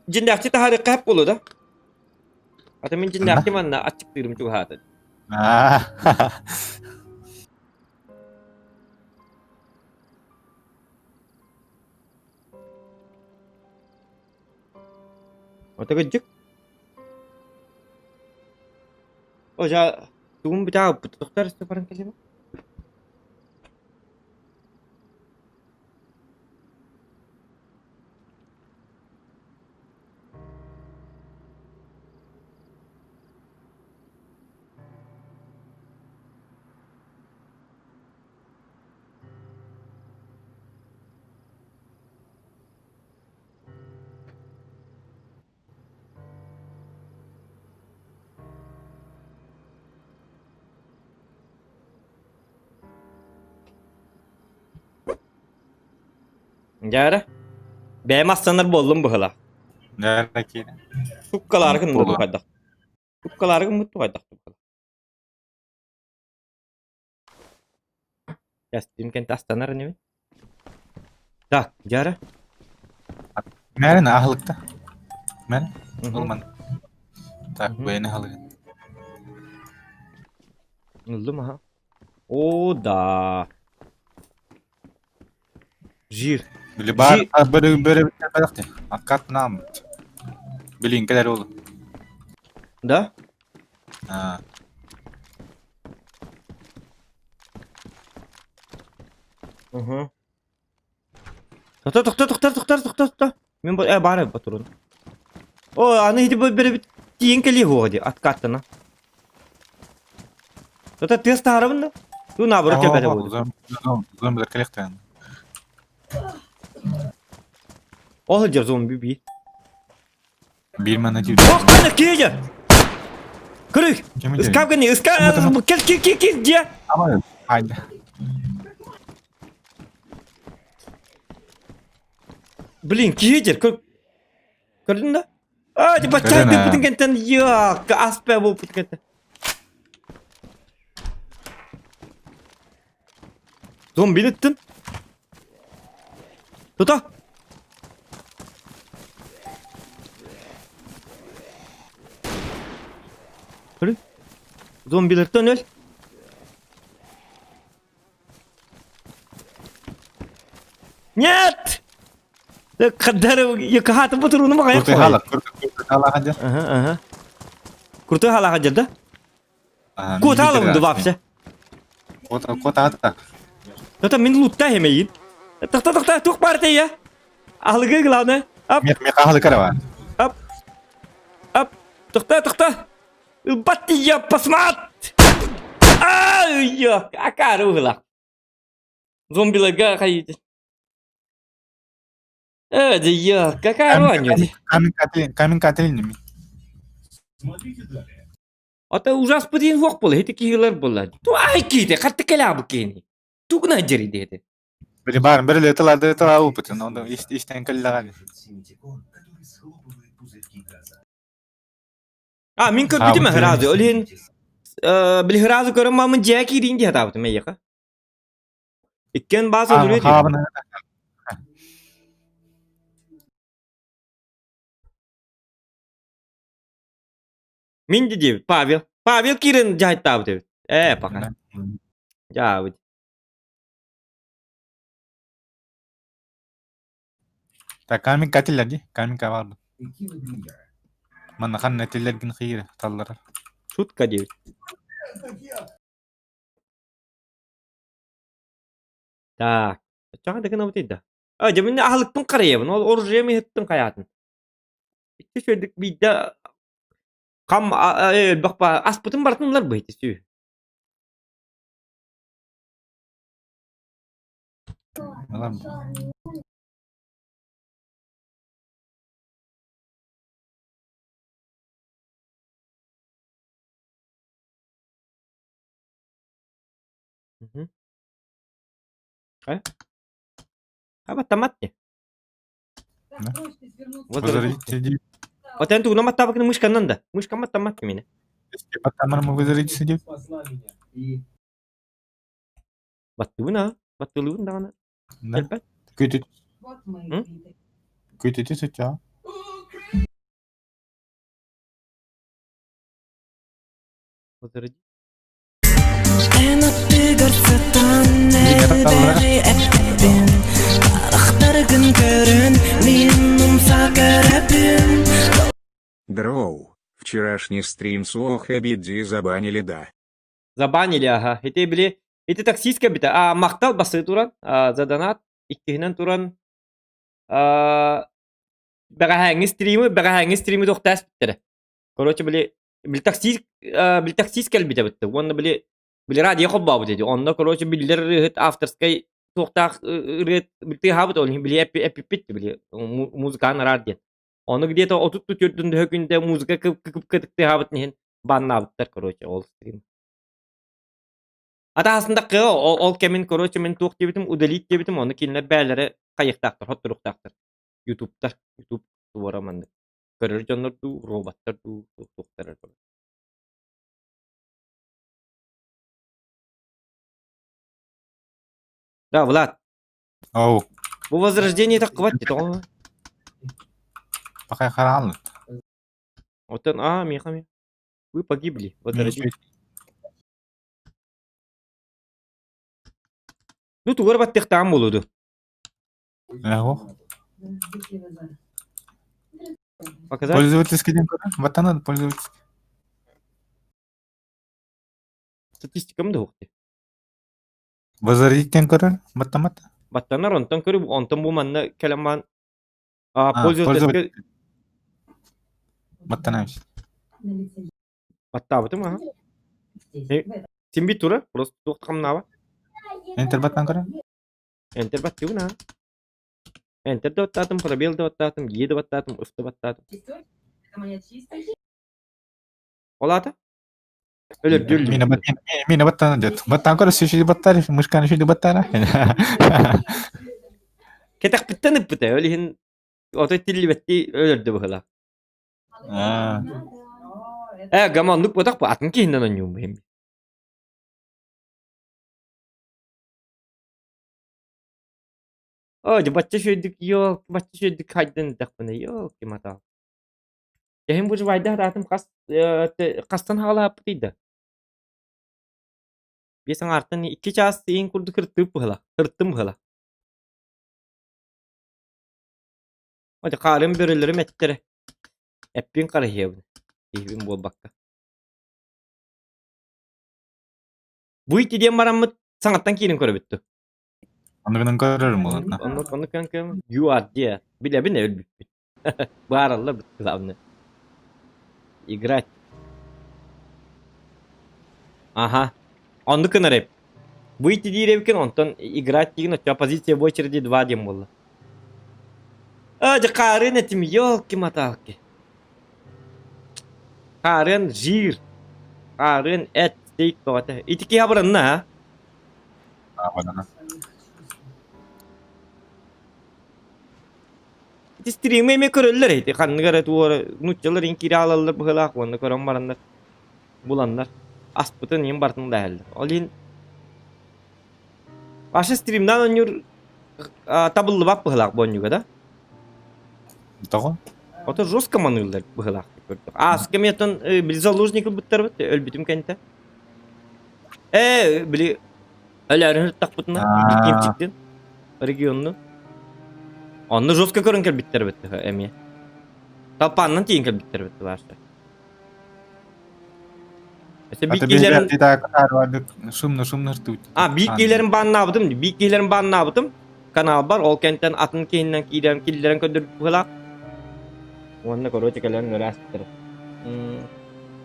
дьиннээхти таһаарыахха сөп буолуо да? Ата мин дьиннээхти манна аччыктыырым чугаһаата. Ото кырдьык. Ожа тугун бүтэ тохтор баран кэлиэ. Дьэ Бэйэм астанар буоллум быһыла. Дьэ киирэ. Суккалаары гынна Буолуо. хайдах. Суккалаары гыммыт хайдах. Кэстим кэнтэ астанар инибин. Так, дьэ Мээрин аһылыкта. Мэр, ылман. Так, бэйэни аһылыгын. Ыллым аха. О, да. Жир. Били баар бөрө бөрө бэрэх Аккат нам. Билин кэлэр ол. Да? А. Угу. Тохто, тохто, тохто, тохто, тохто, тохто. Мин бу баар батурун. О, аны ити бу тиийэн кэлиэ хуоҕа дии, откаттана. Тото тыас таһаарабын да? Туу наоборот кэлбэтэ буолду. Зомбилар кэлиэхтээн. Ол сылдьар зомби бии. Биир манна тиийдэ. Ох, кана киһи Көрүй! Ыскаап кэнни, ыскаап! Кел, кел, кел, кел, дьиэ! Хайда. Блин, киһи дьэр, көр... Көрдүн да? А, типа чай тыппытын кэнтэн, яак, аспа буолбут кэнтэн. Зомбини ыттын. Тута. Көрү. Зомбилертен өл. Нет! Кадары якахаты бутуруну мага Курты хала, курты хала хадя. Ага, ага. Курты хала хадя, да? Куотаалабын да вообще. Куотаата. Это мин лутта хемейин. Тохто тохто тух партия. Алыгы главное. Ап. Мех мех ахалы карава. Ап. Ап. Тохто тохто. Ылбат я посмат. Ай, акары угла. Зомбиларга хайыты. Э, да я, какая роня. Камень кателин, камень кателин. Ата ужас диэн суох буолла, ити киһилэр буолла. Ту ай киһитэ, хатты кэлээбит киһини. Тугунан дьэрийдэ этэ. Били баар, били тылады тыла опытын, онда истэн кэллэҕэ. А, мин көрбүтүм ыразы, ол иһин били ыразы көрөн мамын дьиэ киириин дии сатаабытым эйиэхэ. Иккиэн баас өлөрүө диибин. Мин диэбит Павел. Павел киирэн дьаһайтаабыт эбит. Ээ, пока. Дьаабыт. Так, камень катиллер дии, камень кавалбыт. Манна ханна этиллэргин хиир талларар. Шутка диэбит. Так. Чаҕа да гынабыт да. А, дьэ мин аһылыкпын харайабын, ол оружием иһиттим хайаатын. Икки үчүгэйдик биирдэ хам элбэх аспытын барытын ылар быһыты сүү. Хайа? Абаттамат не? Возродите Отен тугунан баттаабыкын мышканан да. Мышкан баттамат мені. Баттамар возродите сидит. Баттыбын а. Баттылыбын даҕаны. Да. Элбэт. Күтүт. Күтүтү сыча. Возроди. Эн аттыгар сытан элбэҕи эппин Харахтаргын көрөн мин умса көрөбүн Дроу, вчерашний стрим с Охабидзи забанили да. Забанили, ага. Ити били, ити таксист кэлбитэ. А, махтал басы туран, а, за донат, иккиһинэн туран, а, бэҕэһээҥҥи стримы, бэҕэһээҥҥи стримы тохтооспуттара. Короче, били, били таксист, били таксист кэлбитэ бытты. Уонна били, били радио холбообут ити. Онно, короче, биллэр ырыаһыт авторскай туохтаах ырыа тыаһаабыт, ол иһин били эппиппит, били музыканы араар диэн. Ону где-то 34 төһө күндэ музыка кып тыаһаабытын иһин баннаабыттар, короче, ол стрим. Атаһасында ол кэмин, короче, мин туох диэбитим, удалить диэбитим, ону кинилэр бээлэрэ хайыахтаахтар, хотторуохтаахтар. Ютубтар, Ютуб туора маннык. Көрөр дьоннор дуу, роботтар дуу, туохтар эрэ. Да, Влад. Оу. Бу возрождение таххыбат дии, тоҕо? Пока хараалын. Оттон аа, миэхэ эмиэ. Вы погибли. Возродить. Ну, тугар баттыахтаан буолуо дуо? Эго. Показать? Пользовательский день куда? Вот она, пользовательский. Статистикам да уохти. Возродить диэн көрөр, баттаммат. Баттанар, онтон көрү, онтон бу манна кэлэн маан а, А, пользовательскай Баттанабыс. баттаабытым аха. Син бит тура, просто туох хамнаба. Enter баттан көрөр. Enter баттыбын аха. Enter да баттаатым, пробел да баттаатым, Е да баттаатым, F да баттаатым. Ол аата? Өлөрдү Мина мина баттан дет. Баттан көрөр, сүшү баттар, мышканы шүдү баттара. Кэтэхпиттэн ыппыта, ол иһин отой тиллибэттии өлөрдү быһыылаах. Аа. Ээ, гама оннук буотах бу атын киһинэн оонньуум бэйэм. Оо, дьэ бачча үчүгэйдик ёлки, бачча үчүгэйдик хайдан эрдэхпинэ, ёлки матаал. Кэһин выживайдаах аатым хас хастан хаалааппытый да? Биэс аҥаартан икки чаас иин курдук ыртыып быһыла, ыртым быһыла. Ати хаарым бөрөлөрүм эттэрэ. Эппин харыһыйабын, киһибин буолбакка. Бу ити диэн бараммыт саҥаттан киирэн көрөбүт дуу? Оннугунан көрөрүм буолан. Оннук оннук көн You are dead. Билэбин өлбүппүт. Баараллар главное. Играть. Ага. Оннук гынар эбит. Выйти диир эбиккин, онтон играть диигин, оччо позиция в очереди 2 диэн буолла. А, дьэ хаарыан этим, ёлки-маталки. Хаарыан жир. Хаарыан эт, стейк бөҕөтө. Ити киһи абыранна, а? Абанана. Ити стримы эмиэ көрөллөр ити ханнык эрэ туора нууччалар иҥ киирэ аалаллар быһыылаах уонна көрөн бараннар буланнар аспытын иһин барытын да иһэллэр. Ол иһин Паша стримнаан оонньуур табыллыбат быһыылаах бу оонньууга да? Тоҕо? Ото жестко маныыллар быһыылаах көрдөх. Ааска миэтон били заложник ылбыттарбыт өлбүтүм кэнтэ. Ээ били Өлөөрүн ырыттахпытына кимчиктин регионну. Онно жестко көрөн кэлбиттэр эбит эмиэ. Талпааннан тиийэн кэлбиттэр эбит баарса. Өссө биир киһилэрин Шумно шумно ртуть. А биир киһилэрин бааннаабытым, биир киһилэрин бааннаабытым. Каналбар ол кэнтэн атын киһиннэн киирэн киллэрэн көрдөрбүт быһыылаах. Уонна короче кэлэн ыраастыр.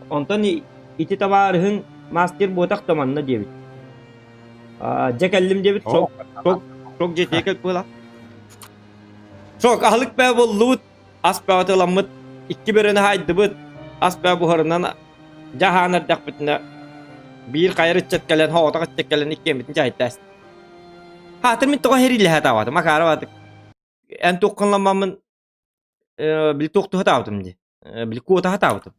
Онтон ити табаарыһын мастер буотах да манна диэбит. Дьэ кэллим диэбит, шок, шок, шок дьиэтигэр кэлбит быһыылаах. Шок, аһылык бээ буллубут, ас бөҕөтө ыламмыт, икки бөрөнү хаайдыбыт, ас бөө буһарынан дьаһаан эрдэхпитинэ биир хайар ыччат кэлэн, хоҕотох ыччат кэлэн иккиэммитин чаһыйтаас. Хаатыр мин тоҕо хэриилэһэ таабатым, акаарабатык. Эн туоххунламмаммын били туохтуһа дии. Били куотаһа таабытым.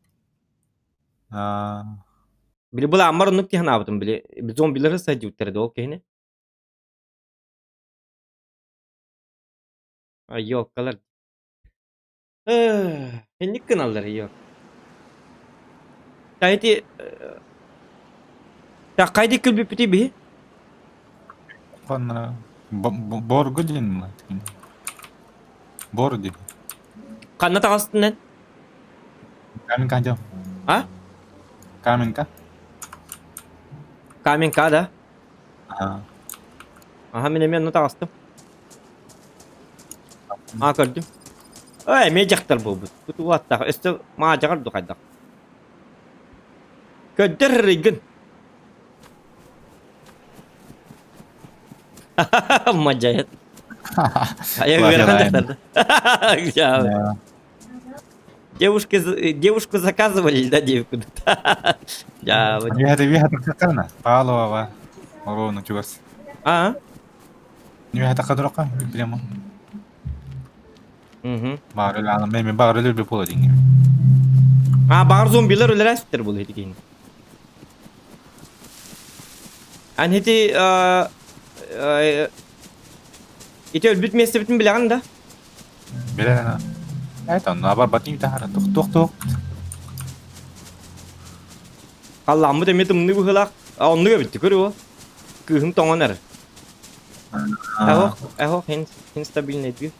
Били былааммар оннук дии санаабытым били зомбилары садьыыттара да ол киһини. Ёлкалар. Инник гыналлар ёл. Та ити та хайди күлбүппүтүй биһи? Ханна борго диэн Бор диэн. Ханна таҕыстын эн? Каменка дьэ. А? Каменка. Каменка да? Аа. Аха мин эмиэ онно таҕыстым. Аа көрдүм. Ой, эмиэ дьахтар буолбут. Кутуаттаах. Өссө маадьаҕар ду хайдах. Көрдөр рыйгын. Мадьайат. А я ыарахан дьахтар да. Девушки, девушку заказывали, да, девку? Да, вот. Виһата виһата Палова, Ровно чугас. А? Виһата кадрока прямо. Баар өлө мен баар өлөр бе буола диҥҥи. А баар зомбилар өлөр эстер бул ити киһини. Ан ити ити өлбүт миэстэбитин билэҕин да? Билэн Это онно барбатын таһара тух тух тух. Халлааммыт эмиэ тымныы быһыылаах. А оннук эбит көрүө. Кыыһым тоҥон эрэр. Эһох, эһох хин хин стабильный дүү.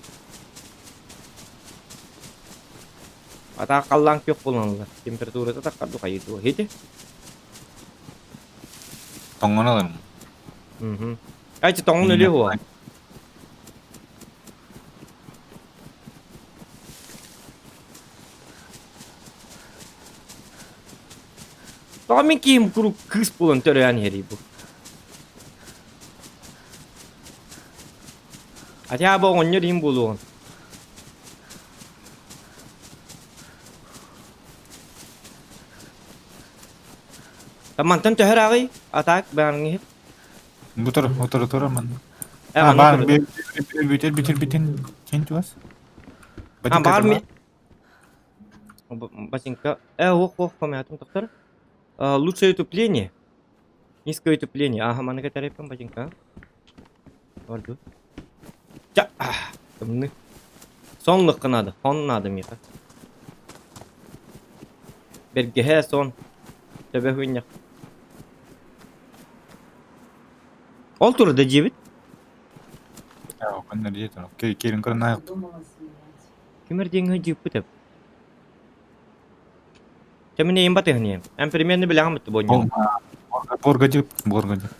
Атаах халлаан күөх буолан Температурата таххар духайы дуо. Хити? Тоҥон аларым. Мгм. Айчы тоҥон өлүө хуа. Тоҕо мин киһим куруук кыыс буолан төрөөн иһэрий бу? Хотя бы оҕонньор иһин буолуоҕун. Мантан төһө ырааҕый? А так баарыҥ иһит. Бутур, утур, утур манна. А, баар бүтэр бүтэр бүтүн кин туас. А, баар ми Ботинка. Ох, ох, помятым тохтор. Лучшее утепление. Низкое утепление. Ага, маны кэтэреппин ботинка. Орду. Ча, тымны. Сонлукка надо, хон надо миэхэ. Бэргэһэ сон. Төбө хуйнях. Ол турда диэбит. Ким эрдиэҥҥэ дьииппит эп. Чэ мин эйим батыһын Эн примерно билэҕин бутта буонньу. Борга дип, борга дип.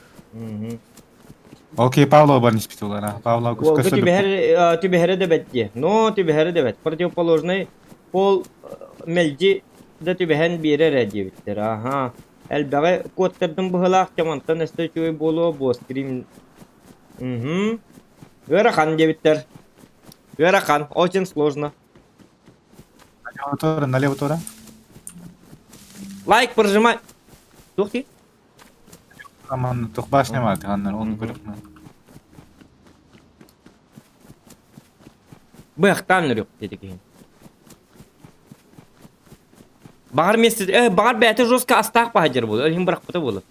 Окей, Павлова бар испитулара. Павлова Уолга түбэһэр түбэһэрэ да бэт диэ. Но түбэһэрэ да бэт. Противоположный пол мэлдьи да түбэһэн биэрэр ээ диэбиттэр. Аха. Элбэҕи куоттардым быһыылаах, чэ мантан өссө үчүгэй буолуо, буоскрим. Угу. Ыарахан диэбиттэр. Ыарахан, очень сложно. Налево тура, налево тура. Лайк прожимай. Туох дии? Аман тух башня бар, тыганнар, оны көрөкмө. Быахтаан үрүк диэти киһин. Баҕар миэстэ, баҕар бэйэтэ жестко астаах баһадьар буолуо, иһин бырахпыта буолуо.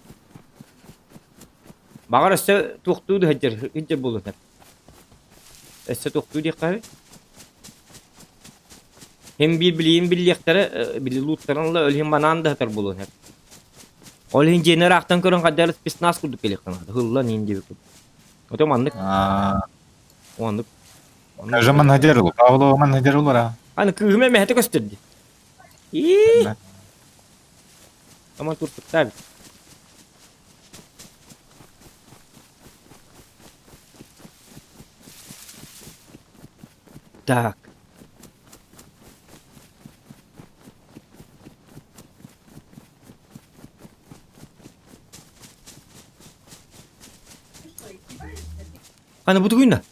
Баҕар өссө туохтуу да сылдьар, сылдьар буолуо Өссө туохтуу диэххэ Һин биир билиин биллиэхтэрэ, били лууттарын ыла өлүһүн банаан да сытар буолуон сөп. Ол иһин дьиэни ыраахтан көрөн хайдах эрэ спецназ курдук кэлиэххэ наада. Ыһыллан иһин диэбит курдук. Ото маннык. Оннук. Даже манна дьарылу, Павлова манна дьарылара. Аны кыыһым эмэһэтэ көстөр дии. Ии! Аман туртуктаабыт. Так. Аны бу тугуйна?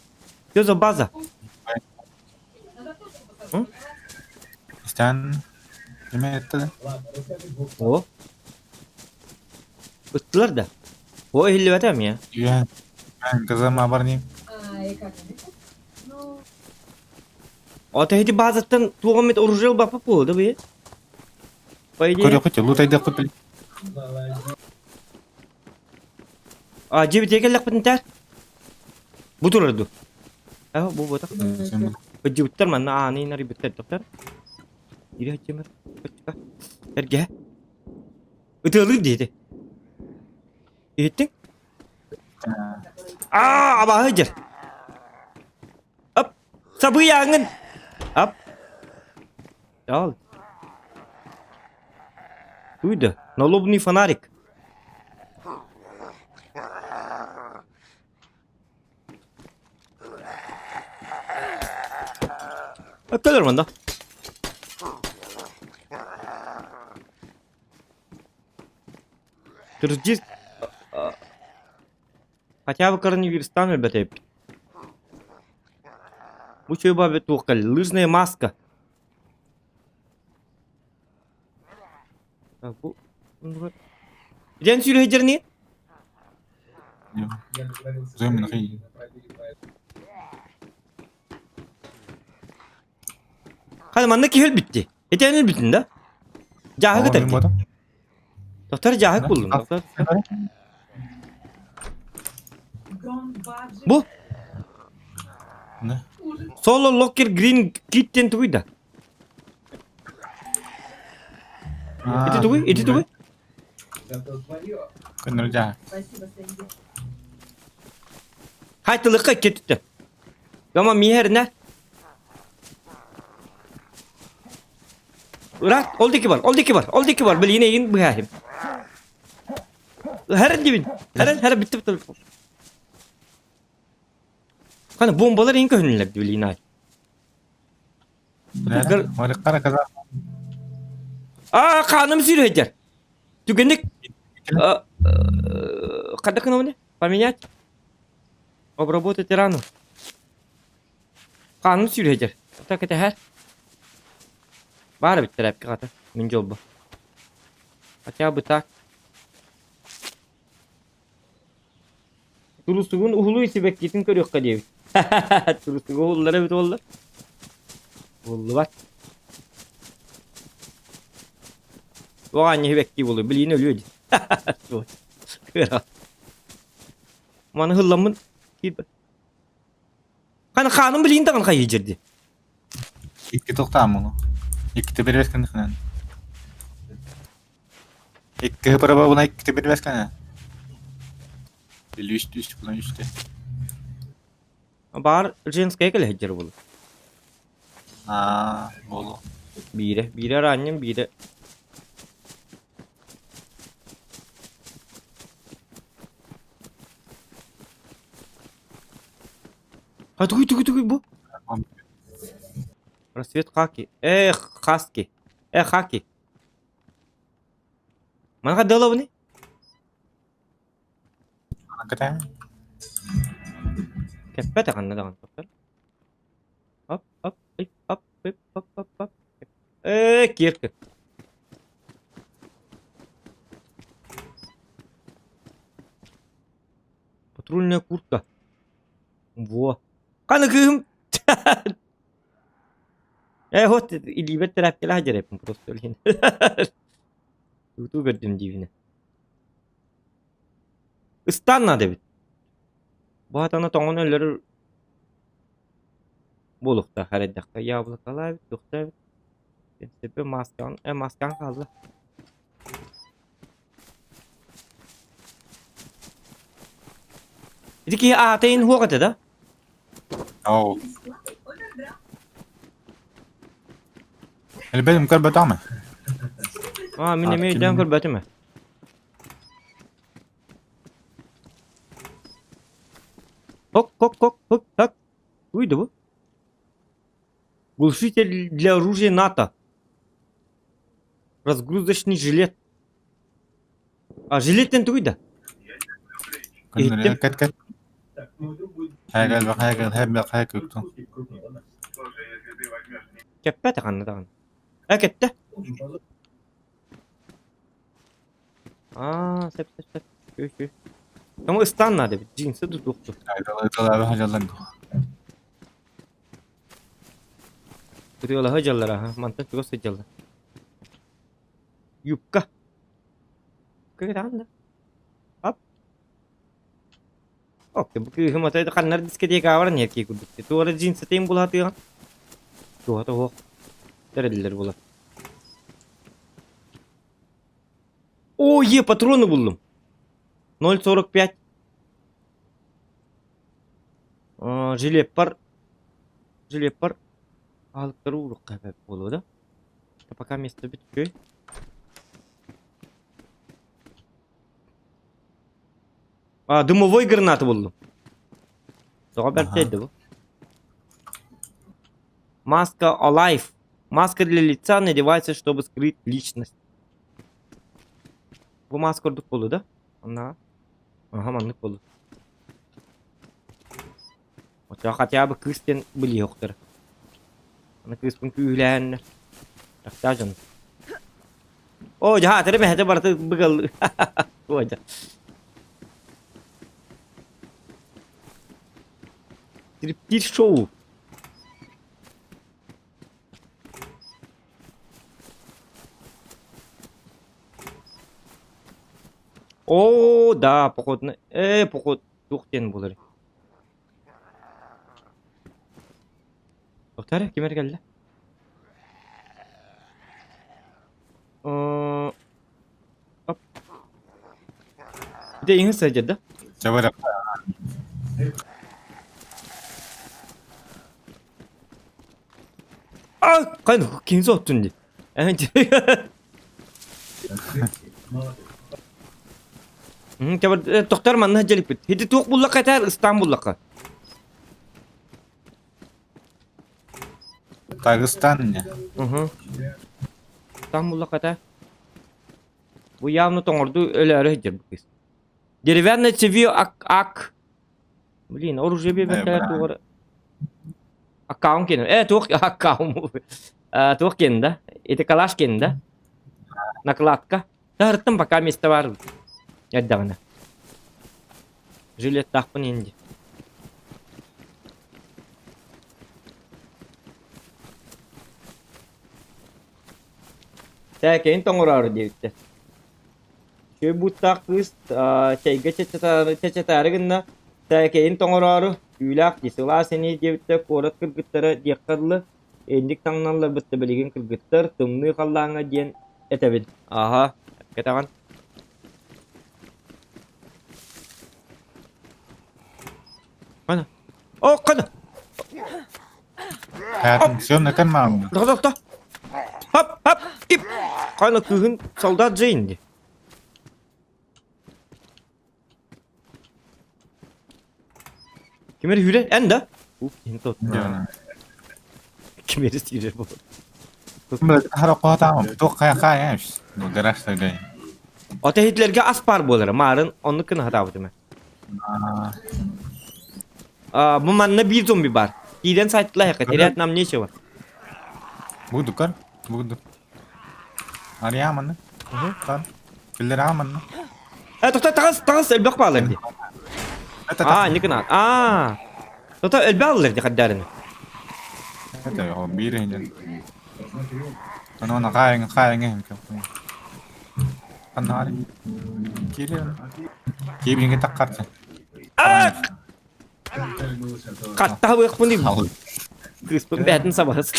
Что за база? Истэн кими эттэ? О. Ыттылар да. О иһиллибэтэ эмиэ. Үөн. Кызым абарни. Ото ити базаттан туох эмит оружие ылбаппыт буолуо да быйы? По идее. Көрүөххүт, лутайдахпыт. А, дьиэбитигэр кэллэхпитин тээр. Бу турар дуу? Э, бу буотах. Быдьыбыттар манна ааны инарыйбыттар доктор. Ири хаччымар. Эргэ. Ытыалыыр диэти. Иһиттиҥ? Аа, абааһы дьэр. Ап, сабыйааҥын. Ап. Ал. Туйда, налобный фонарик. Кэлэр манна. Кырдьык хотя бы коронавирустан өлбөт эбиппит. Бу чуйба туох кэллэ? Лыжная маска. Бу Дьэн сүүрүһүдьэрни? Хана манна киһи өлбүтти. Ити эн өлбүтүн да? Дьааһык О, ытар мин дии. ботом. Доктор дьааһык буллум. Доктор. Бу Solo Locker Green Kit диэн тугуй да? Ити тугуй? Ити тугуй? Көннөрү дьааһык. Хайтылыкка икки Гама миһэрнэ. Ыраат, ол диэки бар, ол диэки бар, ол диэки бар, билигин эйигин быһаахым. Хәрен дибин. Хәрен, хәрен битти битти. Хана бомбалар иһин көһүннүлэр билигин ай. Марыккара каза. Аа, хааным сүүрүһэдэр. Түгэнник Хадда кынабыны? Поменять? Обработать рану. Хааным сүүрүһэдэр. Так этэһэр. Баар эбит тэрээпкэ хата. Мин дьолбо. Хотя бы так. Турусугун уһулуй сибэккитин көрүөххэ диэбит. Турусугу уһуллар эбит уоллар. Уһуллубат. Туох аанньа сибэкки буолуой, билиин өлүө дии. Маны ыһылламмын киирбэт. Хана хааным билиин даҕаны хайыы дьэрди. Икки тохтааммын. Иккитэ бербэскэн Икки пробабына иккитэ бербэскэн. Или үстү үстү булан үстү. Баар женская кэлэ сылдьар буолуо. Аа, буолуо. Биирэ, биирэ араанньым, биирэ А тугуй тугуй тугуй бу? Рассвет хаки. Эх, хаски. Э, хаки. Маныха дыалабыный? Кэтээн. Кэппэт ханна даҕаны тоқтор. Оп, оп, ый, оп, ып, оп, оп, оп. Э, кирка. Патрульная куртка. Во. Хана кыыһым. Э, вот илиибэр тэрээпкэлээх дьэрэппин просто билин. Тутуу көрдүм диибинэ. Ыстаан наада эбит. Бу хатана тоҥон өлөрөр буолуохтаах эрэйдэххэ яблокалаабыт, туохтаабыт. Сөпө маскаҕын, э, маскаҕын хаалла. Ити киһи аата иһин суох этэ да? Оо. Элбэм көрбөтөҕүм. Аа, мин эмиэ өйдөөн көрбөтүм ээ. Хок, хок, хок, хок, так. Уйду бу. Глушитель для оружия НАТО. Разгрузочный жилет. А жилеттен тугуй да? Иһиттим. Кэт кэт. Хайгал хайгал хайгал хайгал. Кэппэтэ ханна даҕаны. Э кэттэ. Аа, сөп сөп сөп. Ү ү. Тому ыстаан наада эбит. Джинсы тутуохтур. Кытыалаһа дьаллар аха. Мантан чугас сылдьаллар. Юбка. Кыраан да. Ап. Ок, бу кыыһым ата ханнар дискотекаҕа баран иһэр киһи курдук. Туора джинсытын булаатыаҕын. Туоһата суох. Тэриллэр буолар. О, е, патроны буллум. 0,45. Жилеппар. Жилеппар. Аһылыктары уурукка буолуо да. Пока место бүткөй. А, дымовой гранаты буллум. Тоҕо бэртээйдэ бу? Маска Alive. Маска для лица надевается, чтобы скрыть личность. Бу маска ордук буолуо да? Онна. Аха, маннык буолуо. Оччоҕо хотя бы кыыс диэн билиэхтэр. Аны кыыспын күүһүлээннэр. Тахтаа дьон. Оо, дьаһаатары мэһэтэ барыта быгал. Ой, Стриптиз-шоу. Оо, да, походно. Поход туох диэн буолар. Тоқтар, ким эрэ кэллэ? Оп. Ити иҥин сылдьар да? Чабыра. А, кайн ким соттун ди. Тохтор манна дьэлиппит. Ити туох буллахха этэр ыстаан буллахха. Дагестан не. Угу. Ыстаан буллахха этэр. Бу явно тоҥорду өлөөрү сылдьар бу кыыс. Деревянное цевье ак ак. Блин, оружие биэрбэттэр туох Аккаунт киэнэ. Туох аккаунт туох киэнэ да? Ити калаш киэнэ да? Накладка. Таһырттан пока место бар. Эрдэҕинэ. Жилеттаахпын инди. Тээкэйин тоҥороору диэбиттэр. Үчүгэй бууттаах кыыс чэйгэ чэчэтээри гынна, тээкэйин тоҥороору, түүлээх дии, сылаас ини диэбиттэр куорат кыргыттара диэххэ дылы, инник таҥналларбыт да билигин кыргыттар тымныы халлааҥҥа диэн этэбин. Аһа, кэтэҕин. Хана. О, хана. Все, на карман. Тоқта, Хап, хап, ип. Хана кыһын солдат Джейн ди. Кимер хүрэ эн да? Ух, киһин тот. Кимери сиирэр бу. Ото Хитлерге ас паар буолара. Маарын оннук гына сатаабытым. Бу манна биир зомби бар. Киирэн сайтла терять нам нечего. Буду кар, буду. Арыйааманна. Кар. Киллэрэҕин Тоқта таҕыс, таҕыс элбэх баалар дии. Аа, никына. Аа. Тота элбэх аллар дии хаддарыны. Это биир иһинен. Ону хаайың хаайың иһин Ханнаары. Киирин. Кииринге таккарчы. Аа! Хаттаабыахпын Кыыспын бээтин сабаһыс.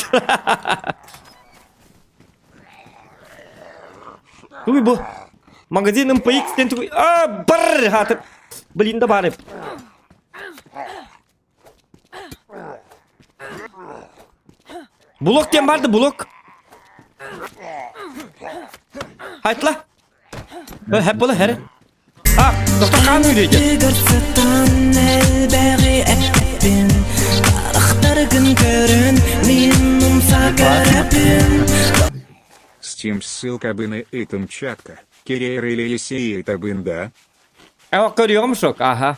Туй бу. Магазин МПХ диэн тугуй? А, бар хатыр. Блин да баар. Блок диэн барды блок. Хайтла. Хэп бола хэр. А, доктор хаан үйрейді. Сытан элбэҕи эппин Харахтаргын көрөн мин умса көрөбүн Steam ссылка быны итым чатка. Кирейр или Есей табын да? Э, көрüyorum шок, ага.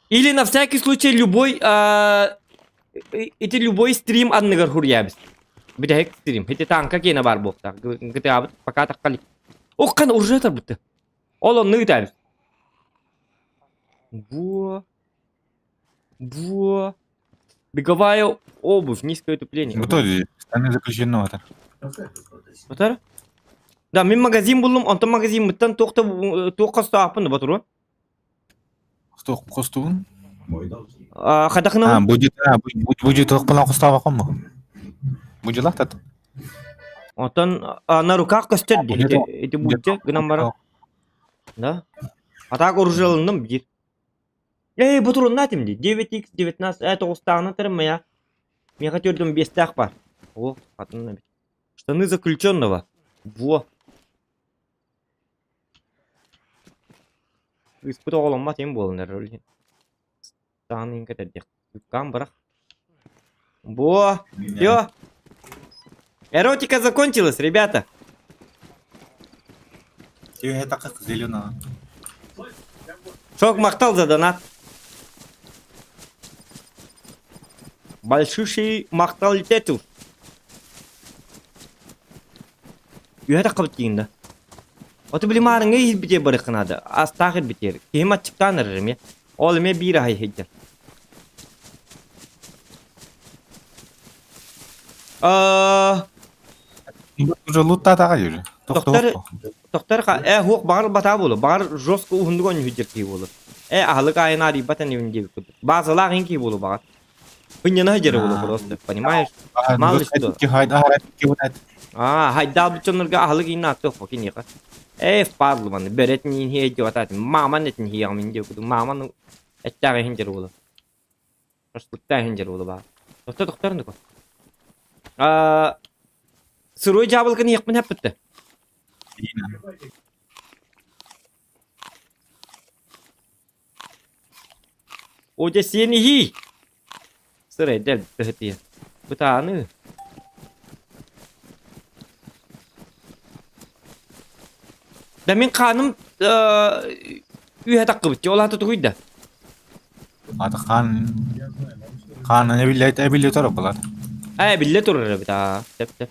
Или на всякий случай любой ити любой стрим анныгар хуруйабыз. Бүтэһик стрим. Ити танка киэнэ баар буолуохтаах. Гытаабыт пока таххали. Оххан уже тарбытты. Ол онну ыытабыз. Во. Во. Беговая обувь, низкое утепление. Бу тоже штаны заключено это. Батар? Да, мин магазин буллум, онтон магазиммыттан туох да туох хостоохпун да батуруо. Хостуун? Хадахына А, будет, а, будет туох хостообакон бу. Будулахтат. Онтон на руках көстөр дии. Ити ити будьте гынан баран. Да? А так оружияланным биир. Эй, бу турунна этим дии. 9x19 тоҕустааҕынан тэрим моя. Миэхэ төрдүм биэстээх бар. О, хатын эбит. Штаны заключенного. Во. Ыыспыт оҕоломмот им буолан эрэр ол иһин. Саҕан иһин кэтэрдиэх. Юбкам бырах. Во! Все! Эротика закончилась, ребята! Зеленого. Шок махтал за донат. Большущий махтал летету. Үөһэ таххабыт киин да. Оту били маарыҥҥа иһирбитиэ барыахха наада. Астаах ирбитиэр. Киһим аччыктаан эрэр эмиэ. Ол эмиэ биир аһай иһийдэр. Уже луттаатаҕа юры. Тохтор тохтор э хуох баҕар батаа буолу баҕар жестко уһундук онньуһу киһи буолу. Э аһылык айын арыйбат энибин диэбит курдук. Базалаах ин киһи буолу баҕар. Хынньана сылдьара буолу просто, понимаешь? Мало ли что. Аа, хайдаабыт дьоннорго аһылык иин ааттыах киниэхэ. Ээ, впадлы маны, бэрет миин хиэ диэбатаатым. Мааман этин хиэҕим диэбит курдук. Мааман эттээх иһин дьэр буолу. Шашлыктаах иһин дьэр буолу баар. Тохтор тохтор нука. Аа, сырой дьаабылыканы иэхпин эппитте. О, дьэ сиэн иһии! Сырайдал быһытыйа. Бытааны. Да мин хааным үөһэ таххыбыт ол аата тугуй да? Аты хаан хаанын эбиллэ эбиллэ турар булар. Ээ биллэ турар эбит аа. Сөп сөп.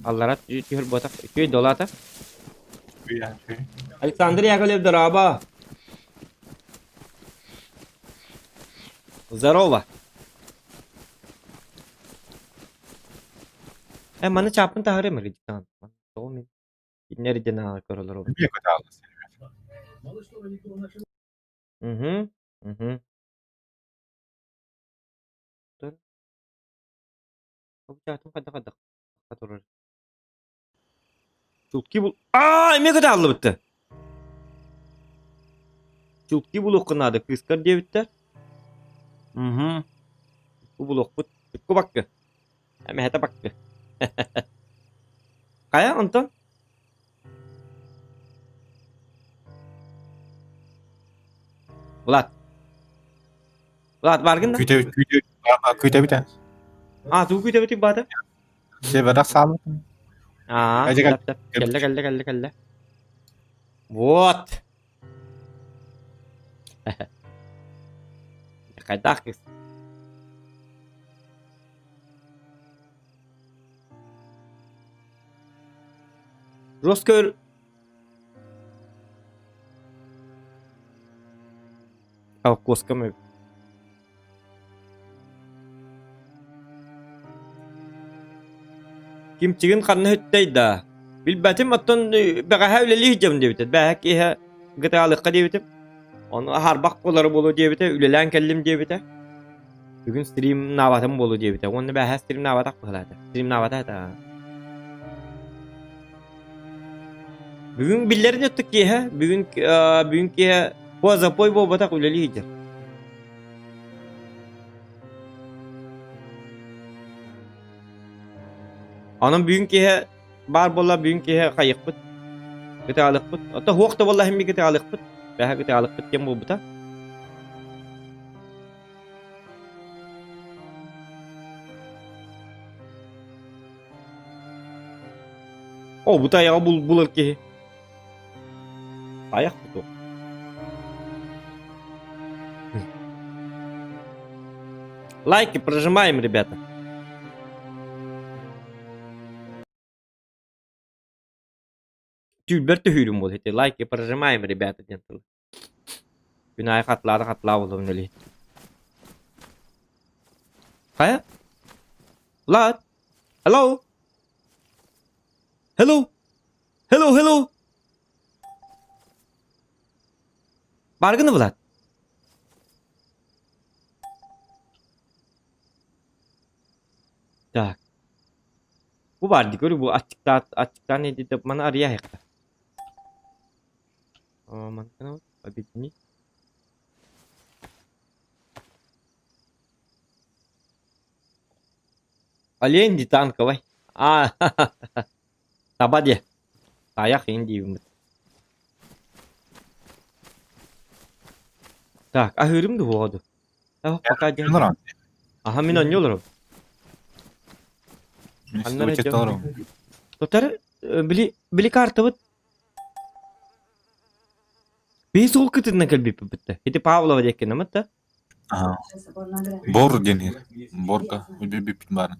Аллара түһэр буотах. Үчүгэй долаата. Александр Яковлев дорообо. Здорово. Э, маны чааппын таһаарыам эрэ Тоҕо мин кинилэр диэн ааҕа көрөлөр Угу, угу. Хайдах турар. Чулки бул... Аа, эмиэ кытааллыбытты. Чулки булуохха наада, кыыскар диэбиттэр. Угу. Бу булуохпут. Икку баккы. Эмэһэтэ баккы. Хайа, онтон? Влад. Влад, баргын да? Күүтэ күүтэ күүтэбит ээ. А, тугу күүтэбитий баата? Северах саалбыт. Аа, кэллэ, кэллэ, кэллэ, кэллэ. Вот. Хайдах кыс. Роскөр Алкоскам Кимчигин ханна сүттэй да? Билбэтим, оттон бэҕэһээ үлэлии сылдьабын диэбитэ. Бээһэ киэһэ ГТА-лыахха диэбитим. Ону аһарбах буолара буолуо диэбитэ, үлэлээн кэллим диэбитэ. Бүгүн стримнаабатым буолуо диэбитэ. Уонна бээһээ стримнаабатах быһыылаата. Стримнаабата этэ. Бүгүн биллэрин өттө киэһэ, бүгүн бүгүн киэһэ по запой буолбатах үлэлии сылдьар. Онон бүгүн киэһэ баар буолла, бүгүн киэһэ хайыахпыт, кытаалыахпыт. Ото хуох да буолла иһин кытаалыахпыт. Бэһэ кытаалыахпыт диэн буолбута. О, бу тайаҕы бул булар киһи. Тайах бу Лайки прожимаем, ребята. Түүлбэр түһүүрүм буол ити. Лайки прожимаем, ребята диэн тыл. Күн аайы хатылаата хатылаа буолуом нэлиһит. Хайа? Влад? Hello? Hello? Hello, hello? Бааргын Влад? Так. Бу баар дии көрү бу аччыктаат аччыктаан иһдэ маны арыйа аһыахта. Мантан объединить. Олень ди танковай. А, таба диэ. Тайах иин диибин. Так, аһыырым да буоҕа ду. Пока диэн. Аха мин онньу олором. Тотар били били картабыт Биһи суол кытытынан кэлбиппит бытта. Ити Павлова диэккин аматта. Бор диэн иһэр. Борга бүппүт баарын.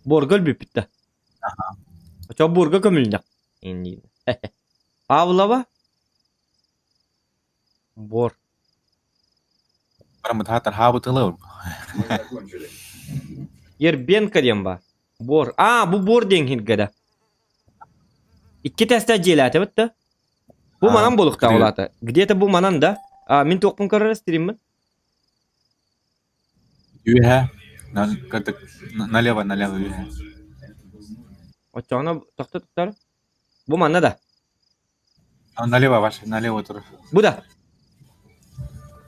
Борга өлбүппүт да. Очо борга көмүлнэх. Павлова Бор. Бараммыт хаатар хаабыт ыла Ербенко диэн баар. Бор. А, бу бор диэн хиргэ да. Икки тесте дьиэлээтибит да. Бу манан буолуохтаах ол аата. Где-то бу манан да. А, мин туохпун көрөр стриммин? Үөһэ. Налево, налево үөһэ. Оччоҕуна тохто туттар. Бу манна да. Налево ваше, налево тур. Бу да.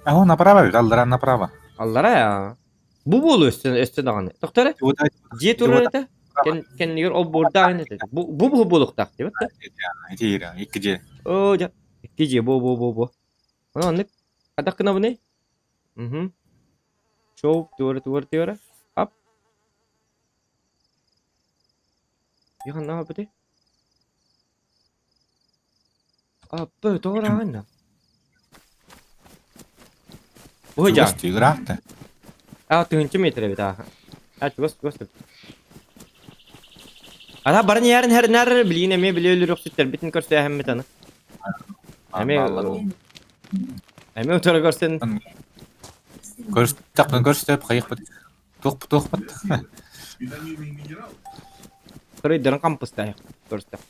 А он направо, аллара направо. Аллара Бу буолу өссө өссө даҕаны. Тохто эрэ. Дьиэ турар этэ. Кэннигэр ол буордаах этэ. Бу бу буолуохтаах диэбит да. Ити икки дьиэ. Оо дьэ. Икки дьиэ бу бу бу бу. Ону оннук хадах гынабыный? Мгм. Шоу туора туора туора. Ап. Ханна быты? Аппы тоҕо Бу Чугас ыраахта. Аа тыһыынча метр эбит ааха. Аа чугас чугас Ана баран иһэрин хэрнэр билигин эмиэ били өлөрүөхсүттэрбитин көрсөөһөммүт аны. Эмиэ эмиэ утары көрсөн Көрстэхпин көрсөп хайыхпыт туох туохпут Кырыйдарын хампыстаах көрсөх.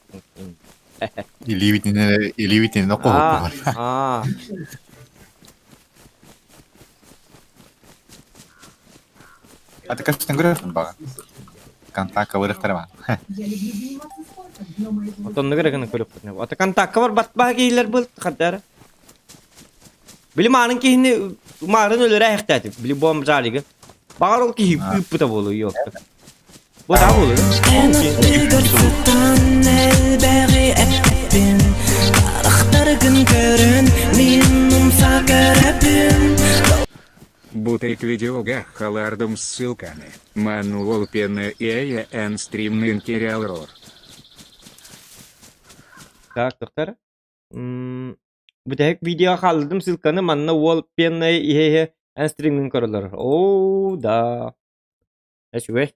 Илиибитинэн илиибитинэн Аа, аа. А ты көрсөн көрөрсүн баҕа. Контакка барыахтара баа. Отоннук эрэ гына көрүөхпүт. Ата контакка барбат баа киһилэр был хардара. Били маарын киһини маарын өлөрө эһэхтээтим. Били бомжаригы. Баҕар ол киһи ыыппыта буолуо ёпта. Бу да буолуо. Эн аттыгар сытан элбэҕи эппин Харахтаргын көрөн мин умса көрөбүн Бутейк видеога халардым ссылканы. Мануол пена эн стримнын терялрор. Так, доктор. Бүтэһик видео хааллардым ссылканы манна уол пеннай иһэ-иһэ эн стрингин көрөлөр. Оо, да. Үчүгэй.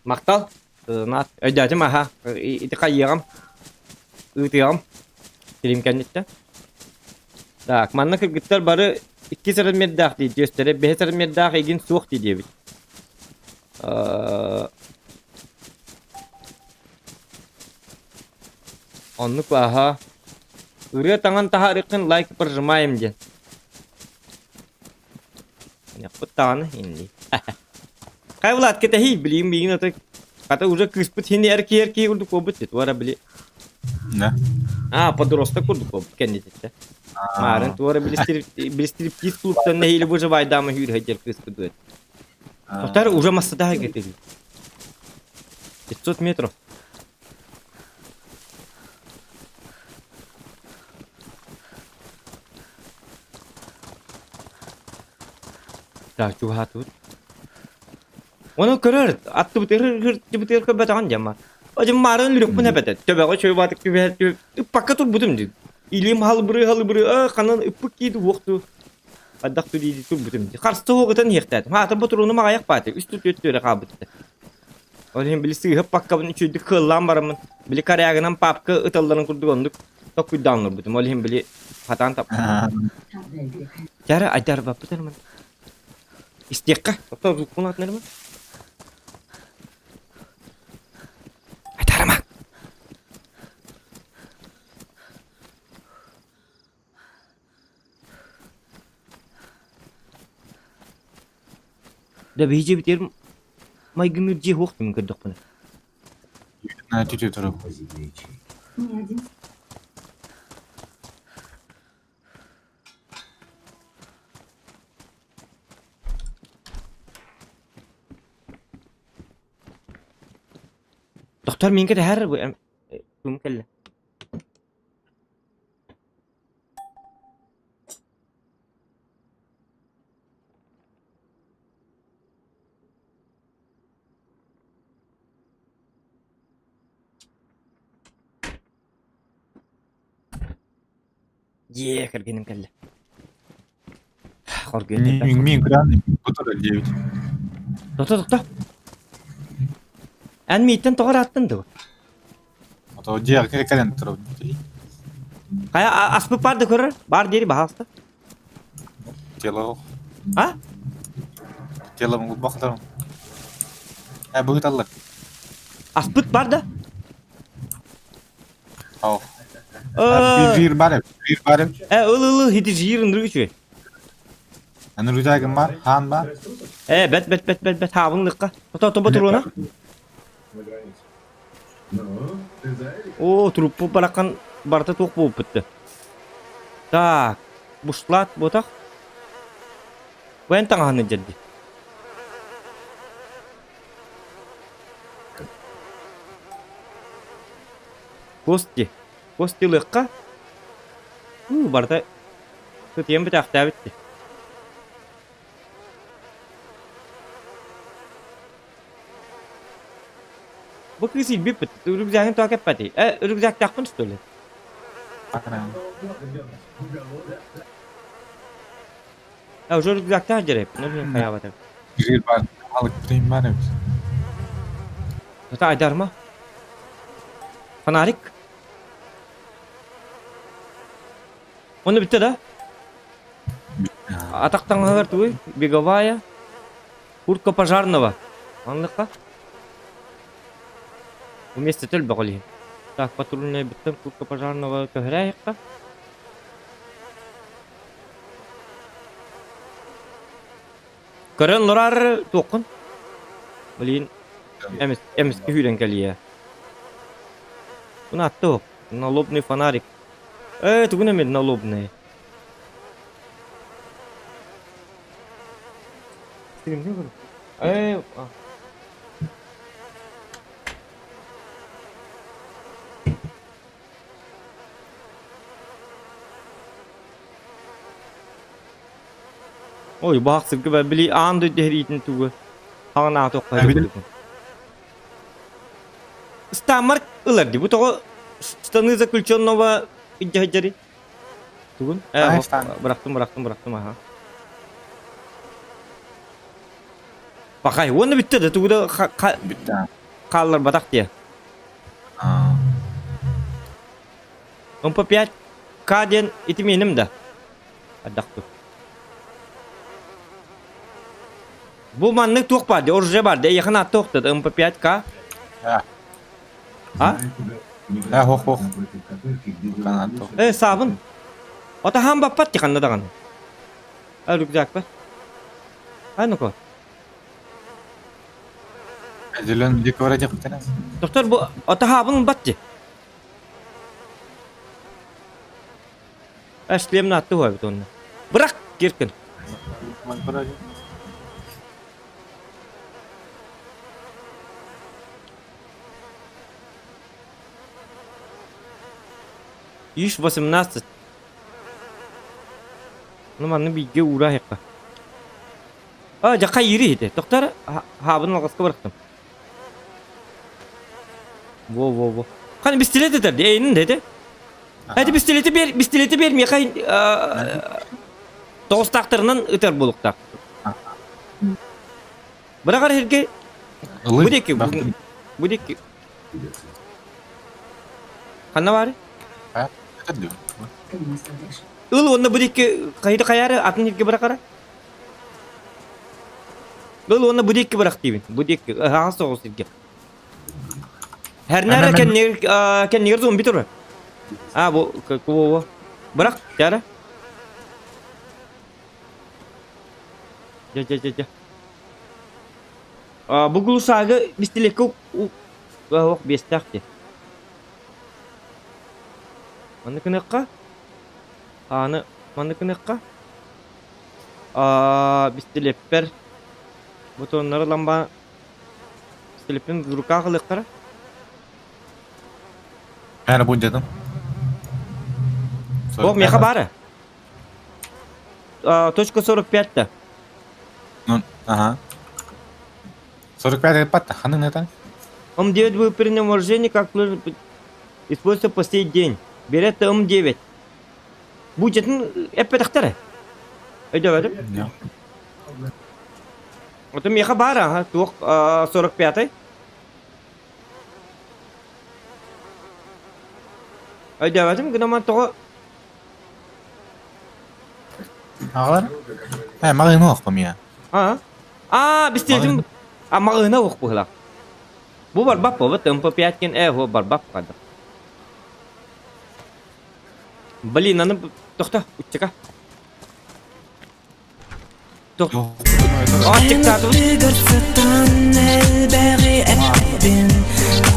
Махтал. Наат өйдөөтүм аха. Ити хайыаҕым. Ыытыаҕым. Стрим кэнниттэн. Так, манна кыргыттар бары иккис размердаах дии түөстэрэ, бэһис размердаах игин суох дии диэбит. Оннук аһа. Ырыа таҥан таһаарыаххын лайк прожимаем диэн. Яппыт даҕаны инни. Хай Влад кэтэһий билигин миигин ата хата уже кыыспыт хини эркий эркий курдук буолбут дит туора били. Да. А, подросток курдук буолбут кэннититтэ. Маарын туора били били стриптиз клубтан нэһиилэ выживайдаама хүүрһэдэр кыыспыт дуэт. Тотар уже массадаһа кетеби. 500 метров. Так, чугаһаатыбыт. Ону көрөр, аттыбытыгар аттыбытыгар көрбөтөҕүн дьама. Одьум маарын өлүөхпүн эбэтэ. Төбөҕө чөйбаатык түбэһэр ыппакка турбутум дии. Илиим халыбырыы-халыбырыы, аа ханан ыппыт кииди уохтуу. Хайдах дии турбутум дии. Харса уоҕутан иһиэхтээтим. Хаатыр ботуруонум аҕайах бааты. Үс түөрт түөрэ хаалбыт этэ. Ол иһин били сыыһа паккабын үчүгэйдик кыаллаан бараммын, били корягынан папка ыталларын курдук оннук токкуйдаан олорбутум. Ол иһин били хатаан тап. Чара айдар баппыт эрмэн. Истиэххэ, тоттоо звукпун атын эрмэн. Айтарыма. Да биһиги дьиэбитигэр майгыныыр дьиэ суох дии көрдөхпүнэ. Түтү туру. Доктор миин кэтэһэр бу ким кэллэ? Дьиэ кэргэним кэллэ. Хоргуйан Мин кыраан бутура диэбит. Тохто тохто. Эн мииттэн тоҕо ырааттын дуо? Ото дьиэҕэ кэлэн турабын. Хайа аспыт баар да көрөр? Баар диэри баһаалыста. Тело. А? Тело бахтарым. Э быһыталлар. Аспыт бар да? Ох. Биир бар эбит. Биир бар эбит. Э, ыл ыл ыл хити жиир ындырык үчүгэй. Аны рюкзагым бар, хаан бар. Э, бэт бэт бэт бэт бэт хаабын лыкка. Ото тобо туруона. Оо, труппу баракан барыта туох буолбут Так, бушлат буотах. Бу таҥаһын дьэрди. Кости. Кости ылыахха. Уу, барыта сытыйан бүтээхтээбит дии. Бу кыыс илбиппит. Рюкзагын тоҕо кэппэтий? Э, рюкзактаахпын что ли? А уже рюкзактаах дьэрэп. Ну, блин, хайаабатым. Жир бар, алык бүтейін бар эбит. Это айдарма. Фонарик. Оны бүтті да? Атақтаңғалар туй, беговая, куртка пожарного. Анлыққа. Вместе төл бағали. Так, патрульная бүттім, куртка пожарного көһірәйіққа. Көрөн лорар туоххун? Блин, эмис эмискэ сүүрэн кэлиэ. Муна атта Налобный фонарик. Э, тугун эмит налобный? Э, а. Ой, баах сыргы били аан дойду эриитин тугу хаҥан аатыахха Стаммар ылар дии. Бу тоҕо штаны заключенного илдьэ Тугун? Э, бырахтым, бырахтым, бырахтым, аха. Пахай, уонна бүттэ да тугу да Бүттэ. хаалларбатах дии. МП5 К диэн ити миэним да. Ардахту. Бу маннык туох баар дии, оружие баар дии, эйиэхэ наатта охтот МП5К. А? Э, хох хох. Э, саабын. Ото хаан баппат дии ханна даҕаны. А, рюкзак А, ну-ка. Зелен декора диэх бүтэнэс. Доктор, бу ото хаабын бат дии. Э, шлемни атты уһуйбут уонна. Бырах, киркин. Иш 18. Ну манны бииргэ уураһыахха. А, дьэ хайыырый ити? Доктор, хаабын алҕаска бырахтым. Во-во-во. Хани пистолет этэр дии, эйинин да ити. Эти пистолети бер, пистолети бер, миэхэ тоҕустаахтарынан ытар буолуохтаах. Быраҕар сиргэ бу диэки, бу диэки. Ханна баары? Ыл уонна бу диэки хайда хайаары атын сиргэ бырахара. Ыл уонна бу диэки бырах диибин. Бу диэки аһаҕас соҕус сиргэ. Хэрнээр кэннигэр кэннигэр зомби турар. А бу во Бырах, чара. Дьэ дьэ дьэ дьэ. А бу глушагы бистилекке ох биэстээх дии. Маннык гыныахха. Ааны маннык гыныахха. Аа бистилиэппэр бутоннары ламба бистилиэппин в руках ылыахтара. Эн бу дедим. О, меха бары. Точка 45 да. Ну, ага. 45 патта, ханын это? М9 был принят вооружение, как используется по сей день. Беретта М9. Бу дьэтин эппэтэхтэрэ. Өйдөөбөтүм. Ото миэхэ баар аха, туох 45-й. Өйдөөбөтүм гынан тоҕо Аҕалар? Э, маҕыына оох мия. А? А, бистиэтим а маҕыына оох быһылаах. Бу барбап буолбат, МП5 кин э, барбап хадах. Блин, аны тохто, уччака. Сытан элбэҕи эппин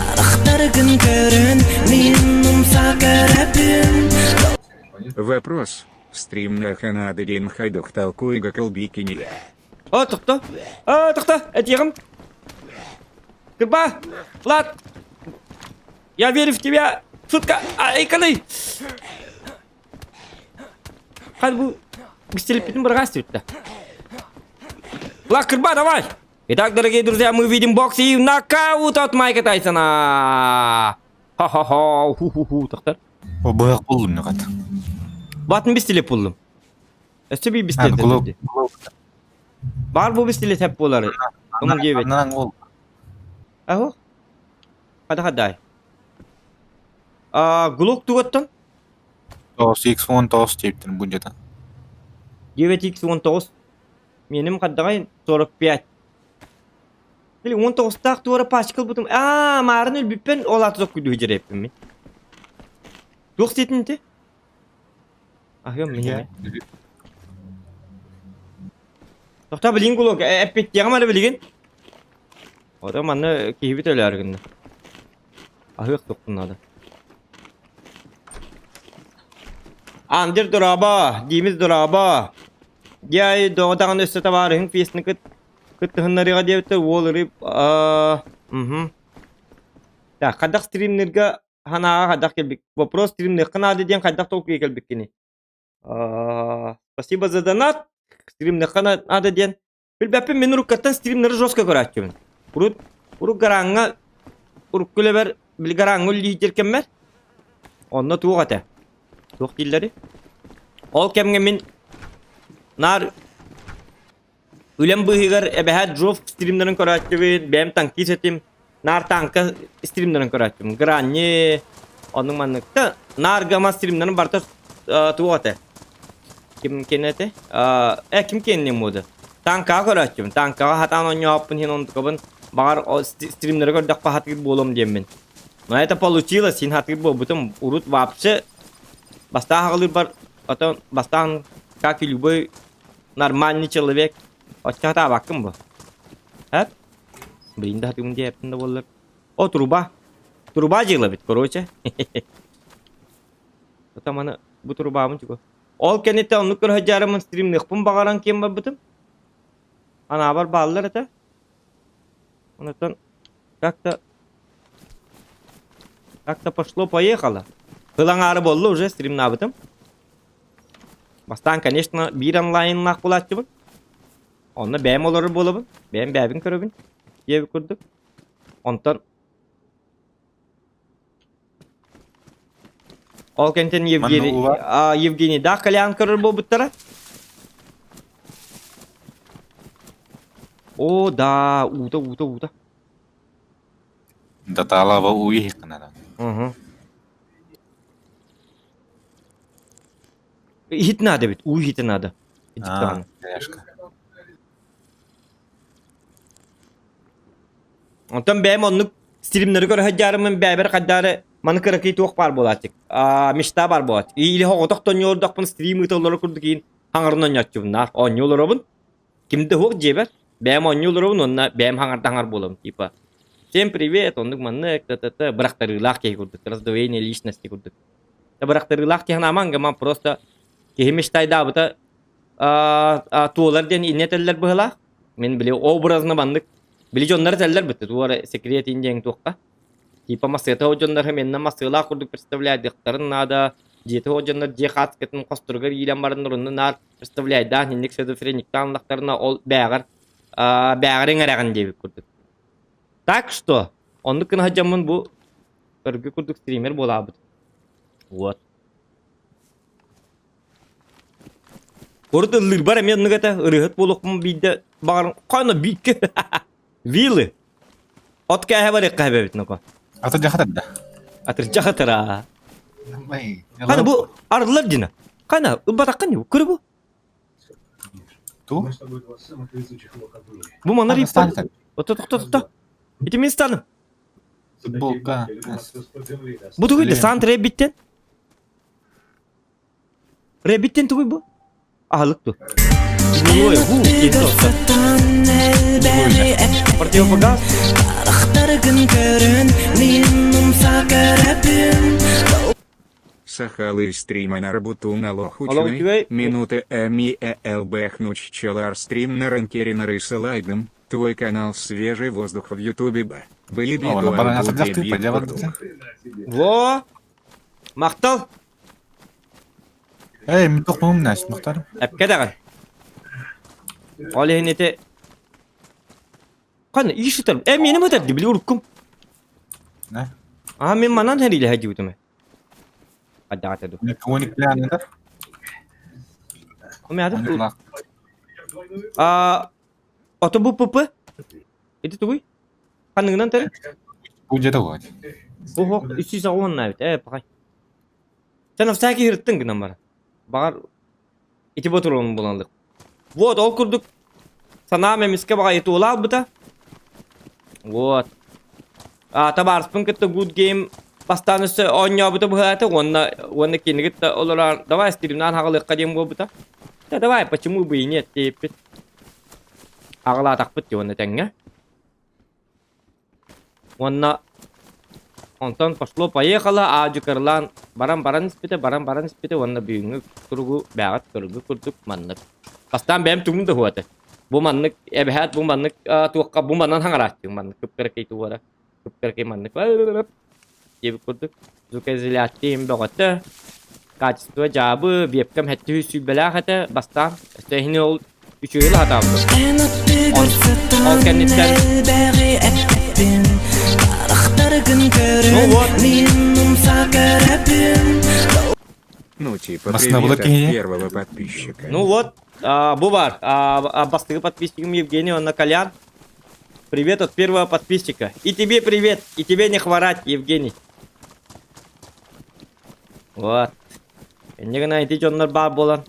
Харахтаргын көрөн мин умса көрөбүн Вопрос. Стрим на Ханадырин хайдах толкуйга кылбикини. О, тохто. О, тохто, этиэҕим. Кырба, Влад, я верю в тебя. Шутка, айканы. Хай бу бистелеппитин бырҕаас түттэ. Влад, кырба, давай. Итак, дорогие друзья, мы видим бокс и нокаут от Майка Тайсона. Ха-ха-ха, ху-ху-ху, тохтор. О быһах буллум ньукат. Батын бистелеп буллум. Өссө би бистелеп. Бар бу бистелеп хеп болары. Onun gibi. Аннан ол. Аһо. Хада хадай. А, Глок тугаттан? Тоос X10 тоос диэбиттэрин бу дьата. 9x19. Меним хаддагай 45. Били 19-таах туора пачка ылбытым. Аа, маарын өлбүппен ол аты соккуйду хижэрэппин мин. Туох сиэтин ити? Аһыам мин. Тохтоо билигин Глок эппиттиэҕим эрэ билигин. Ото манна киһибит өлөөр гынна. Аһыах тохпун наада. Андер дорообо, Димис дорообо. Дьэ, доҕо даҕаны өссө табаарыһыҥ пьесаны кыт кыттыһыннарыаҕа диэбиттэр уол ырып аа мхм. Так, хайдах стримнерга санааҕа хайдах кэлбик вопрос стримныахха наада диэн хайдах толкуйга кэлбиккиний? Спасибо за донат. Стримныахха наада диэн. Билбэппин мин уруккаттан стримнары жестко көрөөччүбүн. Урут урут гарааҥҥа урукку үлэбэр били гарааҥҥа үлэлиир кэммэр онно туох этэ? Туох дииллэрий? Ол кэмҥэ мин наар үлэм быыһыгар эбэһээт Джов стримнарын көрөөччүбүн, бэйэм танкист этим, наар танка стримнарын көрөөччүм. Гранни, оннук манныкта наар гама стримнарын барыта туох этэ? Ким кини этэ? Э, ким киэнниҥ муода? Танкаҕа көрөөччүбүн. Танкаҕа хатаан оонньооппун иһин онтукабын баҕар стримнары көрдөххө хатыыр буолуом диэммин. Но это получилось, син хатыыр буолбутум. Урут вообще бастаан аҕалыырбар потом бастаан как и любой нормальный человек оччо хатаабаккын бу. Эп? Блин да хатыыбын диэппин да буоллар. О, труба. Труба дьыалабит, короче. Потом аны бу трубабын чугу. Ол кэнниттэн оннук көрө сылдьарыммын стримныахпын баҕаран киэн барбытым. Анаабар бааллар этэ. Онтон как-то как-то пошло-поехало. Сыл аҥаара буолла уже стримнаабытым. Бастаан, конечно, биир онлайннаах буолааччыбын. Онно бэйэм олорор буолабын, бэйэм бэйэбин көрөбүн диэбит курдук. Онтон Ол кэнтэн Евгений, а, Евгенийдаах кэлээн көрөр буолбуттара. О, да, уута, уута, уута. Датаалаба уу иһиккинара. Угу. Иһит надо ведь, уу иһитэ надо. А, конечно. Онтон бэйэм оннук стримнэри көрө сылдьарыммын бэйэбэр хайдаары маны кыракый туох баар буолааччык аа мечта баар буолааччык или оҕотох тонньуордахпын стрим ыыталлара курдук иин хаҥарын оонньооччубуннаах оонньуу олоробун ким да суох дьиэбэр бэйэм оонньуу олоробун уонна бэйэм хаҥарда хаҥар буолабын типа всем привет оннук маннык т-т-т бырахтарыылаах киһи курдук раздвоение личности курдук бырахтарыылаах киһи анаамаҥ гыман просто киһи мечтайдаабыта туолар диэн инньэ этэллэр быһыылаах. Мин били образно маннык били дьоннор этэллэр бытты туора секрет диэн туохха. Типа массыата дьоннор менна массыалаах курдук представляйдыктарын наада. Дьиэтэ дьоннор дьиэ хааскатын хосторугар иилэн баран урунну наар представляйдаан инник шизофрениктаан лахтарына ол бээҕэр бээҕэр иҥэрэҕин диэбит курдук. Так что оннук гына сылдьаммын бу көргө курдук стример буолаабыт. Вот. Урут ыллыырбар эмиэ оннук этэ, ырыаһыт буолуохпун биирдэ баҕаран хойно бииккэ вилы от кээһэ барыахха эбэбит ноко. Атырдьах атырда. Атырдьах атыра. Хана бу арыллар дина. Хана ылбатаххын бу көрө бу. Ту? Бу манна риппа. Ото тохто тохто. Ити мин станым. Футболка. Бу тугуйда сан тирэйбиттэн. Рэбиттен тугуй бу? Аһылык ту. Ой, ху, Противогаз. Сахалы стрима на работу на Алло, лохучный, минуты МИЭЛБ хнуч челар стрим на ранкере на рысалайдом, твой канал свежий воздух в ютубе б. Были О, баран асырдахты, падябардык. Во! Махтал! Эй, мин тохмум наш, махтар. Эпке даҕан. Ол иһин ити Ханна иш ытар. Э миэним ытар ди били уруккум. Не? Аа мин манан хэриилэһэ дьибитим. Адаата ду. Уоник планында. Оми А ото бу ПП? Ити тугуй? Ханныгынан тары? Бу жете ғой. Ого, 360 наабит. Э, пахай. Сен всякий ырыттың гынан бар. Бағар ити ботуруун буланлык. Вот, ол курдук санаам эмискэ баҕайы туолаалбыта. Вот. А, табаарыспын кытта Good Game бастаан өссө оонньообута быһаата уонна уонна кинини кытта олорон давай стримнаан хаҕалыахха диэн буолбута. Да давай, почему бы и нет диэппит. Аҕалаатахпыт дии уонна тэҥҥэ. Уонна онтон пошло-поехало аадьыкарлаан баран-баран испитэ, баран-баран испитэ уонна бүгүҥҥү туругу бэҕэт көрүҥҥү курдук маннык. Бастаан бэйэм тугум да суох этэ. Бу маннык эбэһээт бу маннык туохха бу манан хаҥарааччы маннык кып-кыракый туора кып-кыракый маннык диэбит курдук звукоизоляция иһин бөҕөтө качество дьаабы вебкам хэттиһи сүүрбэлээх этэ бастаан өссө иһини ол үчүгэй лаһатаабытым ол кэнниттэн ну вот Ну типа Басына привет от киһи. первого подписчика. Ну вот, бу бар. Бастыгы подписчигым Евгений, он на Колян. Привет от первого подписчика. И тебе привет, и тебе не хворать, Евгений. Вот. Инньэ гына ити дьоннор баар буолан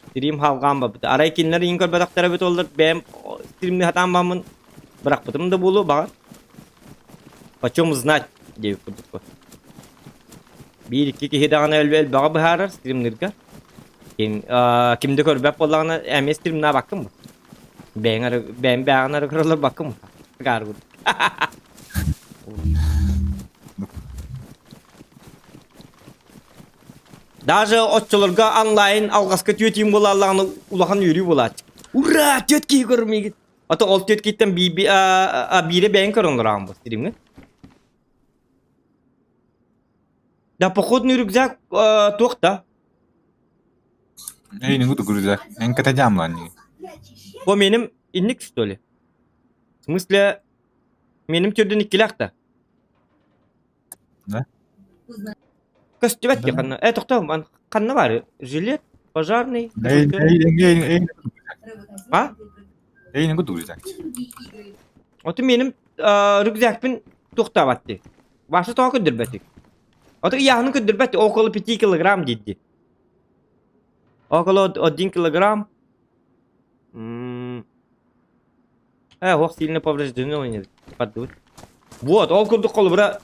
стрим халҕаан барбыт. Арай кинилэр иин көрбөтөхтөрө эбит буоллар бэйэм стримни сатаан бараммын бырахпытым да буолуо баҕар. Почем знать диэбит курдук. Биир-икки киһи даҕаны элбэҕи быһаарар стримниргэ. Ким, ким да көрбөт буоллаҕына эмиэ стримнаабаккын бу. Бэйэҥ эрэ бэйэм бэйэҕин эрэ көрө олорбаккын бу. Даже оччолорго онлайн алҕаска түөтүүм буолааллаҕына улахан үөрүү буолааччы. Ура! Түөт киһи көрөр миигин. Ото ол түөт киһиттэн биирэ бэйэҥ көрөн олороҕун бу стримҥэ. Да походный рюкзак туох да? Эй, не буду рюкзак. Эн кэтэ Бу меним инник что ли? В смысле, меним түрдүн иккилээх да? Да? Көстүбэт ди ханна. Э, тохтоо, ханна баар? Жилет, пожарный, Эй, эй, эй, эй, А? эй, не буду рюкзак. Ото меним рюкзакпын туохтаабат дии. Баша тоҕо көрдөрбөтүк? Ото ыйааһынын көрдөрбөт, около 5 килограмм диирди. Около 1 килограмм. Э, ох, сильно повреждено поддут. Вот, ол курдук холобура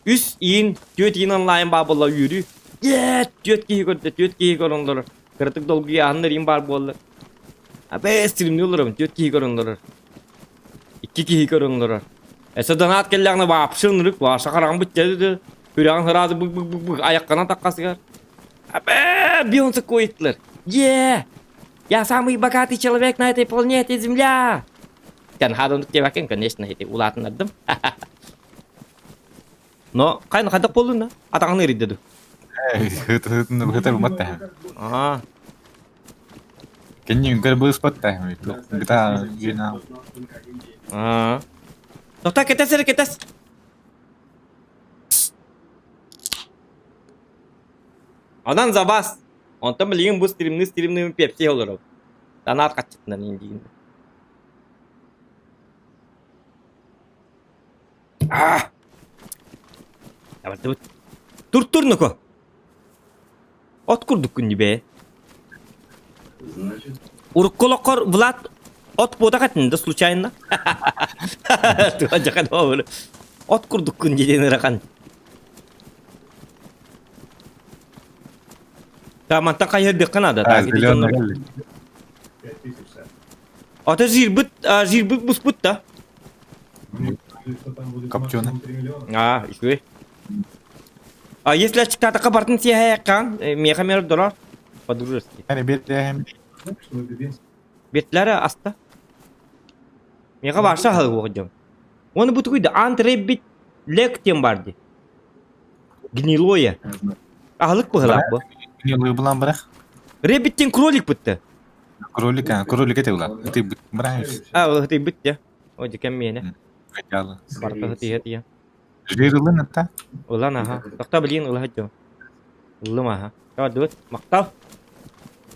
үс иин, түөрт иин онлайн баар буолла үөрүү. Е, түөрт киһи көрдө, түөрт киһи көрөн олорор. Кыратык долгуйааһыннар иин баар буолла. Абэ, стримни олоробун, түөрт киһи көрөн олорор. Икки киһи көрөн олорор. Эсэ донат кэллэҕинэ вообще ынырык, Ваша хараҕым бүттэ Күрэҕин сразу бык бык бык бык айахханан таххасыгар. Абэ, Бейонсе коитлар. Е! Я самый богатый человек на этой планете Земля! Канхадонук диэбэккин, конечно, ити улаатыннардым. Но хайна хайдах буоллун да? Атаҕын ыарыйда ду? Хытыр бумат Аа. Кенни үҥкэр быыспат Гыта жина. Аа. Тоқта кэтэс эрэ кэтэс. Онон забас. Онтон билигин бу стримни стримныыбын пепси олорор. Танаат хаччытынан индиин. А! Табардыбыт. Тур-тур нуку. От курдук күннү бээ. Урукку олоххор Влад от буотах этин да случайно? Туа жахан От курдук күн диэн ырахан. Та мантан хайыһырдыахха наада. А, зеленый кэлли. Ата жирбыт, жирбыт буспут да. Копченый. А, үчүгэй. А если аччыктаатахха бартын сиэһээххаан, миэхэ мэр дорор по-дружески. Эри биэрдээһим. Биэртилэр аста. Миэхэ баарса аһылык дьон. Уонна бу тугуй да антребит лек диэн баар дии. Гнилое. Аһылык быһылаах бу. Гнилой булан бырах. Ребиттен кролик бытты. Кролик, кролик эте улар. Ытыйбыт бырах. А, ытыйбыт дьэ. О, дикем миэнэ. Хотяла. Барта ытыйа тия. Жир ылын ата. Ылан аха. Тохто блин ылаһа дьон. Ыллым аха. Дут, махтал.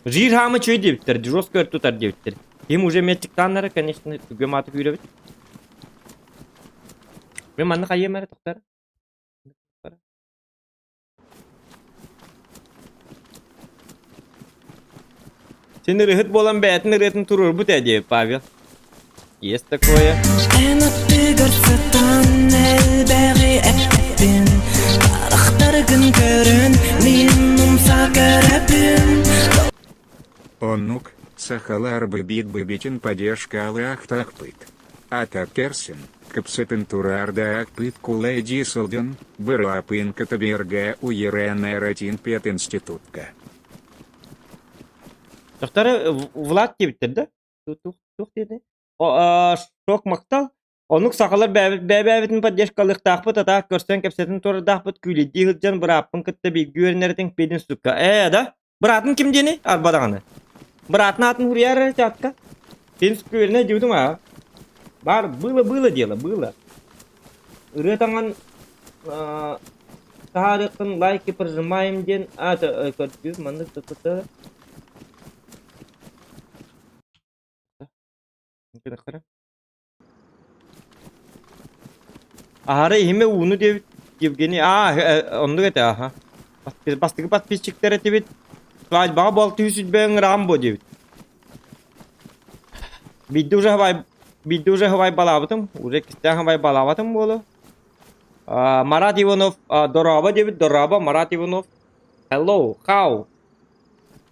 Жир хаамы чүй диэбиттэр, жестко тутар диэбиттэр. Ким уже метчиктааннара, конечно, түгөм аты күүрэбит. Мен манна хайыам эрэ тохтор. Сен ырыһыт буолан бэйэтин ырыатын туруорбут ээ диэбит Павел. Есть такое. Эн аттыгар сытан элбэҕи эппэппин Харахтаргын көрөн мин умса көрөбүн Оннук, сахалар быбит быбитин падежкалыахтаахпыт. Ата керсин, кэпсэтэн турардаахпыт кулэдии сылдьан, бырааппын кытабергэ үөрэнэр пединститутка. Дохтары Влад диэбиттэр да? Туох диэтэй? Шок махтал. Оннук сахалар бэйэ-бэйэбитин поддержкалыахтаахпыт, атаах көрсөн кэпсэтин туордаахпыт, күүлэйдии сылдьан бырааппын кытта бииргэ үөрэнэритин пединститутка. Ээ да? Быраатын ким диэний? Арба даҕаны. Быраатын аатын суруйар эрэ чатка. Пединститутка үөрэнэ диэбитим аа. Бар, было-было дело, было. Ырыа таҥан таһаарыаххын лайки прожимаем диэн аата көрдүүр маннык т Аһара иһимэ ууну диэбит Евгений аа оннук этэ аха бастакы подписчиктар этибит свадьбаҕа буолтуһу сүлбэ ыҥыраҕым буо диэбит биирдэ уже хабай биирдэ уже хабай балаабытым уже иккистээн хабай балаабатым буолуо Марат Иванов дорообо диэбит дорообо Марат Иванов hello how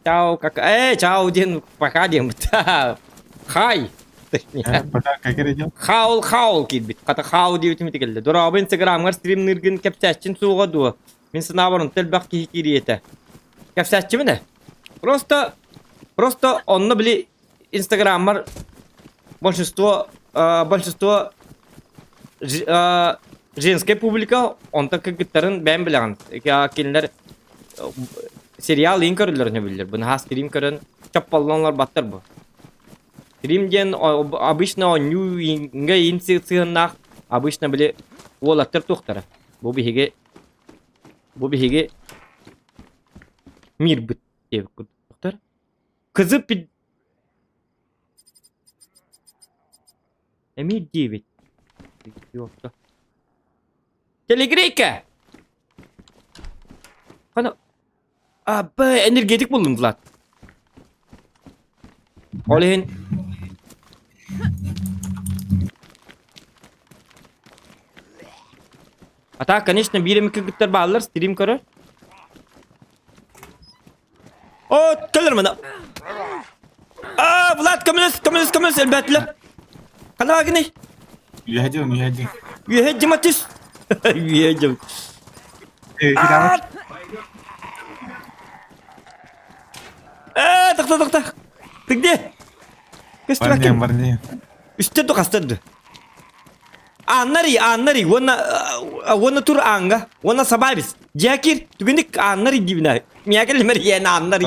Чао, как... чао диэн пока диэн Хай! Точнее. Пока как идет? Хаул хаул киирбит. Хата хаул диэбитим ити кэллэ. Дорообо инстаграмҥар стримныыргын кэпсээччин суоҕа дуо? Мин санаабар онто элбэх киһи киириэтэ. Кэпсээччибин ээ. Просто, просто онно били инстаграммар большинство, большинство женская публика онтон кыргыттарын бэйэм билэҕин. Кинилэр сериал иин көрөллөрүнэ биллэр. Бу наһаа стрим көрөн чопполлон олорбаттар бу. Стрим диэн обычно оонньуу ииҥҥэ иин сыһыаннаах обычно били уолаттар туохтара. Бу биһиги бу биһиги мирбыт диэбит курдуктар. Кызы пи Эмиэ диэбит. Телегрейка! Хана Аба энергетик буллум Влад. Ол иһин А так, конечно, биир эмэ кыргыттар бааллар, стрим көрөр. О, кэлэр мана. А, Влад, көмөлөс, көмөлөс, көмөлөс, элбээтилэр. Хана гыный? Үөһэ үөһэ дьиҥ. Үөһэ дьима түс. Үөһэ дьим. Э, тохто, тохто. Ты где? Барнем, барнем. Үстэ ду хаста ду. Ааннар ааннар уонна уонна тур ааҥҥа уонна сабаабис дьиэкир түгэнник ааннар диибинэ миэхэ лимэр иэн ааннар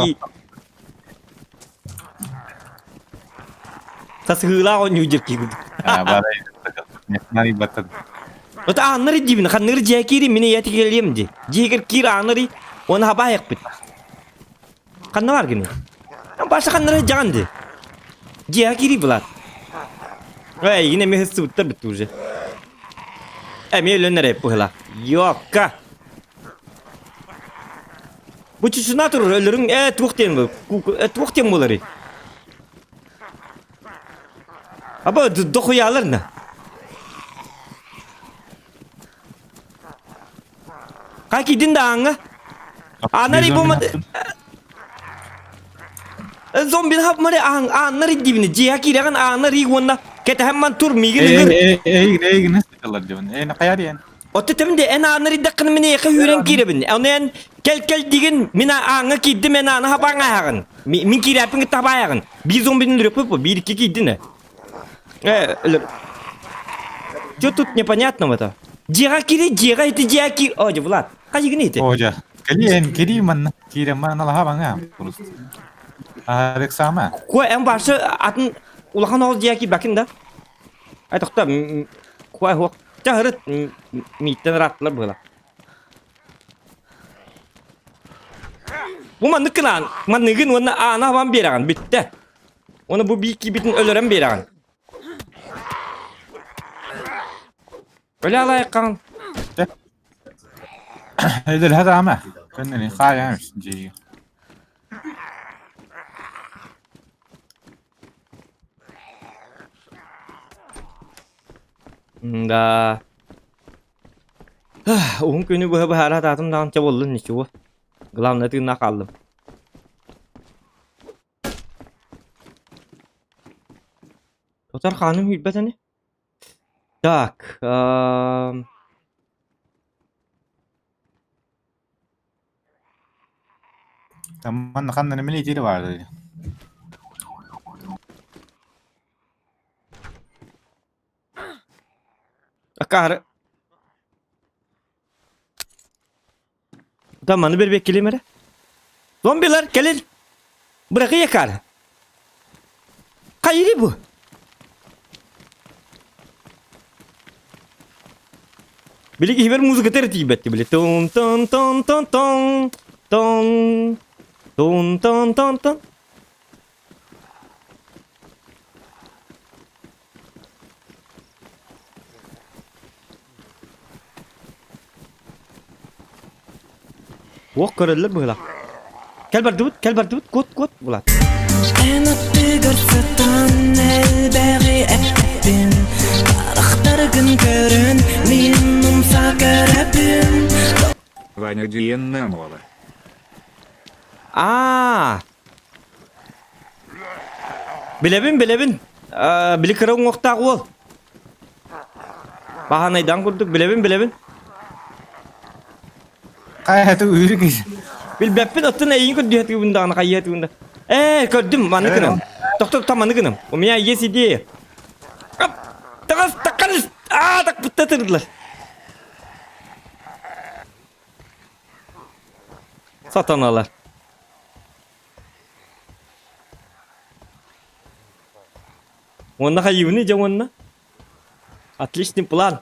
сасыһыылаах оонньуу дьиркии курдук Ото ааннар диибинэ ханныгыр дьиэкири мин ийэтигэр кэлиэм дии дьиэгэр киир ааннар уонна хабаайахпыт Ханна бар гини? Баша ханнары дьаҕан ди. Дьиэҕэ киирии булаат. Эй, игин эмиэ сыстыбыттар бүттү уже. Эмиэ өлөн эрэ быһыла. Йокка. Бу чучуна турur өлөрүҥ ээ туох диэн бу туох диэн буоларый? Аба дохуялар на. Как идин да аңа? Анари бу. Зомбин хапмары аан ааннар иддибини дьиэҕэ киирэҕин ааннар ии уонна кэтэһэн ман тур миигин ыҥыр. Эйигин эйигин сыталар дьон. Эн хайар ен. Отто тэмин де эн ааннар иддэххин мин эйиэхэ үүрэн киирэбин. Ону эн кэл кэл дигин мин ааҥҥа киирдим эн ааны хапааҥ ааһаҕын. Мин киирээппин кытта хапаайаҕын. Биир зомбин өлөрүөхпүт бу биир икки киирдин. Э, өлөр. Что тут непонятного-то? Дьиэҕэ кири, дьиэҕэ ити дьиэҕэ киир. О, Влад, хайыгын ити? О, дьэ. Кэлиэн, кири манна. Киирэн манна лаха баҥа. Просто. А, Рексама. Куо эн барсы атын улахан оҕус дьиэҕэ киирбэкин да? Ай, тохто, куо хуох. Чэ, һырыт, мииттэн ырааттылар быһыла. Бу маннык гынаан, манныгын уонна аана хабан биэрэҕин, бүттэ. Уонна бу биир киирбитин өлөрөн биэрэҕин. Өлө алайыккаҕын. Өлөрө даама. Көннөрү хаайан дии. Да. Уһун күнү быһа быһаара сатаатым даҕаны чэ буоллун ничего. Главное тыыннаах хааллым. Тотор хааным киирбэт ини. Так, Манна ханна эмэ итири баар Акаары. Да маны бербеккилим эрэ. Зомбилар кэлин. Бырахы якар. Хайыри бу? Били киһибэр музыка тер тиийбэтти били. Тун тун тун тун тун тун тун тун тун тун. Уох көрөллөр быһыылаах. Кэл бардыбыт, кэл бардыбыт, куот, куот, Булат. Эн аттыгар сытан элбэҕи эппин Харахтаргын көрөн мин умса көрөбүн Ваня диэн Намола. Аа, Билэбин, билэбин. Э, били кыра уҥуохтаах уол. Баһаанайдаан курдук билэбин, билэбин. Хайа үүрү киһи. Билбэппин, оттон эйигин көрдүһэтигин даҕаны хайыатыгын да. Ээ, көрдүм, маннык гынам. Тохто, тохто, маннык гынам. У меня есть идея. Оп! Таҕыс, таккан, аа, такпытта тырдылар. Сатаналар. Уонна хайыыбыный дьэ уонна? Отличный план.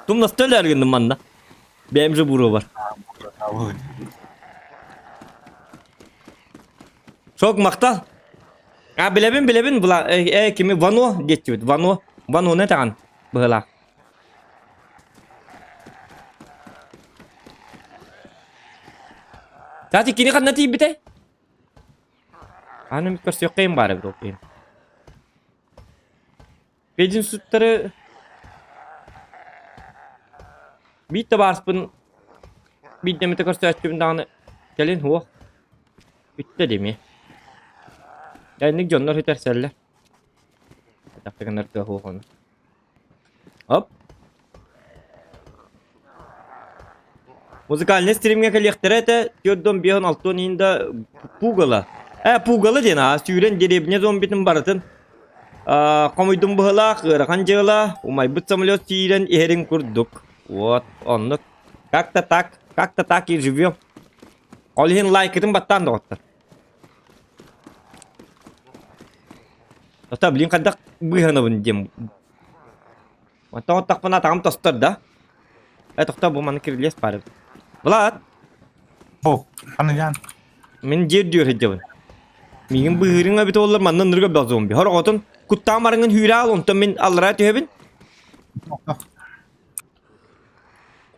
Тумнаста өлөөр гынным манна. Бэйэм же буруобар. Шок махтал. А билэбин билэбин була э, кими Вано диэччибит Вано Ваноны этэҕин быһыылаах. Кстати, кини ханна тиийбитэй? Аны көрсүөххэ баар эбит ол киһи. Пединституттары биир табаарыспын биирдэ эмитэ көрсөөччүбүн даҕаны кэлин суох. Бүттэ димиэ. Инник дьоннор сүтэрсэллэр. Хайдах гынар кыах суох ону. Оп. Музыкальный стримҥэ кэлиэхтэрэ этэ, 456 иһин да пугало. Э, пугало диэн аа, сүүрэн деревня зомбитын барытын хомуйдум быһылаах, ыарахан дьыала, умайбыт самолет сиирэн иһэрин курдук. Вот, оннук. Как-то так, как-то так и живем. Ол иһин лайкытын баттаан доҕоттор. Ота, блин, хайдах быыһанабын диэн. Оттон оттохпуна атаҕым тостор да. Э, тохтоо, бу маны кирилиэс баар эбит. Влад! О, ханыйаан. Мин дьиэр дүөр сылдьабын. Миигин быыһыырыҥ эбит буоллар манна ынырык элбэх зомби. Хороҕотун куттаан бараҥҥын хүүрэ аал, онтон мин аллараа түһэбин.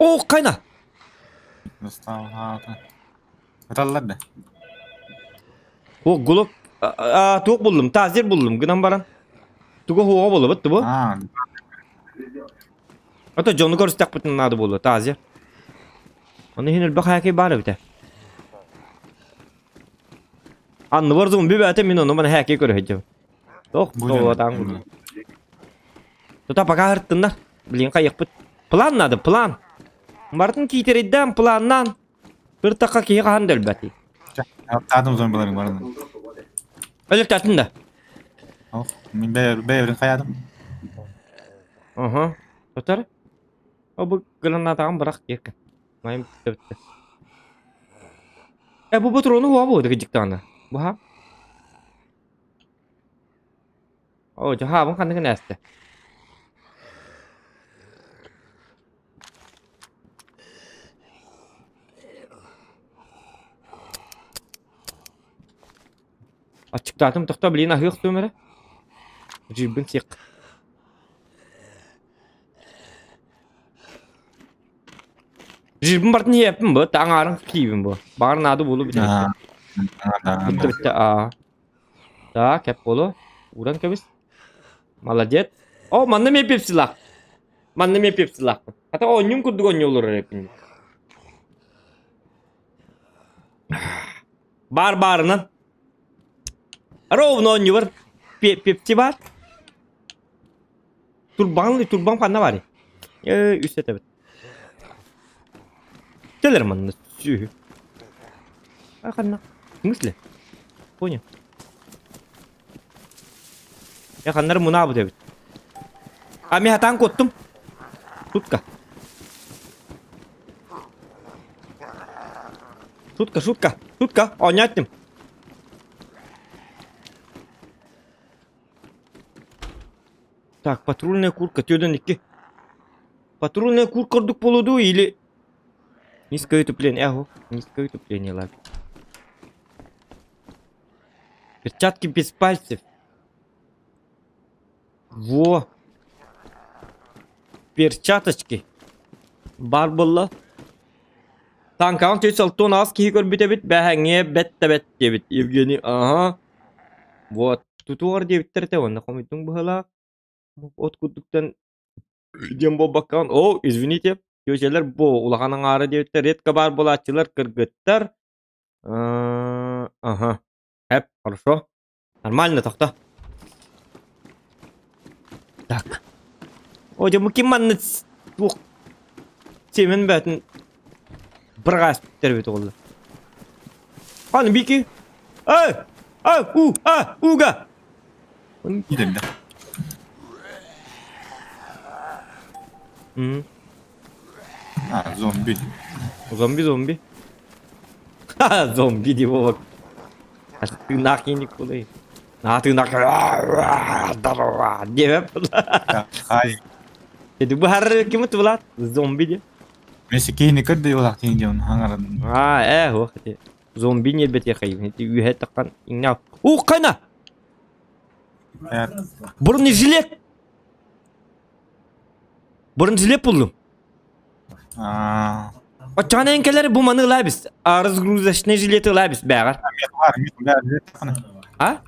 О, хайна! Ыталлар да. О, гулук туох буллум, тазер буллум гынан баран. Туга хуоҕа буолабыт бу? Ото дьону көрүстэхпитин наада буолуо, тазер. Ону иһин элбэх хээкэй баар эбитэ. Анныбар зомби бээтэ мин ону маны хээкэй көрө сылдьабын. Тох, тоҕуотаан курдук. Тута пока ырыттыннар. Блин, хайыахпыт. План надо, план. Барытын киитэрэйдээн, планнаан. Ыртахха киһи хаһан да өлбөт. Таатым зомбиларын баран. Өлөртөтүн да. Ох, мин бэйэбин хайаатым. Ага. Тотар. О бу гранатаҕын бырах диэккин. Майым бүттэ бүттэ. Э бу патрону хуа бу дыгдьыктаана. Буха. О, дьаһаабын ханнык нээстэ. Аччыктаатым тохто блин аһыах туом эрэ. Жирбин сиэх. Жирбин бартын иһэппин бу, таҥаарын киибин бу. Баҕар наада буолу бүтэ. Бүтэ бүтэ аа. Так, кэп буолу. Ууран кэбис. Молодец. О, манна мен пепсилаах. Манна мен пепсилаахпын. Хата оонньуум курдук оонньуулар эрэппин. Бар барынан. Ровно оонньубар пепси бар. Турбаҥ турбаҥ ханна барый? Э, үс этэбит. Кэлэр манна сүөһү. А ханна? В смысле? Понял. Я ханнар мунаабыт эбит. А мен хатаан куоттум. Шутка. Шутка, шутка, шутка. Оонньоттум. Так, патрульная куртка, тёдөн икки. Патрульная куртка ордук буолуо дуу или низкое утепление, эхо, низкое утепление ладно. Перчатки без пальцев. Во. Перчаточки. Бар буолла. Танкаҕын түс алтын аас киһи көрбүт эбит, бэһэҥҥэ бэт да бэт диэбит Евгений. Ага. Вот. Тутуор диэбиттэр этэ уонна хомуйдуҥ быһыылаах. От курдуктан диэн буолбаккаҕын, о, извините, тетялар бу улахан аҥаара диэбиттэр, редко баар буолааччылар кыргыттар. Ага. Эп, хорошо. Нормально тохто. Так. О, дьэ, бу ким манна туох сиэмэн бээтин бырҕаас бүттэр эбит оҕолор. Аны бики. Эй! Эй, у, а, уга! Киирэллэр. М. А, зомби. Зомби, зомби. Ха, зомби дии буолбак. Тыыннаах киинник буолай. Аа тыыннаах диэбэп. Хай. Эти быһар ким тулат? Зомби де. Мesi киһини көрдө юлах киһи диэн хаҥаран. Аа, э, хуох ити. Зомби ньиэрбэтиэ хайым. Ити үөһэ таххан иҥнэ. У, қайна! Бронежилет! Бронежилет буллум. Аа. Оччоҕуна эн кэлэр бу маны ылаабис. Разгрузочный жилет ылаабис бээҕэр. А?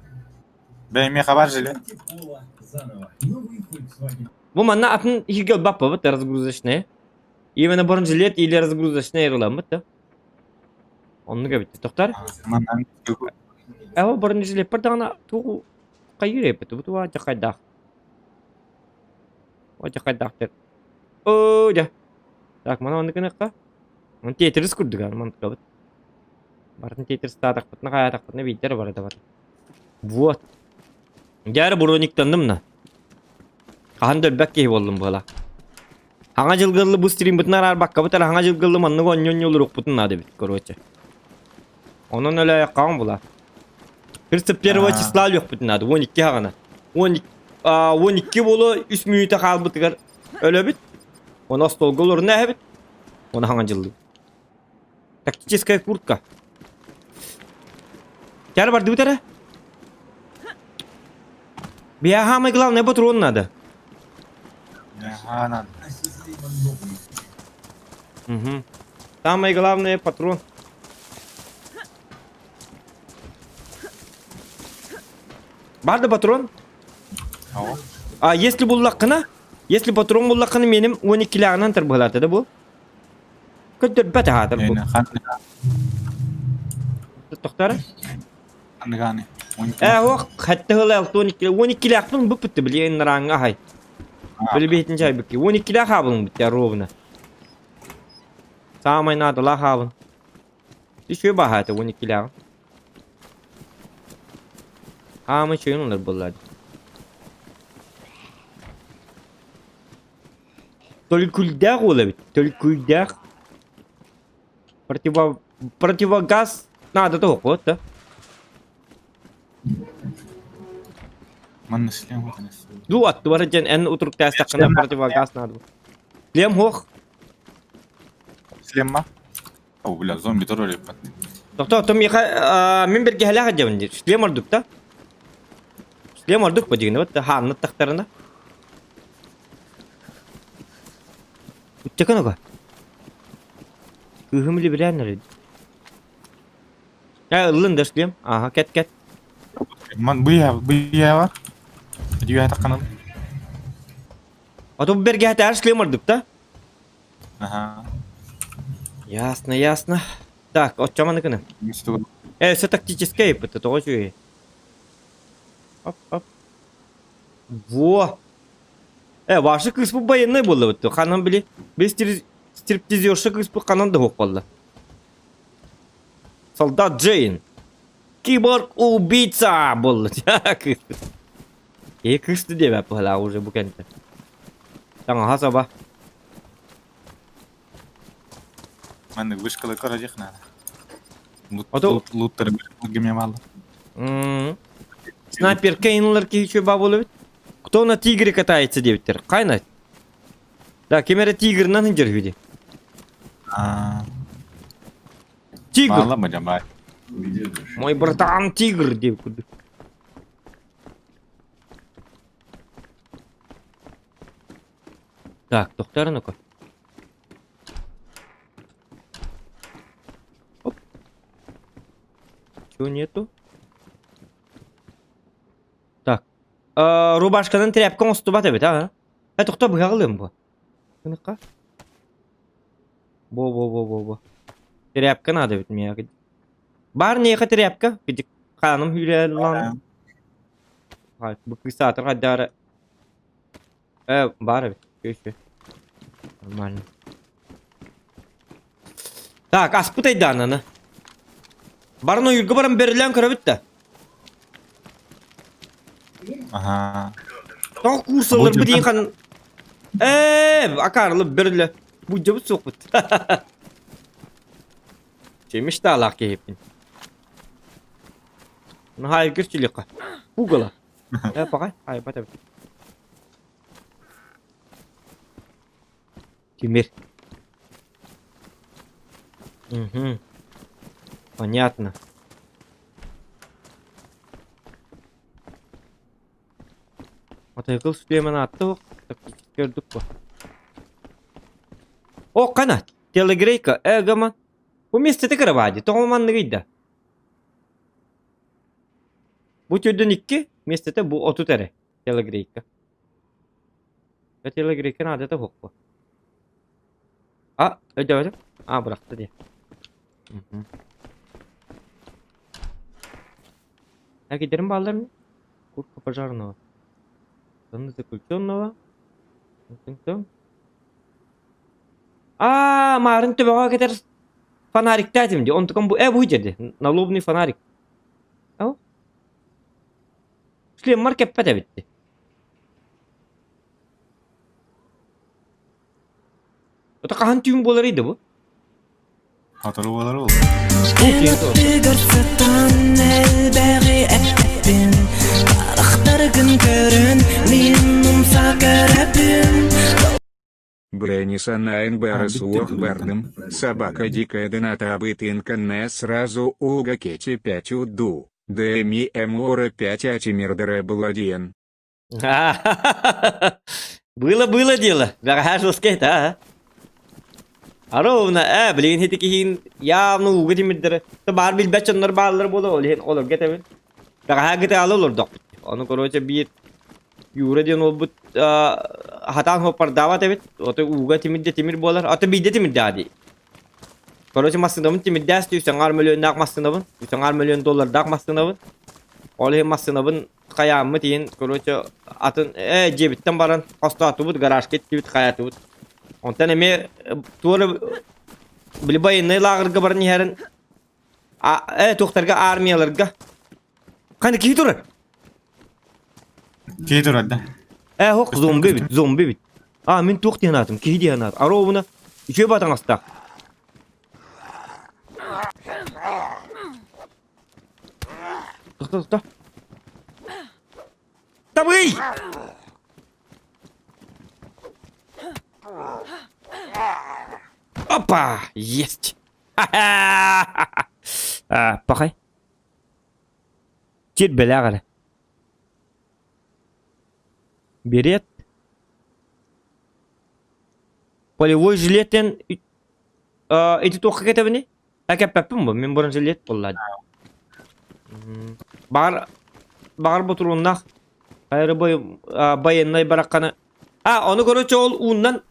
Бэй миэхэ бар жилет. Бу манна атын иһиргэ ылбаппабыт разгрузочная. Именно бронежилет или разгрузочная ыламмыт да. Оннук эбит. Тохтар. Эво бронежилет даҕаны тугу хайыыр эбит бу туга дьахайдаах. О дьахайдаахтар. Оо дьэ. Так, маны оннук гыныахха. Маны Тетрис курдук аны мантыкабыт. Барытын Тетрис таатахпытына хайаатахпытына биирдэр барыта бар. Вот. Дьэ брониктанным на. Хаһан да өлбөт киһи буоллум буола. Хаҥа дьылгыллы бу стримбытын араарбаккабыт эрэ хаҥа дьылгыллы маннык онньу-онньу олоруохпутун наада эбит, короче. Онон өлөөйөххөҕүн була. 31 числа өлүөхпүтүн наада, 12 хаҕана. 12 буолуо 3 мүнүүтэ хаалбытыгар өлөбүт. Оны остуолга олоруна эһэбит. Оны хаҥа дьыллыы. Тактическая куртка. Кэр бардыбыт эрэ? Бия самое главное патрон надо. Ага, надо. Угу. Самое главное патрон. Бар да патрон? А если буллаххына, если патрон буллаххына меним 12 лягынан тырбыһалаата да бу. Көрдөрбөт аһаатар бу. Тохтара? Аныганы. Э, ох, хатта хыла 62 12-лээхпин буппутты билиэн нарааңҥа аһай. Били биһитин чайбыкки. 12-лээх хаабылың битте ровно. Саамай наадалаах хаабын. Үчүгэй баһаата 12-лээҕим. Аамай үчүгэй олор буолла. Төлкүлдээх уол эбит. Төлкүйдээх. Противо... Противогаз наада тоһоҕо да. Манна шлем Ду аттыбар дьэн эн утуруктаастаххына противогаз наада. Шлем хуох. Шлемма? О, бля, зомби тоже репат. Тохтоо, то миэхэ мин бэргэһэлээх дьэбин диир. Шлем ордук да? Шлем ордук по дигинэ вот хаанна тахтарына. Үттекөн ога. Кыыһым либирээн эрэ. Э, ыллын да шлем. Ага, кэт кэт. Ман быйа быйа бар. Дүйэ таққаныл. А то бэргэһэтээр шлем ордук да? Ага. Ясно, ясно. Так, оччо гына. Э, все тактическое это тоҕо үчүгэй. Оп, оп. Во! Э, ваша кыыс бу военный буолла бит. Ханан били. Били стриптизерша кыыс бу ханан да суох буолла. Солдат Джейн. Киборг убийца буолла. Кыыс. Э, кыыс диэбэт быһалаах уже бу кэнтэ. Таҥаһа саба. Маннык вышкалы көрөдьэх наада. Ото Луттары геме бааллар. Снайперка инлар киһи үчүгэй баа буолар эбит. Кто на тигре катается диэбиттэр. Хайна? Да, ким эрэ тигрынан сылдьар үһү дии. Тигр! Баалла бадьабай. Мой братан тигр диэбит курдук. Так, тохтоор ну-ка. Оп. Чего нету? Так. Э, рубашканан тряпка оҥостубат эбит, а? Э, тохтоо быһаҕалыам бу. Гыныка. Во-во-во-во-во. Тряпка надо эбит миэхэ. Баар миэхэ тряпка. Кидик хааным hүүлэллан. Бу кыыс аатыр хайдаары Э, баар эбит. Үчүгэй. Нормально. Так, аспыт айдаананы. Баран ойуурга баран бэрилээн көрөбүт да. Аха. Тоҕо куурсалларбыт диэн ханан... Ээ, акаарылы бэрилэ. Буддьабыт суохпут. Чемиш таалаах киһиппин. Наһаа чилиха. Пугала. Э, пока. Ай, бата. Тимир. Угу. Понятно. Мотоцикл Сүлейман атты көрдүк бу. О, кана, телегрейка, эгама. Бу миэстэтэ кыра тоҕо манныгый да? Бу төрдүн икки, миэстэтэ бу 30 эрэ, телегрейка. Телегрейка наадата суох бу. А, өйдөөтүм. А, бырахта дии. Эргидерим бааллар ме? Куртка пожарного. Штаны заключенного. Аа, маарын төбөҕө кэтэр фонариктаатым дии. Онтукам бу э бу дьэрди. Налобный фонарик. Ау. Шлеммар кэппэт эбит дии. Это хаһан түүн буоларый да бу? Сотору буолар ол. Эн сытан элбэҕи эппин Харахтаргын көрөн мин умса көрөбүн Брениса на НБР А, суох бүттэ бардым, собака дикая дыната абытынка не сразу уга кети 5 уду, ДМИ Мора 5 атимирдере бладиен. Было, было дело. Бэҕэһээ а? Ровно, э, билигин ити киһин явно ууга тимирдэрэ. Баар билбэт дьоннор бааллар буолуо, ол иһин олорго этэбин. Бэҕэһээ гытаалы олордохпут. Ону, короче, биир Юра диэн уолбут хатаан хоппардаабат эбит. Ото ууга тимирдэ тимир буолар. Ото биирдэ тимирдээ дии. Короче, массыынабын тимирдээх 100 мөлүйүөннээх массыынабын, 100 мөлүйүөн доллардаах массыынабын. Ол иһин массыынабын хайааммыт иһин, короче, атын э дьиэбиттэн баран хостоотубут, гаражка иттибит, хайаатыбыт. Онтон эмиэ туора били военнай лааҕырга баран иһэрин а, э туохтарга армияларга Ханна киһи турар? Киһи турар да. Э, хох зомби эбит, зомби эбит. А, мин туох диэн аатым, киһи диэн аат. Арообуна үчүгэй батаҥастаах. Тохто, тохто. Табый! Опа! Есть! А, пахай. Сир бэлээх эрэ. Берет. Полевой жилеттэн ити туохха кэтэбиний? А кэппэппин бу, мин бронежилет жилет буолла. Баҕар баҕар ботуруоннаах хайары байыаннай барахханы А, ону короче ол ууннан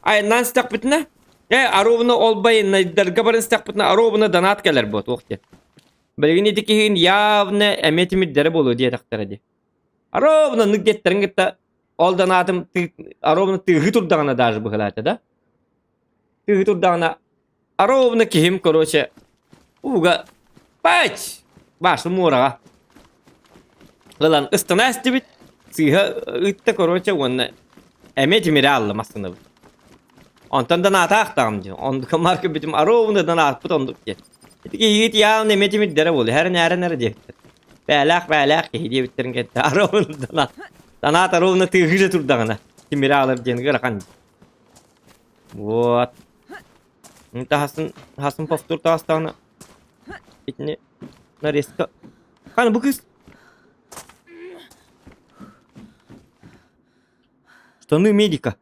айаннаан истэхпитинэ э аруобуна ол байыаннайдарга баран истэхпитинэ аруобуна донат кэлэр буо туох диэн. Билигин ити киһигин явно эмиэ тимирдэрэ буолуо диэтэхтэрэ дии. Ровно нык диэттэрин кытта ол донатым ровно тыаһыы турдаҕына даже быһылаата да. Тыаһыы турдаҕына ровно киһим короче ууга пач башы муораҕа ылан ыстана эстибит сыыһа ыытта короче уонна эмиэ тимири аалла массыынабыт. Онтон донаатаахтаҕым дии. Оннука марка бүтүм ровно донаатпыт оннук диэн. Ити киһигит явно эмиэ тимирдэрэ буолуо. Һэрин эрэ диэбиттэр. Бээлээх бээлээх киһи диэбиттэрин кэннэ ровно донаат. Донаат ровно тыаһыы турдаҕына тимири аалар диэн ыарахан. Вот. Таһасын таһасын повтор таҕыстаҕына итини нарезка. Хана бу кыыс Штаны медика.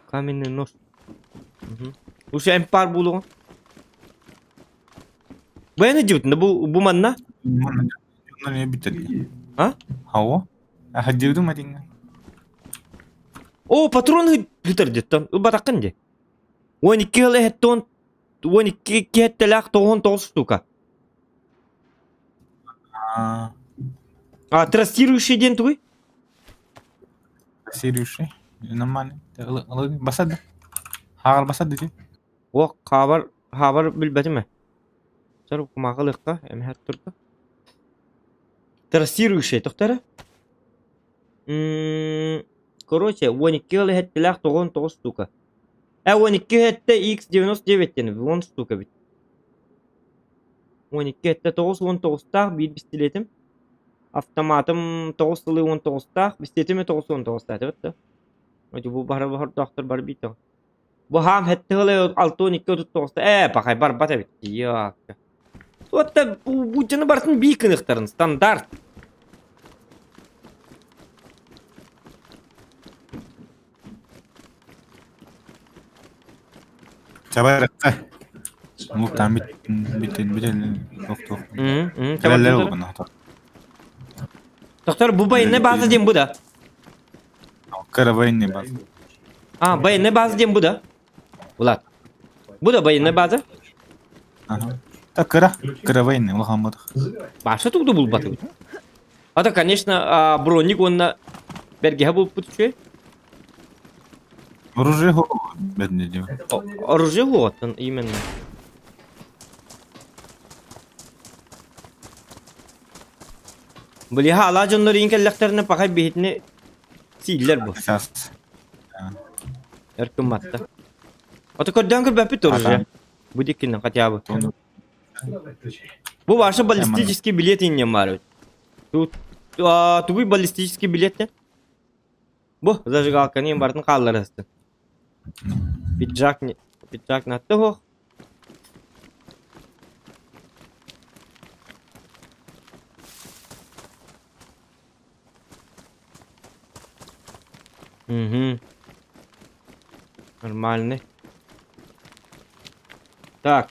Каменный нож. Угу. Слушай, эмп баар буолуоҕун. Бэйэни дьибитин бу бу манна? Манна бүтэр. А? Хауа? Аһаддьыбытым матинга. О, патрон бүтэр диттан. Ылбатаххын ди. 12 хыл эһэттон 12 киһэттэлээх 99 штука. А трассирующий диэн тугуй? Трассирующий? Нормально. Басад. Хааҕар басад дии. О, хаабар, хаабар билбэтим ээ. Сор кумааҕы эмэһэр турда. Трассирующий тохтор Короче, 12 ыал эһэттилээх 99 штука. Э, 12 эһэттэ X99 диэн 10 штука эбит. 12 эттэ 9 19-таах биир бистилиэтим. Автоматым 9 сылы 19-таах, бистилиэтим 9 19-таах этибит да. Бу бары бохордоохтор бары биир Бу хаам хэттэ сылы 6 12 39 ээ пахай барбат эбит. Йаакка. Суотта бу дьону барытын бии кыныхтарын стандарт. Чабарыкка. Муктан бит бит бит тохтох. Кэлэллэр олбана. Доктор, бу военная база диэн бу да? Кыра военный база. А, военная база диэн бу да? Влад. Бу да военная база? Ага. Так кыра, кыра военный улахан буолбатах. Баша тугу булбатыбыт. А то, конечно, броник уонна бэргэһэ булпут үчүгэй. Оружие бэдне диэн. Оружие уоттан именно. Билиһа алаа дьоннор иин кэллэхтэринэ пахай биһитини сииллэр бу. Сейчас. Өр гымматта. Ото көрдөөн көрбөппүт оружие. Бу диккинен хотя бы. Бу ваша баллистический билет иннем бар эбит. Тут тугуй баллистический билет Бу зажигалканы барытын хаалларыстын. Пиджак пиджак натты суох. Угу. Нормальный. Так.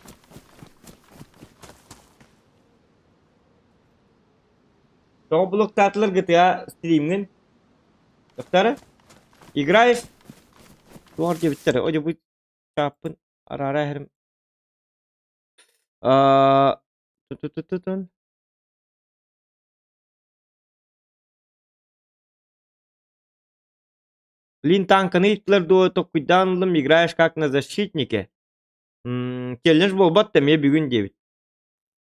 Тоҕо блоктаатылар GTA стримҥин? Ыктары? Играешь? Туох диэбиттэрэ? О, дьэ, бу Чааппын араара иһэрим. Аа, ту-ту-ту-тун. Блин, танканы ыйыттылар дуо, токкуйдаан ыллым, играешь как на защитнике. М, челлендж буолбат да эмиэ бүгүн диэбит.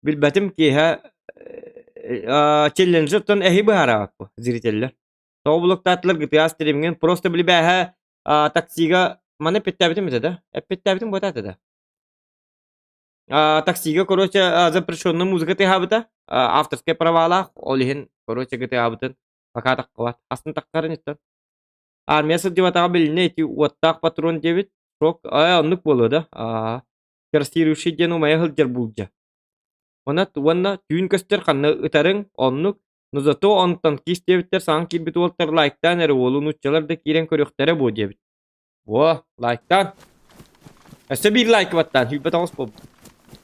Билбэтим киэһэ э, челленджи оттон эһи быһаарабаппы зрителлэр. Тоҕо блоктаатылар GTA стримҥин просто били бээһэ таксига маны эппиттээбитим этэ да? Эппиттээбитим буотаата этэ да? Таксига, короче, запрещенная музыка тыаһаабыта, авторскай правалаах, ол иһин, короче, GTA-бытын пока таххыбат. Астын таххарын иттэн. Армия сылдьыбатаҕа билиннэ ити уоттаах патрон диэбит. Шок, э, оннук буолуо да. Аа, Красирующий диэн умайа сылдьар булдьа. Онат уонна түүн көстөр ханна ытарыҥ, оннук Но зато онтон кис диэбиттэр саҥа киирбит уолтар лайктаан эрэ уолу нууччалар да киирэн көрүөхтэрэ буо диэбит. Во, лайктаан. Өссө биир лайк баттаан, 29 буолбут.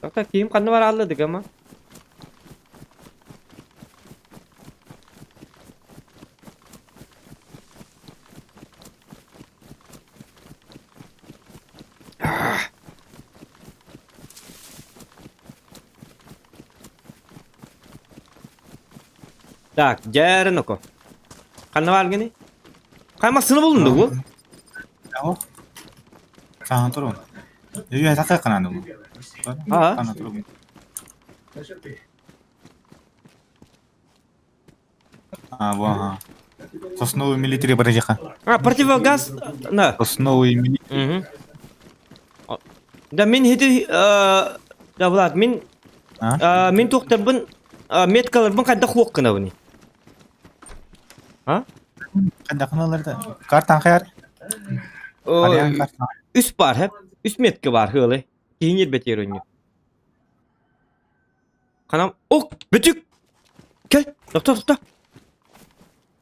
Так киһим ханна бараалла дыгама? Так, дьээрин око. Ханна бааргыный? Хай массыына булунду бу? Аҕо. Саҥа турун. Өйө саха канааны бу. Аа. Хана турун. А, во, ага. Сосновый милитари барыжаха. А, противогаз на. Сосновый милитари. Мгм. Да мин хити да Влад, мин А? мин туохтарбын меткаларбын хайдах хуох гынабыный? А? Хайдах гыналар Картан хайар? Арыйан картан. Үс бар хэп. Үс метка бар хыалы. Киһин бетер өнню. Ханам ок бүтүк. Кел, тохто тохто.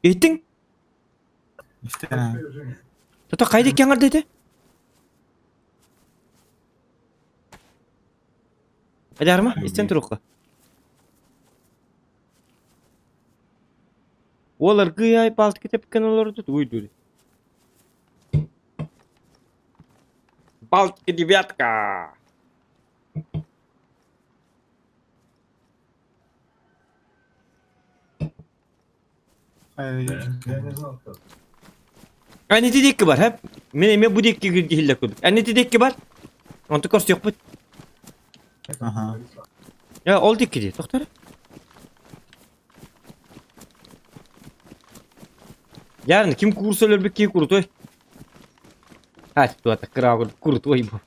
Иһиттиҥ? Истэн. Тото хайда икки диэтэ? Айдаарыма, истэн туруохха. Уол аргыый аай баалтыка тэпкэн олордо тугуй дуу Балтика девятка! Эн ити диэки бар, һэ? Мин эмиэ бу диэки иһиллэр курдук. Эн ити диэки бар. Онту көрсүөхпүт. Аха. Я ол диэки дии, тохтор. Ярын ким курса өлөрбүт киһи крутой. А, туата кыра крутой бу.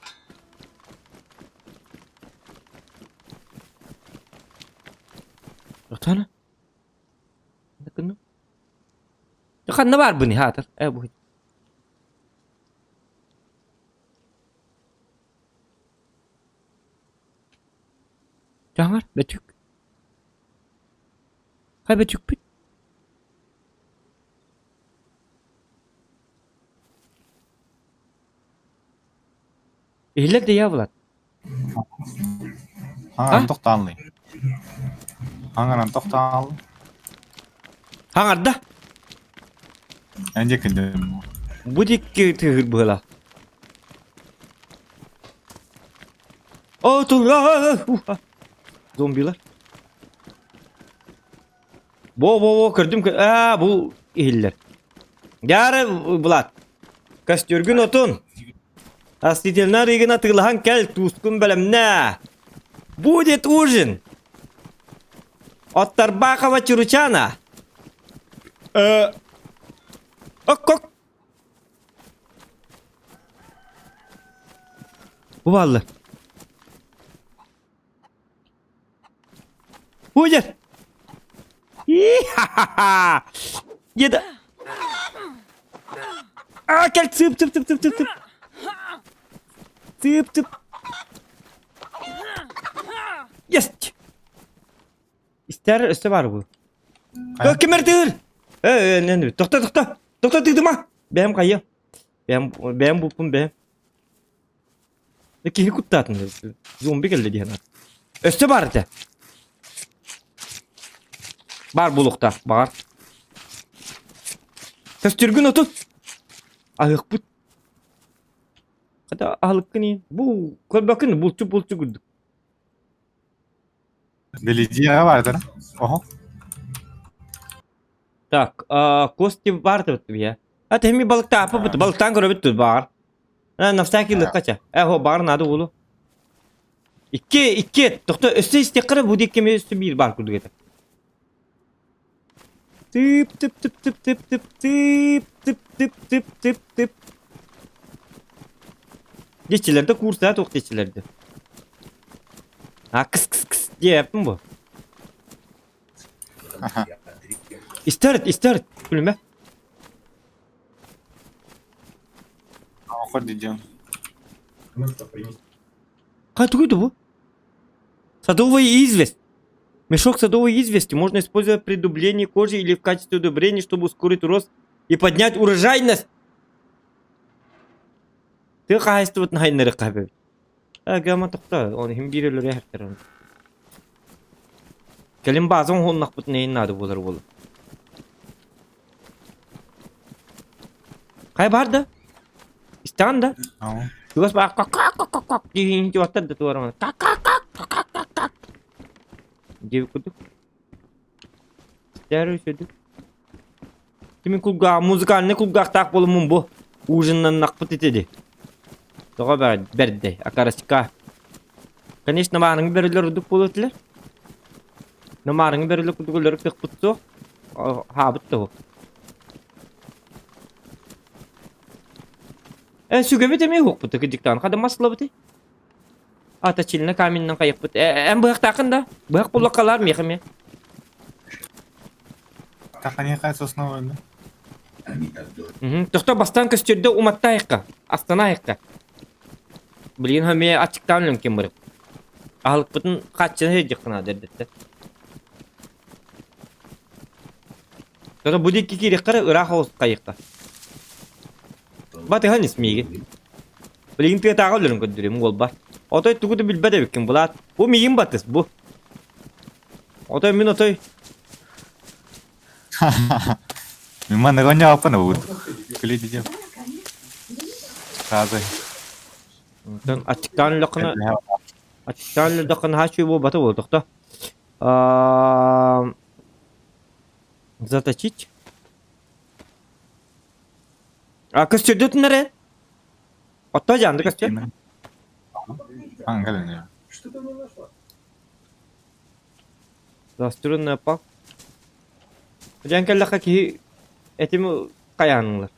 Тохтоно. Ханна баар буни хаатар? Э бу. Дьаҥар бөтүк. Хай бөтүкпүт. Иһиллэр да я Влад. Хаҥаран тохтааллый. Хаҥаран тохтааллый. Хаҥарда. Эн дьэкин Бу дикки тыһыр быһыла. О, тула! Зомбилар. Во-во-во, көрдүм. Аа, бу иһиллэр. Дьаары, Влад. Костюргун отун. Растительный рыгын атыылаһан кэл, туускун бэлэмнээ. Будет ужин. От Тарбахова Чуручана. Э, ок-ок. Бу бааллар. Будет. И-ха-ха-ха! Еда. А, кэл, цып, цып, цып, цып, цып, цып. Цып, цып. Есть! Истэр өссө баар бу. Ким эрдиир? Э, э, тохто, тохто. Тохто тыытыма. Бэйэм хайа. Бэйэм, бэйэм буппун бэйэм. Киһи куттаатын. Зомби кэллэ диэн. Өссө баар этэ. Баар буолуохтаах, баҕар. Көстүргүн отут. Аһыахпыт. Хата аһылыккын иин. Бу көрбөккүн булчу-булчу курдук. Билидиэҕэ баардара. Оһо. Так, а, кости баар я. А ты ми балыктааппыт, балыктаан көрөбүт тут баар. На всякий лыккача. Э, хо баар надо булу. Икки, икки, тохто өссө истиэххэ бу диэки эмиэ өссө биир баар курдук этэ. Тып тып тып тып тып тып тып тып тып тып тып тып. Дечилерде курса туох дечилерде. А кыс кыс кыс диэппин бу. Истэрит, истэрит, күлүмэ. Охот дидем. Катугу бу? Садовая известь. Мешок садовой извести можно использовать при дублении кожи или в качестве удобрения, чтобы ускорить рост и поднять урожайность. Тыа хаһаайыстыбатын хайыннарыахха сөп. Гама тохто, он иһин биир өлөрө иһэртэр. Кэлин бааза оҥоһуннахпытына иһин наада буолар буолар. Хайа баар да? Истэҕин да? Чугас баар как как как как диэн чугастар да туора как как как как как как диэбит курдук. Истээр үсөдүк. Кимин кулгаах музыкальный кулгаахтаах буолуммун бу ужиннаннахпыт ити Тоҕо бэрдэй окорочка. Конечно маарыҥы бөрөлөр ордук буолуо этилэр. Но маарыҥы бөрөлөр курдук өлөрөр кыахпыт суох. Хаабыт да суох. Э, сүгэбит эмиэ уһукпут кырдьыктаан хада мас ылабытый? А, точильно каменынан хайыппыт. Э, эн быһахтааххын да? Быһах буллаххалаар миэхэ эмиэ. Таханиха сосновый да? Тохто бастаан көстүрдэ уматтаайыкка, астанаайыкка. Билигин эмиэ аччыктаан өлөн барып. Аһылыкпытын хааччына сылдьыаххына дэрдэттэ. Тоҕо бу диэки киириэххэ ыраах оҕус хайыахха. Батыһан ис миигин. Билигин тыатааҕы өлөрөн көрдөрүм уолба. Отой тугу да билбэт эбиккин булаат. Бу миигин батыс бу. Отой мин отой Мин маннык оонньообуппун убут. Күлүү Сразу. Онтон аччыктаан өллөххүнэ аччыктаан өллөххүнэ наһаа үчүгэй буолбата буолуо тохто. Заточить. А көстүрдүтүн эрэ? Отто дьаанды көстөр. Ангелина. Заостренная пал. Дьэн кэллэххэ киһи этим хайаанылар.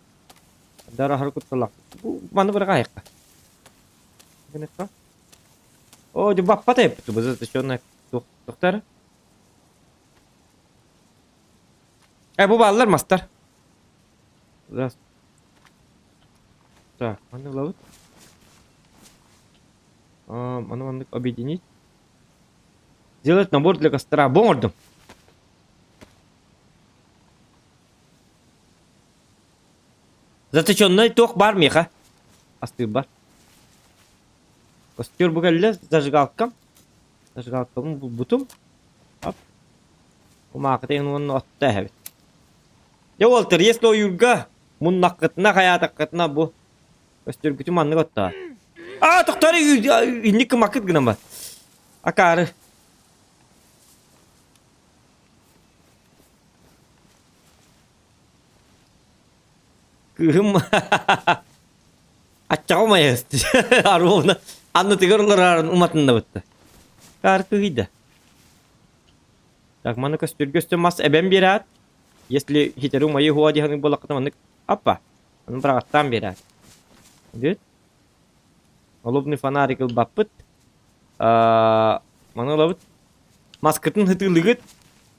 Дара аһары кутталаах. Бу маны быраҕаайахха. Гыныкка. О, дьэ баппат эбит бу заточенная тохтар. Э, бу бааллар мастар. Раз. Так, маны ылабыт. Маны маннык объединить. Сделать набор для костра. Бу оҥордум. Заточенный туох баар миэхэ? Астыыр бар. Костер бу кэллэ зажигалкам. Зажигалкабын булбутум. Оп. Кумаакытын уонна отто эһэбит. Дьэ уолтар, если ойуурга муннаххытына, хайаатаххытына бу көстөргүтүн маннык оттоо. Аа, тохтоор инник кымаккыт гынан бар. Акаары. Кыыһым аччаҕа умайас Аруна аннытыгар олорорун уматыннабытта. Каар кыһыйда. Так, маны көстүргө өстө мас эбэн биэрэт. Если хитэри умайы хуа диһаны буоллаххына маннык аппа. Аны быраҕаттаан биэрэт. Бүт. Олобный фонарик ылбаппыт. Маны ылабыт. Маскытын хытыылыгыт.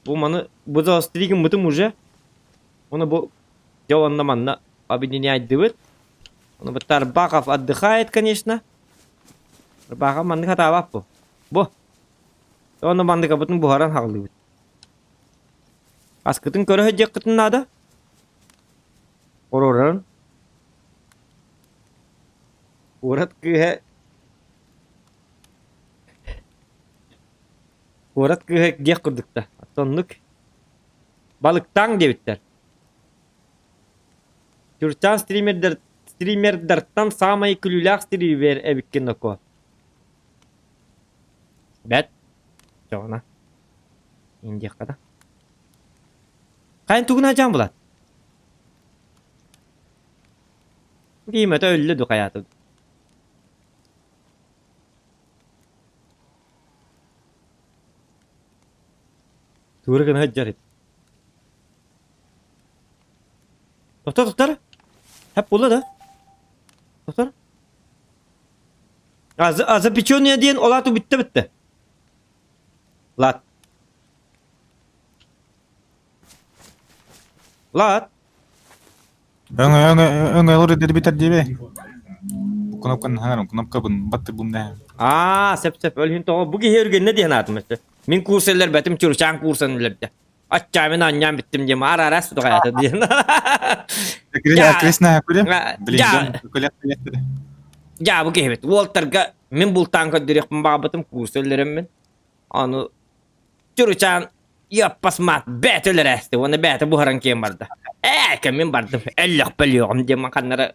Бу маны бу заостригыммытым уже. Оны бу дьэ онно манна объединяйдыбыт. Ону бу Тарбахов отдыхает, конечно. Тарбахов маннык хатаабат бу. Бу. Онно манныкабытын буһаран хаҕылыыбыт. Аскытын көрө сылдьыаххытын наада. Оророн. Куорат кыыһа Куорат кыыһа диэх курдукта. Оттон оннук балыктааҥ диэбиттэр. Чурчаан стримердэр Стримердартан саамай күлүүлээх стример эбиккин око. Бэт. Чоҕуна. Индиэххэ да. Хайын тугун ажаан булат? Киимэтэ өллө ду хайааты. Тура гына сылдьар Тохтор, тохтор. Хап буолла да? Тохтор. А, а запеченная диэн ол аата бүттэ бүттэ. Лат. Лат. Өҥө өҥө өҥө олор дэрбитер диэбэ. Кнопканы хаҥарым, кнопкабын баттырбым да. Аа, сөп сөп. Өлүн тоҕо бу киһи өргөннө диэн аатым өссө. Мин курс эллэрбэтим, чурчаан курсан үлэрдэ. Аччаамин анньаан бүттүм диэн аар араас тутаҕайата диэн. Крестная күлэ. Блин, Дьаа бу киһибит. Уолтарга мин бултаан көрдөрүөхпүн баҕарбытым курс өллөрөммүн. Аны чуручаан Яппас маат бээтэ өлөрөөстө уонна бээтэ буһаран киэн барда. Ээ, кэмин бардым. Өллөхпө өлүөҕүм диэн ханнара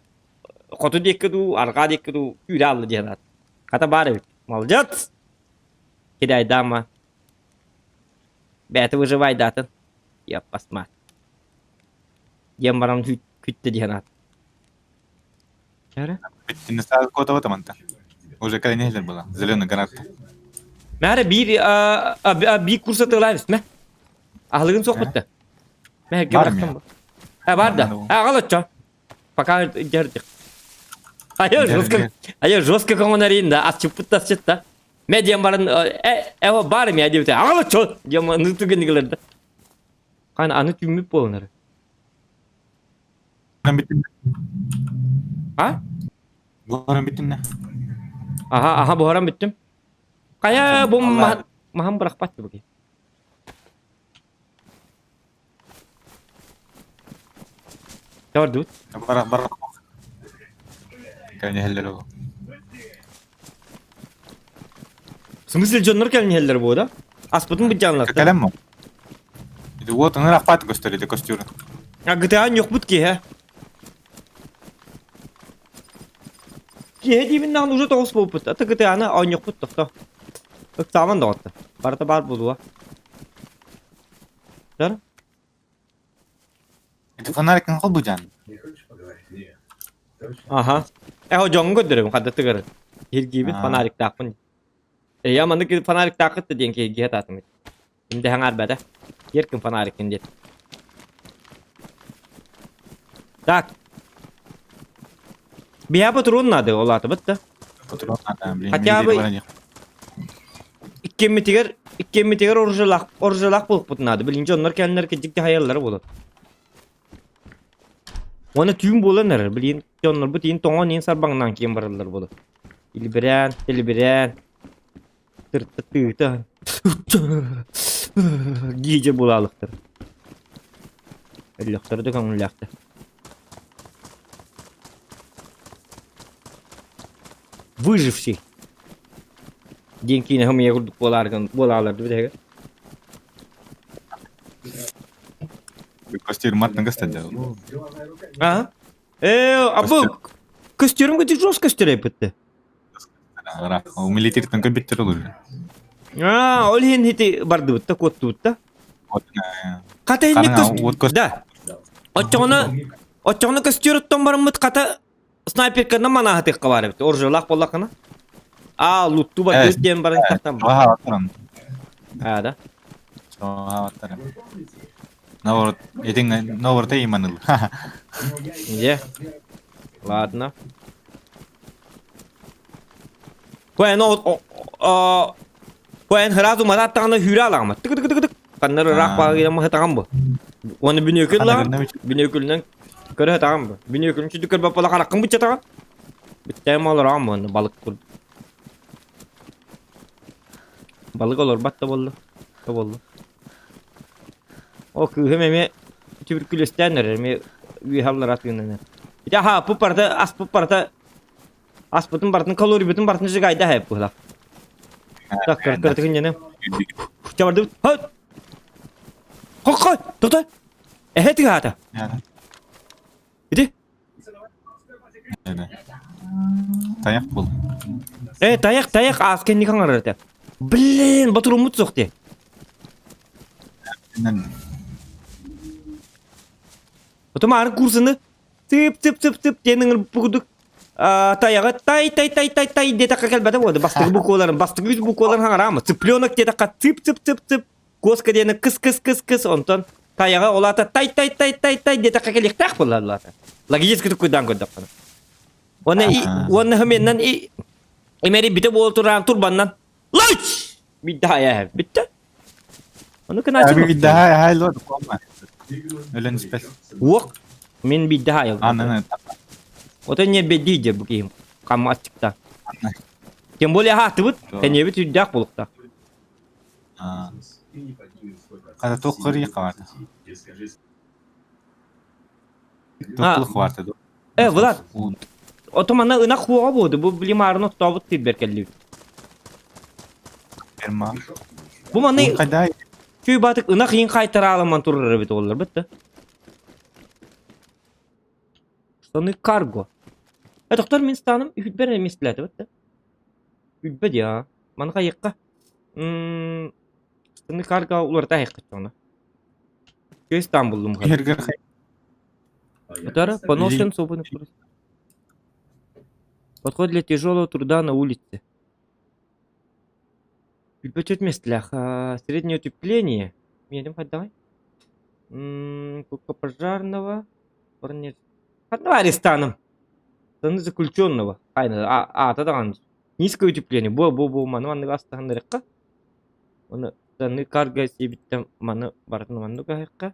хоту диэки дуу, арҕаа диэки дуу күүрэ алла диэн аат. Хата баар эбит. Молодец! Кидайдаама. Бэйэтэ выживайдаатын. Яппас маат. Диэн баран күттэ диэн аат. Чара? Бүттүнэ саас куотабыт аманта. Уже кэлэн иһэлэр була. Зеленый гранат. Мээрэ биир биир курса тылаабыс мэ. Аһылыгын суохпут да. Мэ Бар бырахтым. А бар да. А аҕал оччо. Пока дьэрдик. Айа жестко, айа жестко көҥөнөрийн да асчыппыт да асчыт да. Мэ диэн баран э э бар мэ диэбитэ. Аҕал оччо диэн аны түгэнигилэр да. Кан аны түммүт буолунар. А? Буһаран бүттүм да. Аха, аха буһаран бүттүм. Хайа бу маһан бырахпат бу. Көрдүбүт. Бара бара. Кэлэн иһэллэр ол. В смысле дьоннор кэлэн иһэллэр буо да? Аспытын быдьааннар. Кэлэн мо. Ити уот ыныр ахпат көстөр ити көстүр. А GTA ньохпут киһи. Киһи диибин даҕаны уже тоҕус буолбут. Ата GTA-ны оонньохпут тохто. Ыксааман доҕотто. Барыта баар буолуо. Дар? Ити фонарикын холбужан. Аха. Эһо дьоҥҥо көрдөрөбүн хадда тыгары. Киһиргиибин фонариктаахпын. Э, я маннык фонариктааххыт да диэн киһиргиһэ таатым. Ким да хаҥаарбата. Киэр фонариккын диэт. Так. Биһа патрон надо, ол аатыбыт да. Патрон надо, блин. Хотя бы иккиэммитигэр иккиэммитигэр оружиялаах оружиялаах буолукпут наада. Билин дьоннор кэлэннэр кырдьык дьаһайаллара буолар. Уонна түүн буолан эрэр. Билин дьоннорбут иин тоҥон иин сарбаҥнаан киэн бараллар буолар. Илбирээн, тилибирээн, тырта тыыта гиже буолаалыктар. Өллөхтөрө да көҥүллээхтэр. Выживший диэн киинэ хомуйа курдук буолааргын буолаалар дуу Костюм матна көстөдө. А? Э, а бу костюм где жестко стерепетте. Милитириттен көбүттер olur. А, ол иһин ити бардыбыт да куоттубут да. Хата инник көс... Да. Оччоҕуна оччоҕуна көстүөр барыммыт хата снайперканан манаһатыахха баар эбит. Оружиялаах буоллаххына. А, лутту бардыбыт диэн баран тахтан. А, да. Наоборот, этиң наоборот иманыл. Где? Ладно. Коэн о Коэн сразу мататтаҕына хүүрэ алаҕым. Тык тык тык тык. Ханнар ыраах баҕайы маһытаҕам бу. Уонна бүнүөкүл ла бүнүөкүлүнэн көрө сатаҕам бу. Бүнүөкүлүн сүдү көрбөт буола хараххын быччатаҕын. Бүттэм олороҕум уонна балык курдук. Балык олорбот да буолла. Да буолла. О кыыһым эмиэ түбүркүлүстээн эрэр, эмиэ үөһэ аллара тыынан. Ити аһааппыт барыта, аспыт барыта Аспытын барытын калорийбытын барытын сжигайда хайып быһылах. Так, кыртыгын яны. Чабардыбыт. Хот! Хоккой! Тоқта! Эһэ тыгаата. Иди. Тайах был. Э, тайах, тайах, аас кэнники хаҥарар этэ. Блин, ботуруммут суох дии. Потом ары курсаны тып тып тып тып диэн ыҥырбыт курдук тайаҕа тай тай тай тай тай диэтэххэ кэлбэтэ буолла. Бастакы букваларын, бастакы үс букваларын хаҥараама. Цыпленок диэтэххэ цып цып цып цып куоска диэни кыс кыс кыс кыс онтон тайаҕа ол аата тай тай тай тай тай диэтэххэ кэлиэхтээх буолла ол аата. Логически туккуйдаан көрдөххүнэ. Уонна уонна хымиэннэн имэри битэ буола тураан турбаннан лыч биирдэ хайа бүттэ. Ону кынааччы Биирдэ хай ло Өлөн испэт. Уох мин биирдэ хайыл. Ото не бедди дьэ бу киһим хамма аччыкта. Тем более хаатыбыт, тэниэбит үрдээх булукта. Хата туох кырыы хавата. Туох хавата Э, Влад, ото манна ынах хуоҕа буолду. Бу блимарын оттообут тирбэр кэллибит. Бу манна чүй баатык ынах иин хайтараалыман турар эбит оллар бытта. Штаны карго. Э, доктор мин станым үһүтбэр эмистилээтэ бытта. Үббэ диа. Маны хайыкка. Штаны карго уларыта хайыкка чоҥна. Көс там булдум. Утары поношен свободный Подход для тяжелого труда на улице. Предпочет местах. Среднее утепление. Едем хоть давай. Куртка пожарного. Давай арестаном. Штаны заключенного. Айна, а, тогда Низкое утепление. Бу, бу, бу, маны маннык астаһыннарыкка. Оны штаны карга сиэбиттэн маны барытын маннык аһыкка.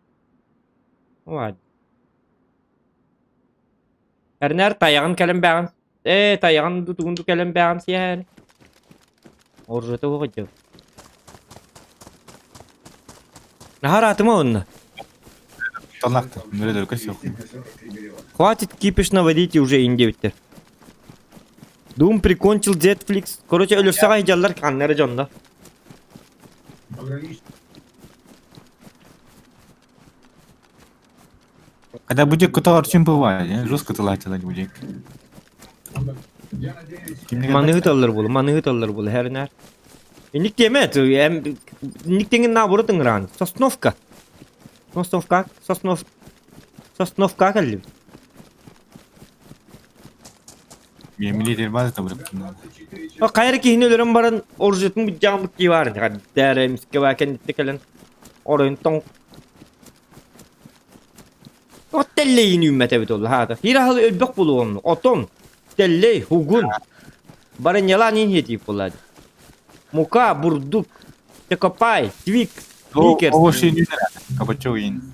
Ладно. Эрнэр тайаҕын кэлэн бэҕин. Ээ, тайаҕын тутугун кэлэн бэҕин сиэһэр. Оружиета уох идиот. Наһаа ыраатыма онно. Талахты, нөрөдөркө суох. Хватит кипиш наводить уже индебиттер. Дум прикончил Netflix. Короче, өлөрсөҕө сылдьаллар ханнары дьонно. Когда будет куталар чем бывает, жестко тылатила будет. Маныгы таллар буолу, маныгы таллар буолу, хэрнэр. Инник тиэмэ, инник теңин наоборот ыҥыраан. Сосновка. Сосновка, Соснов, Сосновка кэллибит. Милитер база табырып. Хайыр киһини өлөрөн баран оружиетын быдьааммыт кии баар. Дээрэ мискэ баа кэнниттэ кэлэн оройун тоҥ От тэллэйин үүммэт эбит ол хаата. Биир аһыл өлбөх булуом. Отон, тэллэй, хугун. Барынньалаан иин хиэтиип буолла. Мука, бурдук, чокопай, твик, сникерс. Овощи үүнэрэ. Кабачок иин,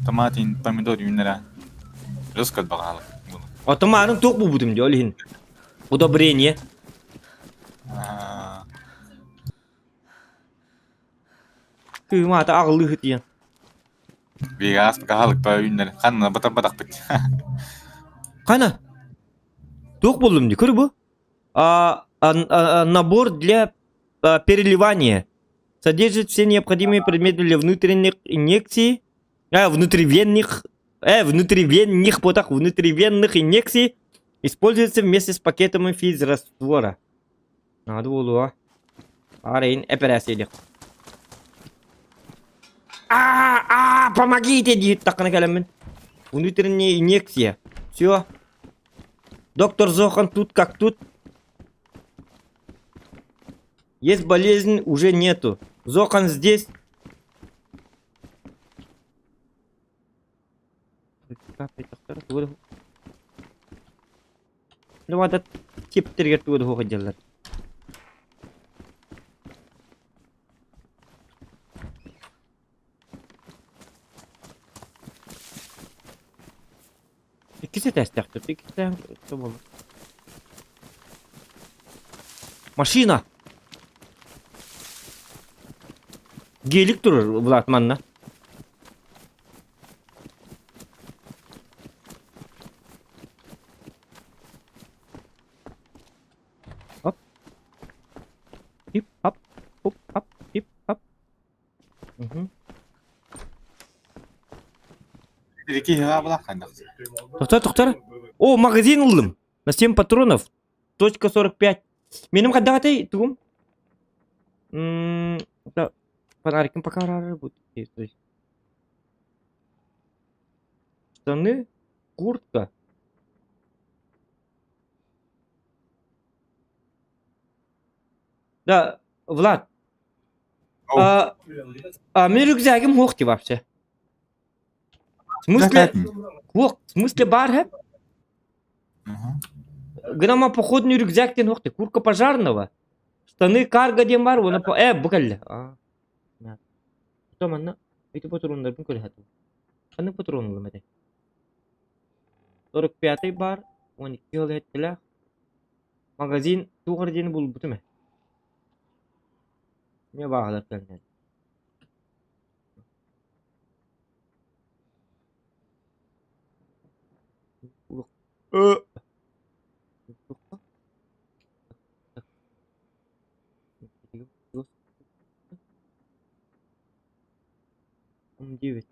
томат иин, помидор үүнэрэ. Жестко баҕаалык. Отомаарын туох буубутум дии ол иһин. Удобрение. Кыымаата аҕылыы сытыйан. Биһиги ааспыт аһылыкпа үүннэр ханна батарбатахпыт. Хана? Туох буоллум дии, көрү бу. А, набор для переливания. Содержит все необходимые предметы для внутренних инъекций, внутривенных, внутривенных, вот так, внутривенных инъекций используется вместе с пакетом физраствора. Наада буолуо. Арейн эпэрээсийдик. А, а, помогите диир таххына кэлэммин. Внутренняя инъекция. Все. Доктор Зохан тут как тут. Есть болезнь, уже нету. Зохан здесь. Левада типтергер тугу да сылдьаллар. Иккис этээстэхтэр, иккистээн буолла. Машина! Гелик турар Влад манна. Оп. Хип хоп, хоп хоп, хип хоп. Мгм. Тоқтар, тоқтар. О, магазин ыллым. На 7 патронов. Точка 45. Меним хайдах этэй тугум? Да, фонариком пока будет. Штаны, куртка. Да, Влад. А, а мин рюкзагым суох дии вообще. В смысле, суох, в смысле баар һэ? Гынама походный рюкзак диэн суох дии, куртка пожарного. Штаны карго диэн баар уонна бу кэллэ. То манна ити патроннарбын көрө сатыыбын. Ханнык патрон ыллым этэй? 45-й баар, 12 сыл иһиттилээх. Магазин туох эрэ диэни булбутум ээ. Эмиэ бааһылар кэллилэр. 19.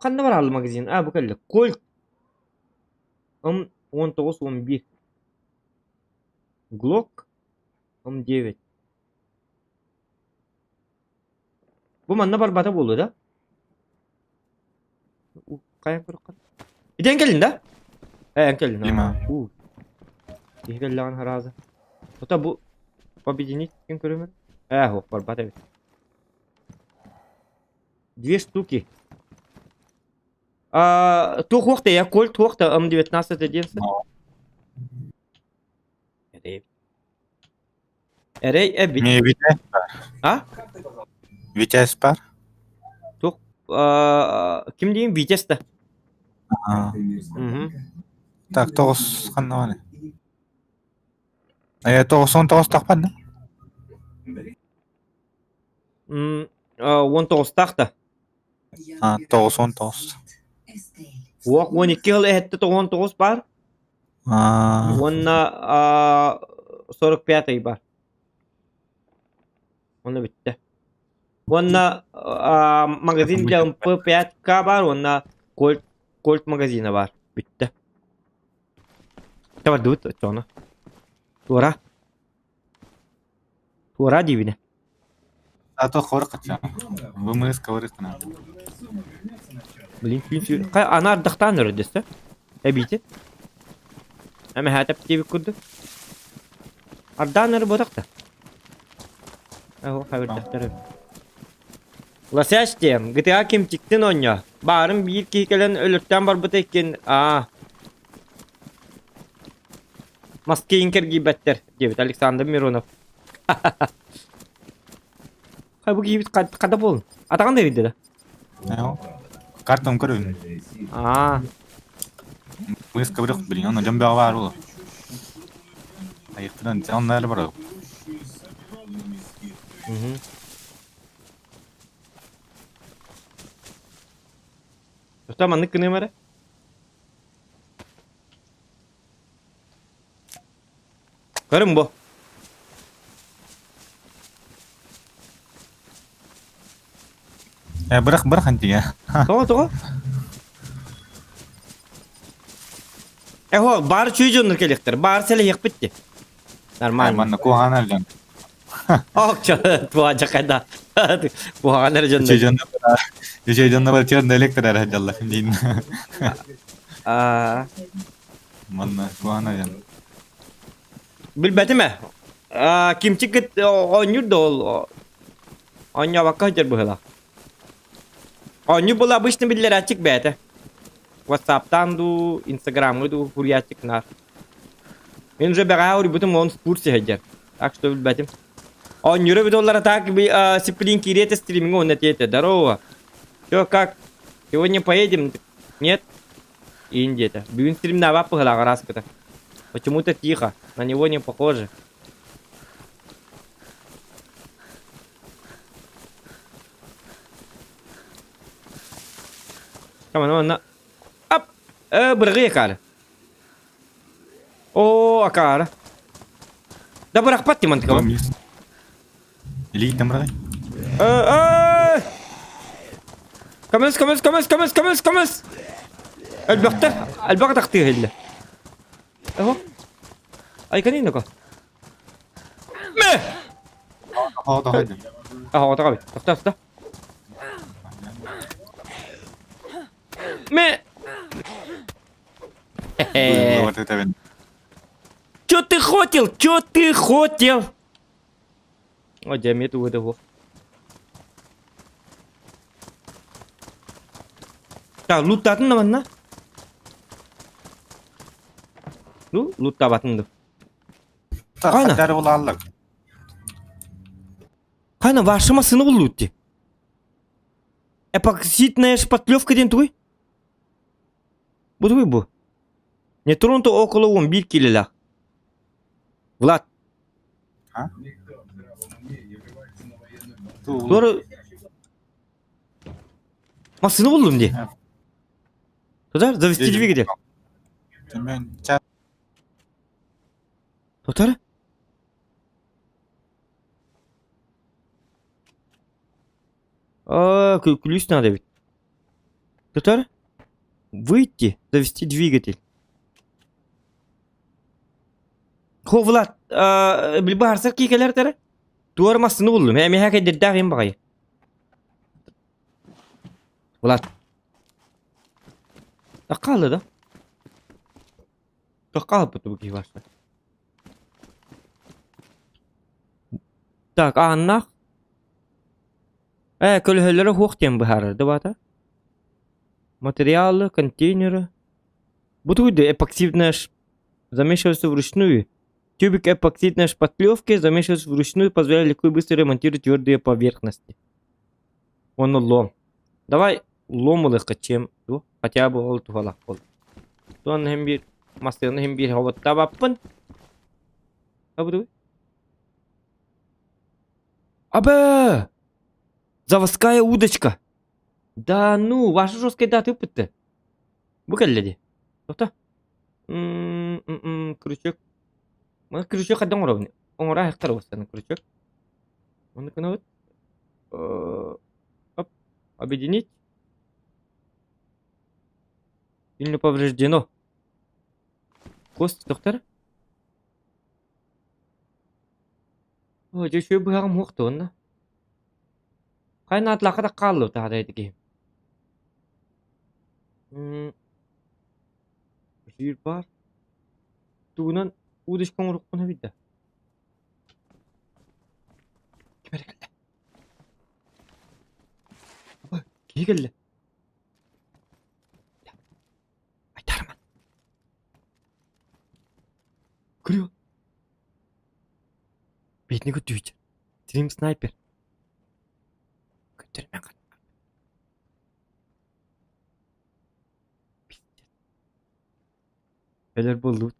Ханна барааллы магазин? А, бу кэллэ. Кольт. М 19 11. Глок. М9. Бу манна барбата буолуо да? Хайан көрөххө? Итэн кэллин да? Э, эн кэллин. Лима. У. Киһи кэллэҕин харааза. Ото бу объединить ким көрөмөр? Э, суох барбат эбит. Две штуки. А, туох уох я кольт туох та М19 11. Эрэй. Эрэй эбит. Не Витязь А? Витязь пар? Туох ким диин Витязь да. Так, тоҕус ханна баар? Э, 99 тахпан да? 19-таах да. А, 99. Уох 12 сыл эһэтте 99 баар. А, Уонна 45 баар. Онно бүттэ. Уонна магазин для МП5К баар уонна Кольт, Кольт магазина баар. Бүттэ. Табардыбыт оччоҕуна. Туора. Туора диибинэ. А то хоркача. ВМС ковырыкна. Блин, күн Хай ана ардахтаан өрөдөстө. Эбиити. Эме хатап диэбит курдук. Ардаан өрө ботах да. Ого, хабырдахтар. Лосяш диэм, GTA кимчиктин оонньоо. Баарын биир киһи кэлэн өлөртөөн барбыта иккин аа. Маскиин кэргийбэттэр, диэбит Александр Миронов. Хай бу киһибит хата буолун. Атаҕын да да? Картам көрөбүн. Аа. Мыс кабырык блин, онно дьон бөҕө баар буолуо. Айыктынан онно эрэ барабын. Оттон маннык гыныам эрэ. Көрүҥ бу. Э, бырах, бырах антига. Тоҕо, тоҕо? Эхо, баар чүй дьоннор кэлиэхтэр. Баар сэлэһиэхпит дии. Нормально. Манна куһаҕан эрэ дьон. Ок, туһаанча хайда. Куһаҕан эрэ дьоннор. Үчүгэй дьоннор үчүгэй дьоннор черный электр эрэ дьаллар диин. Аа. Манна куһаҕан эрэ дьон. Билбэтим ээ. Аа, кимчик оонньуур да ол оонньообокко сылдьар быһыылаах. Оонньуур буола обычно биллэрээччик бэйэтэ. Ватсаптаан дуу, Инстаграмҥа дуу суруйааччык наар. Мин уже бэҕэһээ уруйбутум он в курсе сылдьар. Так что билбэтим. Оонньуура эбит оллара так сиплин кириэтэ стримиҥҥэ уонна этиэтэ. Здорово. Чё, как? Сегодня поедем? Нет? Иин диэтэ. Бүгүн стримнаабат быһыылаах араскыта. Почему-то тихо. На него не похоже. Come on, на. Ап! Бырҕыы акаары. Оо, акаары. Да бырахпат Тимон тыкабын. Илиитин бырҕай. Көмүс, көмүс, көмүс, көмүс, көмүс, көмүс! Элбэхтэр, элбэх атахтыы иһиллэ. Оһо. Айканинако. Мэ! Аха, отаҕа бит. Тохтоо, тохтоо. Мэ! Чё ты хотел? Чё ты хотел? О, дьэ, эмиэ тугу да Так, луттаатын да манна? Ну, луттаабатын да. Қайна? Қайна, ваша массыына буллут дии. Эпоксидная шпатлевка диэн тугуй? Бу тугуй бу? Не Торонто около 11 килилээх. Влад. Туора Массыына буллум дии. Тутар, завести двигатель. Тутар? А, ключ надо ведь. Тутар? Выйти, завести двигатель. Хо, Влад, били баһарсар киикэлэр тэрэ. Туор массыны буллум. Ээ, миэхэ кэйдэрдээх им баҕайы. Влад. Таххаалла да? Таххаалбыт бу киһи баашта. Так, ааннаах. Ээ, көлөһөлөрө суох диэн быһаарар да баата. Материалы, контейнеры. Бу тугуй да эпоксидная замешивается вручную. Тюбик эпоксидной шпатлевки замешивается вручную, позволяя легко и быстро ремонтировать твердые поверхности. Уонна лом. Давай лом ылыахха чем хотя бы ол туһалаах буол. Туон иһин биир массыына иһин биир хоботтаабаппын. Абы Абы! Заводская удочка. Да ну, ваша жесткая дата ыппытты. Бу кэллэ дии. Тота. Крючок. Маны крючок хайдах оҥоробун? Оҥоро аһыктар уостаны крючок. Ону гынабыт. Оп. Объединить. Сильно повреждено. Кость, доктор? О, дьэ үчүгэй быһаҕым суох да уонна. Хайа наадалаахха да хаалла таһаара ити киһи. Жир баар. Тугунан удочка оҥоруохпун эбит да. Ким эрэ кэллэ. Ой, киһи кэллэ. Айтаарыман. Көрүө. Бэйэтини көрдүүчү. Стрим снайпер. Көрдөрүмэн Пиздец. Өлөр буоллубут.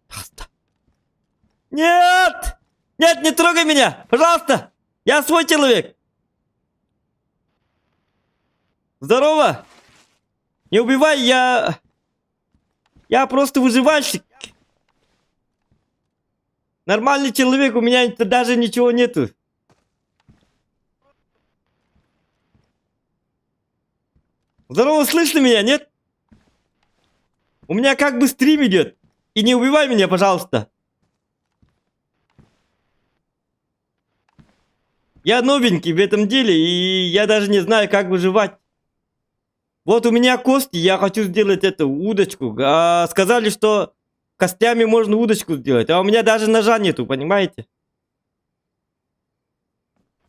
Пожалуйста. Нет! Нет, не трогай меня! Пожалуйста! Я свой человек! Здорово! Не убивай, я... Я просто выживальщик. Нормальный человек, у меня даже ничего нету. Здорово, слышно меня, нет? У меня как бы стрим идет. И не убивай меня, пожалуйста. Я новенький в этом деле, и я даже не знаю, как выживать. Вот у меня кости, я хочу сделать эту удочку. А сказали, что костями можно удочку сделать, а у меня даже ножа нету, понимаете?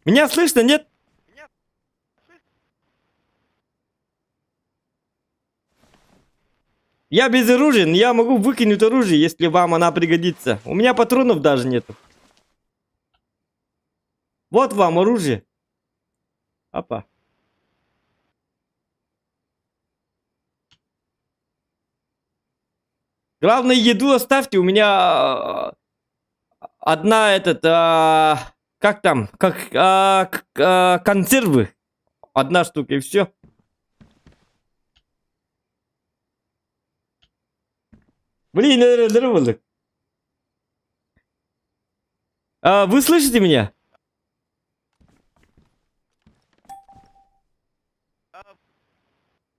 Меня слышно, нет? Я безоружен, я могу выкинуть оружие, если вам она пригодится. У меня патронов даже нету. Вот вам оружие. Опа. Главное, еду оставьте. У меня одна этот, как там, как консервы. Одна штука и все. Блин, өлөр буоллук. А, вы слышите меня?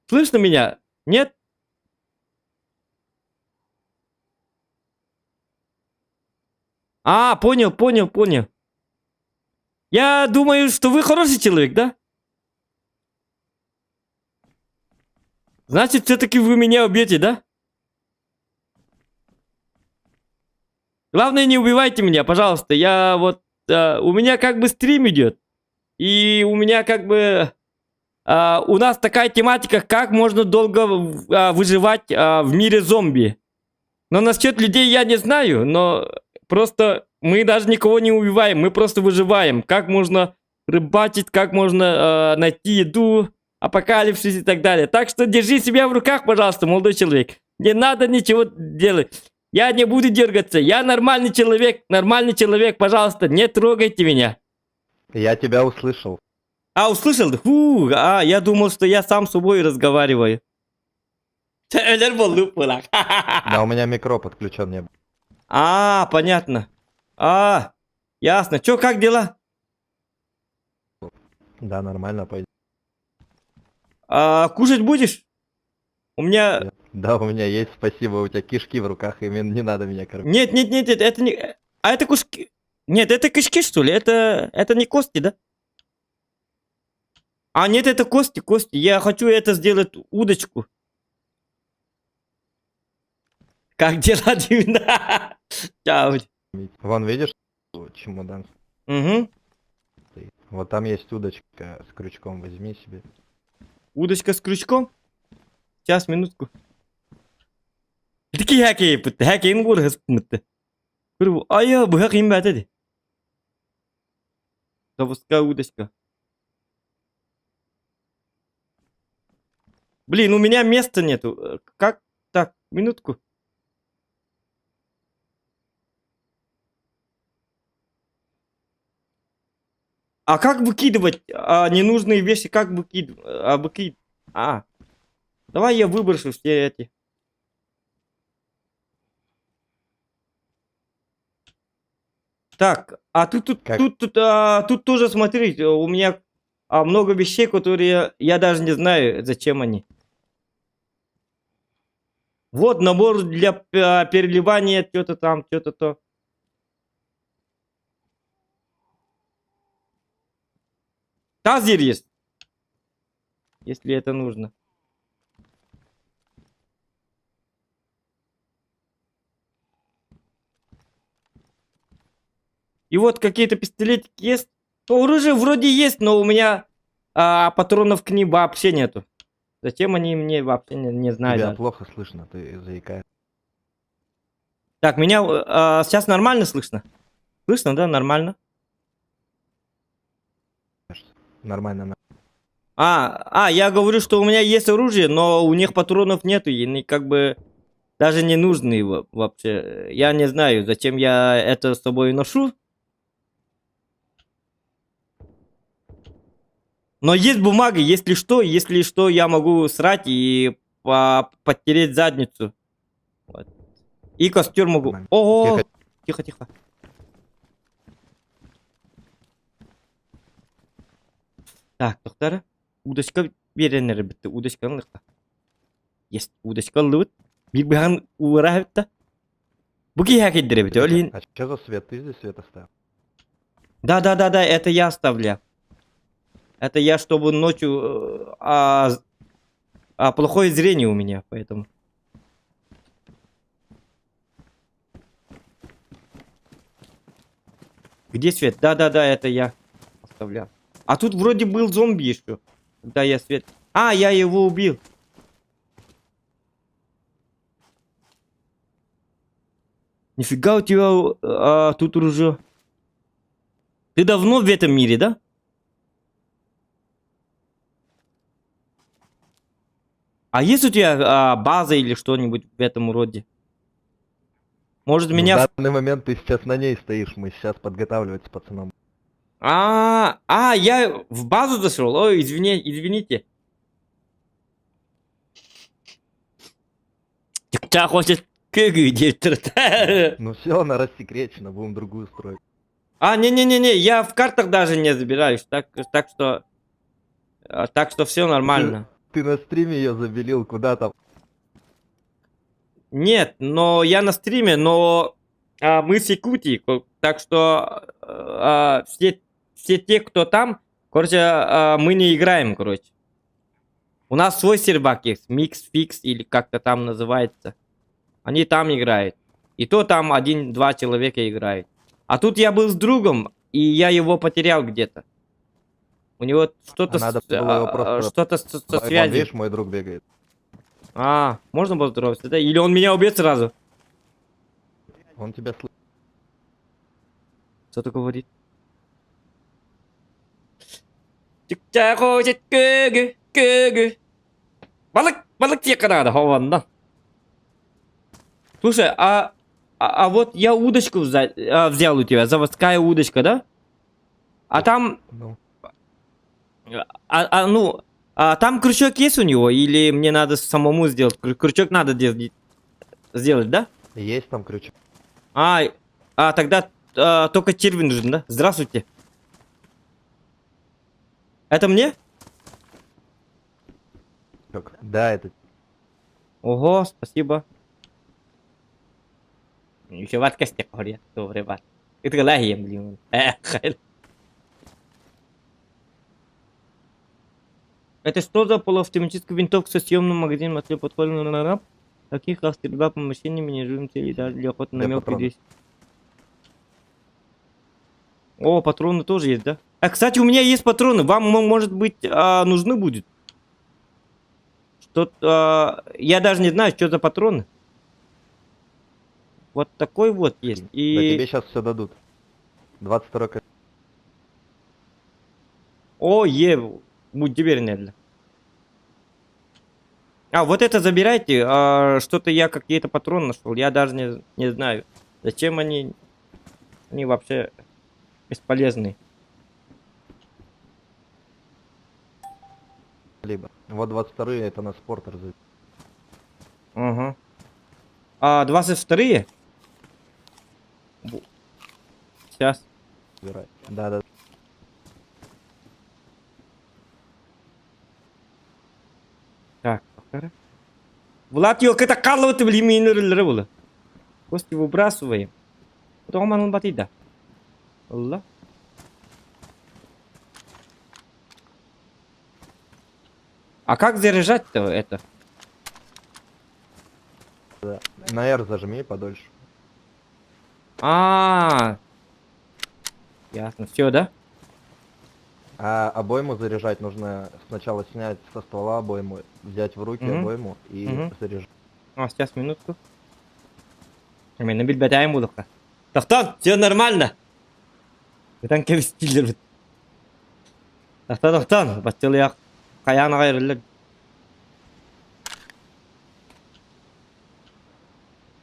Слышно меня? Нет? А, понял, понял, понял. Я думаю, что вы хороший человек, да? Значит, все-таки вы меня убьете, да? Главное, не убивайте меня, пожалуйста. Я вот... у меня как бы стрим идет. И у меня как бы... у нас такая тематика, как можно долго выживать в мире зомби. Но насчет людей я не знаю, но просто мы даже никого не убиваем, мы просто выживаем. Как можно рыбачить, как можно найти еду, апокалипсис и так далее. Так что держи себя в руках, пожалуйста, молодой человек. Не надо ничего делать. Я не буду дергаться. Я нормальный человек, пожалуйста, не трогайте меня. Я тебя услышал. А, услышал? Фу, а, я думал, что я сам с собой разговариваю. Өлөр буоллук буолар. Да, у меня микро подключен не был. А, понятно. А, ясно. Чё, как дела? Да, нормально пойдет. А, кушать будешь? У меня... Да, у меня есть, спасибо, у тебя кишки в руках, и не надо меня кормить. Нет, нет, нет, нет, это не... А это куски... Нет, это кишки, что ли? Это не кости, да? А, нет, это кости, кости. Я хочу это сделать удочку. Как дела, Дина? Чао. Вон, видишь, чемодан Угу. стоит. Вот там есть удочка с крючком, возьми себе. Удочка с крючком? Сейчас, минутку. Такие хакей, хакей, Ая, быһах имбәтэ ди. Заводская удочка. Блин, у меня места нету. Как? Так, минутку. А как выкидывать ненужные вещи? Как выкидывать? А, выкид... А. Давай я выброшу все эти. Так, а тут, тут, Как? тут, тут, тут тоже смотри, у меня много вещей, которые я даже не знаю, зачем они. Вот набор для переливания, что-то там, что-то то. Тазер есть, если это нужно. И вот какие-то пистолетики есть. То оружие вроде есть, но у меня патронов к ним вообще нету. Зачем они мне вообще не знаю. Тебя даже. плохо слышно, ты заикаешься. Так, меня сейчас нормально слышно? Слышно, да? Нормально? Нормально. Я говорю, что у меня есть оружие, но у них патронов нету, и они как бы даже не нужны его вообще. Я не знаю, зачем я это с собой ношу. Но есть бумага, если что, я могу срать и подтереть задницу. Вот. И костер могу. Нормально. Ого! Тихо. Тихо, тихо. Так, доктор. Удочка беренер битти. Удочка ыллык. Есть, удочка ыллыбыт. Биир быһаҕын уураһыбыт Бу киһи киддирэбит, ол иһин. А что за свет? Ты здесь свет оставил? Да, да, да, да, это я оставлял. Это я, чтобы ночью... плохое зрение у меня, поэтому. Где свет? Да, да, да, это я оставлял. А тут вроде был зомби еще. Когда я свет... А, я его убил. Нифига у тебя тут ружье. Ты давно в этом мире, да? А есть у тебя база или что-нибудь в этом роде? Может, меня В данный момент ты сейчас на ней стоишь, мы сейчас подготавливать с пацаном. Я в базу зашел. Ой, извините. Ча хочет кыгы. Ну все, она рассекречена, будем другую строить. А, не-не-не-не, я в картах даже не забираюсь, так, так что так что все нормально. Ты на стриме ее забелил, куда там? Нет, но я на стриме, но мы с Якутии, так что все те, кто там, короче, мы не играем, короче. У нас свой сервак есть, Mix Fix или как-то там называется. Они там играют. И то там один-два человека играют. А тут я был с другом, и я его потерял где-то. У него что-то А надо было его просто что-то со Вон, связью. видишь, мой друг бегает. А, можно поздороваться, да? Или он меня убьет сразу? Он тебя слышит. Что-то говорит. Чыкча хочет көгү, көгү. Балык, балык тихо надо, хованна. Слушай, а вот я удочку взял у тебя, заводская удочка, да? А там, Ну, ну, а там крючок есть у него или мне надо самому сделать? Крючок надо сделать, да? Есть там крючок. А тогда только червь нужен, да? Здравствуйте. Это мне? Да, это Ого, спасибо. Еще ват костяк, говорят, добрый ват. Это лаги, блин. Эх, Это что за полуавтоматическая винтовка со съемным магазином от подхода? Таких как стрельба по машине, минижуем цели даже для охоты на Для мелкий патронов. весь. О, патроны тоже есть, да? А, кстати, у меня есть патроны. Вам, может быть, нужны будет. Что-то, я даже не знаю, что за патроны. Вот такой вот есть. Да И... тебе сейчас все дадут. 22 О, е, будь теперь А, вот это забирайте. Что-то я какие-то патроны нашел. Я даже не знаю, зачем они. Они вообще бесполезны. Либо. Вот 22 это на спортер. Ага. А, 22-е? Сейчас. Забирай. Да, да. Так, повторю. Влад, ёлка, это каллы ты было. Кости выбрасываем. Потом он батыда. Алла. А как заряжать-то это? Да. На R зажми подольше. А, ясно. Все, да? А обойму заряжать нужно сначала снять со ствола обойму, взять в руки Мгм. обойму и Мгм. заряжать. А, сейчас, минутку. Мен билбэтим буолуохха. Тохтоо, все нормально. Ытан кэбистилэр. Тохтоо, тохтоо. Баччалыах. Хайаан аҕай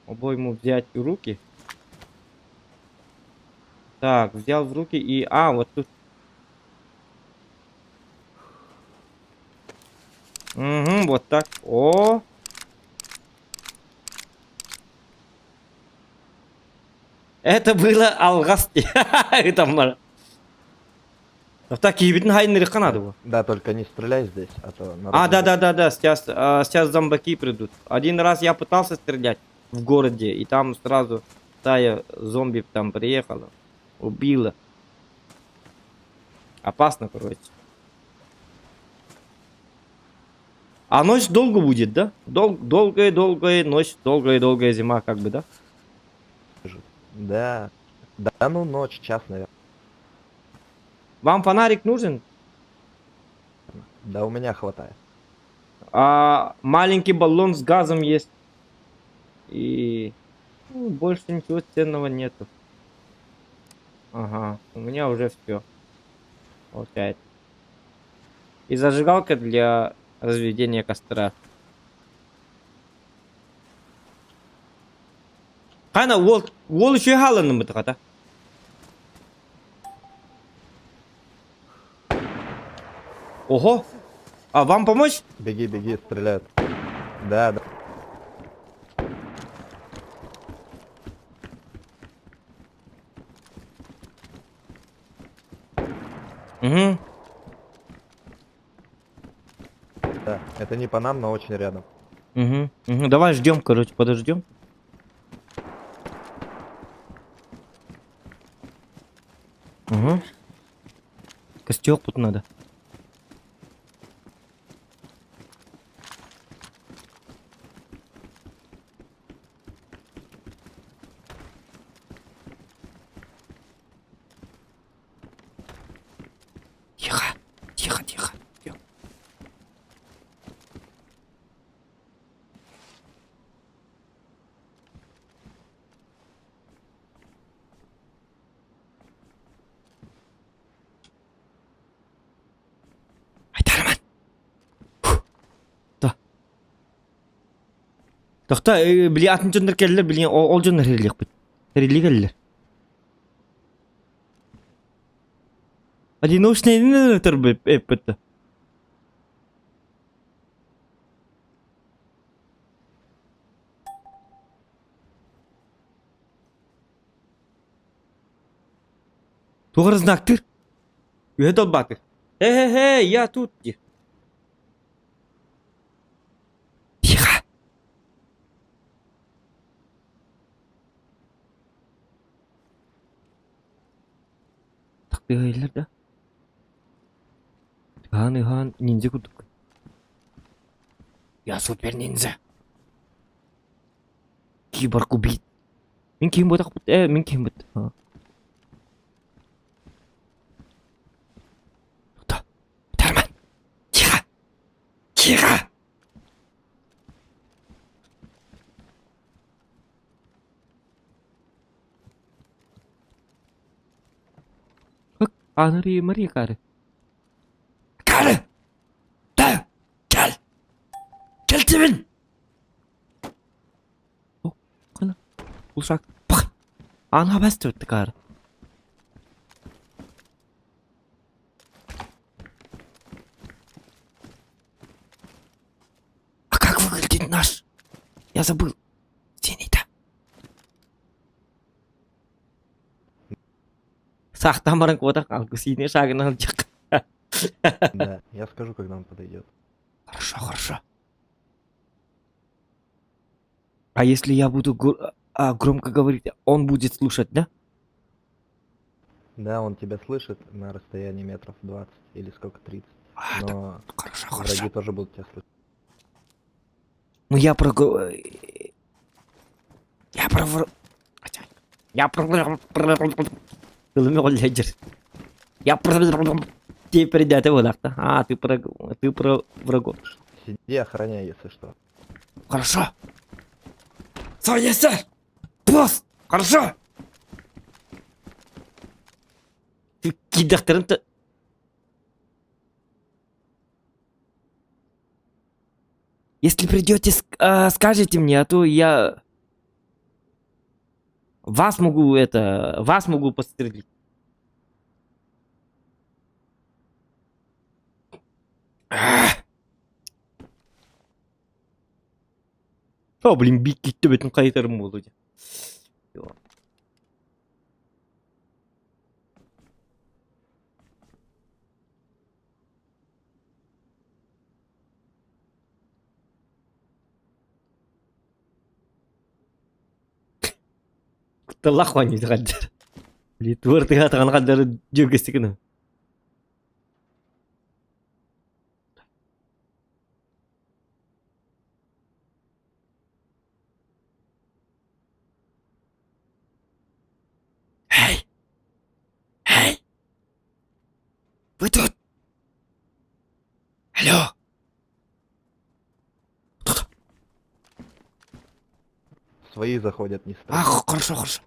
Обойму взять в руки. Так, взял в руки и... А, вот тут. Угу, вот так. О! Это было алҕас. Это мар. Так, киһибитин хаайыннарыахха надо было. Да, только не стреляй здесь, а то народ А, да, убьет. да, сейчас зомбаки придут. Один раз я пытался стрелять в городе, и там сразу стая зомби там приехала, убила. Опасно, короче. А ночь долго будет, да? Долгая-долгая ночь, долгая-долгая зима, как бы, да? Да. Да, ну ночь, час, наверное. Вам фонарик нужен? Да, у меня хватает. А, маленький баллон с газом есть. И ну, больше ничего ценного нету. Ага, у меня уже все. Получается. И зажигалка для разведения костра. Ханна, уол, уол еще хааллыбыт. Ого! А вам помочь? Беги, беги, стреляют. Да, да. Угу. Да, это не по нам, но очень рядом. Угу. Угу. Давай ждем, короче, подождем. Угу. Костер тут надо. Тихо, тихо, тихо. Тихо. Айтарман. Да. Тохта, били атын дьоннор кэллэр, били ол дьоннор хэрилиэхпит. Хэрили кэллэр. Одиночный эппит. Туох эрэ знактыыр? Үһэ далбаатыр. Э-э-э, я тут диир. Тихо! Тахтыһыйлар да? Ыһаан-ыһаан ниндзя курдук. Я супер ниндзя. Киборг убит. Мин киһим буотахпыт ээ, мин киһим бут. Тарман! Тихо! Тихо! Анри Мария Кары. Кары! Да! Кэл! Кэлтибин! Ушак. Пах! Ана бастырды кары. А как выглядит наш? Я забыл. Синий-то. Сахтан баран куотар хаалгы синий шагынан ылдьах. Да, я скажу, когда он подойдет. Хорошо, хорошо. А если я буду громко говорить, он будет слушать, да? Да, он тебя слышит на расстоянии метров 20 или сколько, 30. А, так, Но хорошо, враги хорошо. тоже будут тебя слышать. Ну я про... Я про... Хотя, Я про... Я про... Тебе передать его, да? А, ты про врагов. Сиди, охраняй, если что. Хорошо. Сэр, есть, сэр! Босс! Хорошо! Ты кидахтырын-то... Если придете, скажите мне, а то я... Вас могу это... Вас могу подстрелить. Ах! О, блин, бикки төбөтүн хайытарым буолуо дии. Кутталлаах оонньуута хаддар. Били туор тыаатаҕын хаддары дьүргэстик Эй! Эй! Вы тут? Алло! Тут. Свои заходят, не страшно. А, хорошо, хорошо.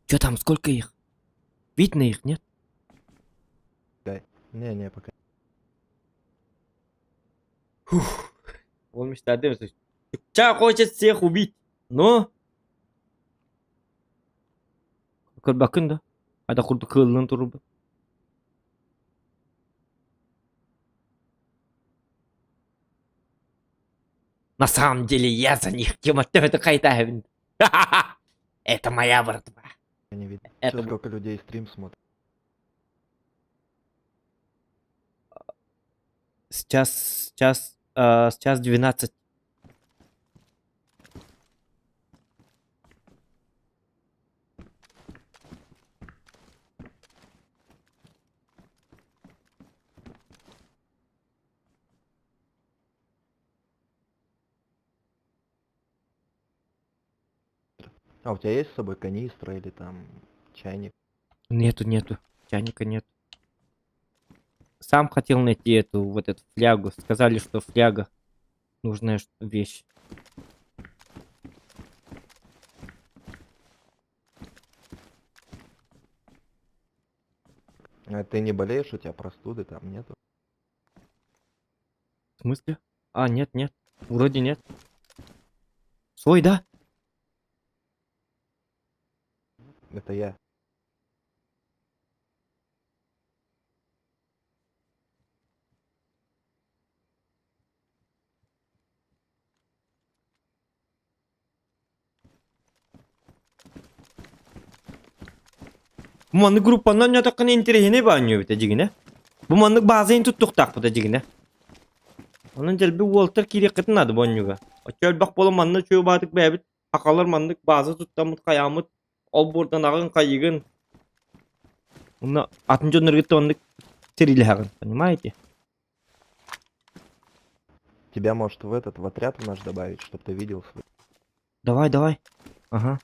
Чё там, сколько их? Видно их, нет? Не-не, пока. Фух. Он мечтает, Ча хочет всех убить, но... Көрбөккүн да? Ада курдук кыыллан турбут. На самом деле я за них кем это Это моя братва. Не видно. Это Сколько людей стрим смотрит. Сейчас 12. А у тебя есть с собой канистра или там чайник? Нету, нету. Чайника нет. Сам хотел найти эту, вот эту флягу. Сказали, что фляга нужная вещь. А ты не болеешь, у тебя простуды там нету? В смысле? А, нет, нет. Вроде нет. Свой, да? Это я. Маннык группанан ньатаккын интэриэһинэй баанньуу эбитэ дьиҥинэ. Бу маннык баазайын туттуохтаахпыта дьиҥинэ. Онон дэлби уолтар киириэххитин наада бу онньуга. Оччо элбэх буолан манна үчүгэй баатык бэйэбит сахалар маннык бааза туттаммыт хайааммыт ол буордан аҕын хайыгын. Онно атын дьонноргутта оннук сэриилэһэҕин, понимаете? Тебя может в этот, в отряд в наш добавить, чтобы ты видел свой. Давай, давай. Ага.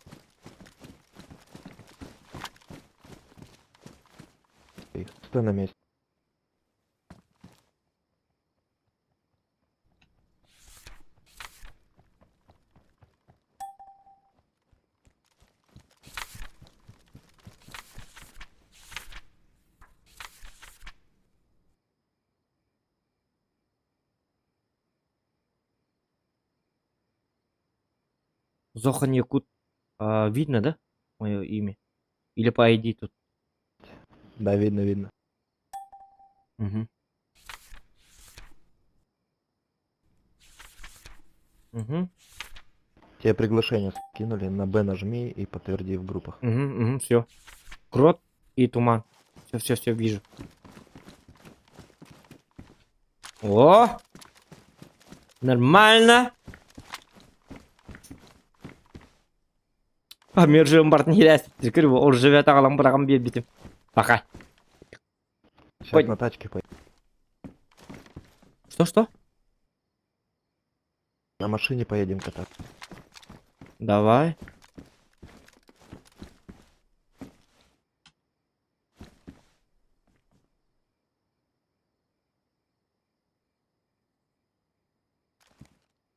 Их. Стой на месте. Зохан Якут. А, видно, да? Мое имя? Или по ID тут? Да, видно, видно. Угу. Угу. Тебе приглашение скинули, на Б нажми и подтверди в группах. Угу, угу, все. Крот и туман. Все, все, все, вижу. О! Нормально. Памир живем бартын хиләс. Ол живет ағалам бұраған бетім. Пока. Сейчас Ой. на тачке поедем. Что-что? На машине поедем кататься. Давай.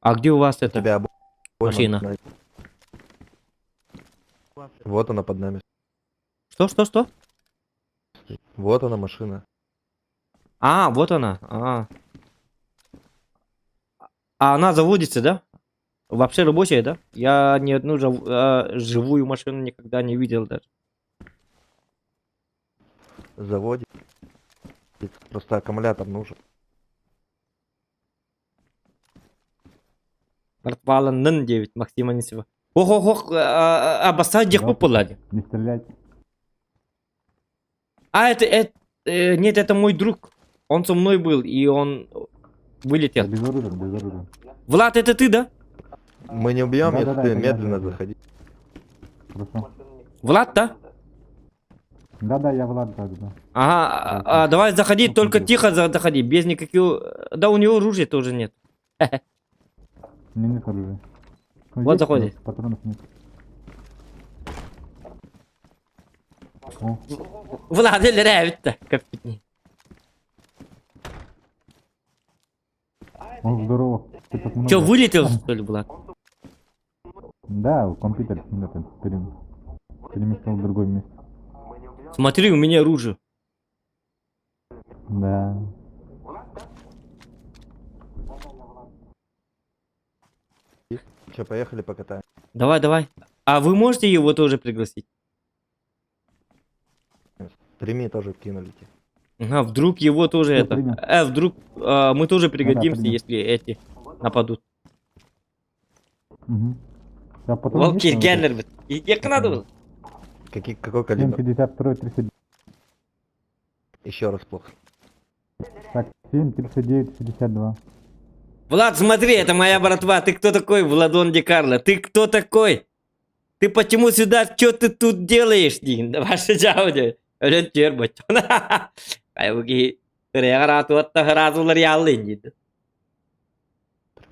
А где у вас это? Тебя обойма Машина. Вот она под нами. Что, что, что? Вот она машина. А, вот она. А. А она заводится, да? Вообще рабочая, да? Я ни одну живую машину никогда не видел даже. Заводит. Просто аккумулятор нужен. Портвала НН 9, Максима Нисева. Ох, ох, ох, а, Да. популади. Не стрелять. А, это, нет, это мой друг. Он со мной был, и он вылетел. Без оружия, без оружия. Влад, это ты, да? Мы не убьем, если Да-да-да, ты это я, медленно да, да. заходи. Хорошо. Влад, да? Да-да, я Влад, да, да. Ага, давай заходи, Ну, только смотри. тихо заходи, без никаких... Да, у него оружия тоже нет. У меня нет оружия. Ну, Вот есть, заходит. но Патронов нет. О, Влад, или капитни. о, здорово. Ты так много. Че, вылетел, что ли, Влад? Да, компьютер это, переместил в другое место. Смотри, у меня оружие. Да. Че, поехали покатаем. Давай, давай. А вы можете его тоже пригласить? Прими тоже кинули тебе. Ага, вдруг его тоже Всё, это... принял. Вдруг мы тоже пригодимся, принял. если эти нападут. Угу. А потом Ол есть киргэннэр бит. Иһиэххэ надо было. Какие, какой калибр? 7,52, 30... Еще раз плохо. Так, 7, 39, 62. Влад, смотри, это моя братва. Ты кто такой, Владон Ди Карло? Ты кто такой? Ты почему сюда? Что ты тут делаешь? Дин? Ваша жауды. Өлөн түөр боччон. Ай буги ыраатуатта яллын дейді.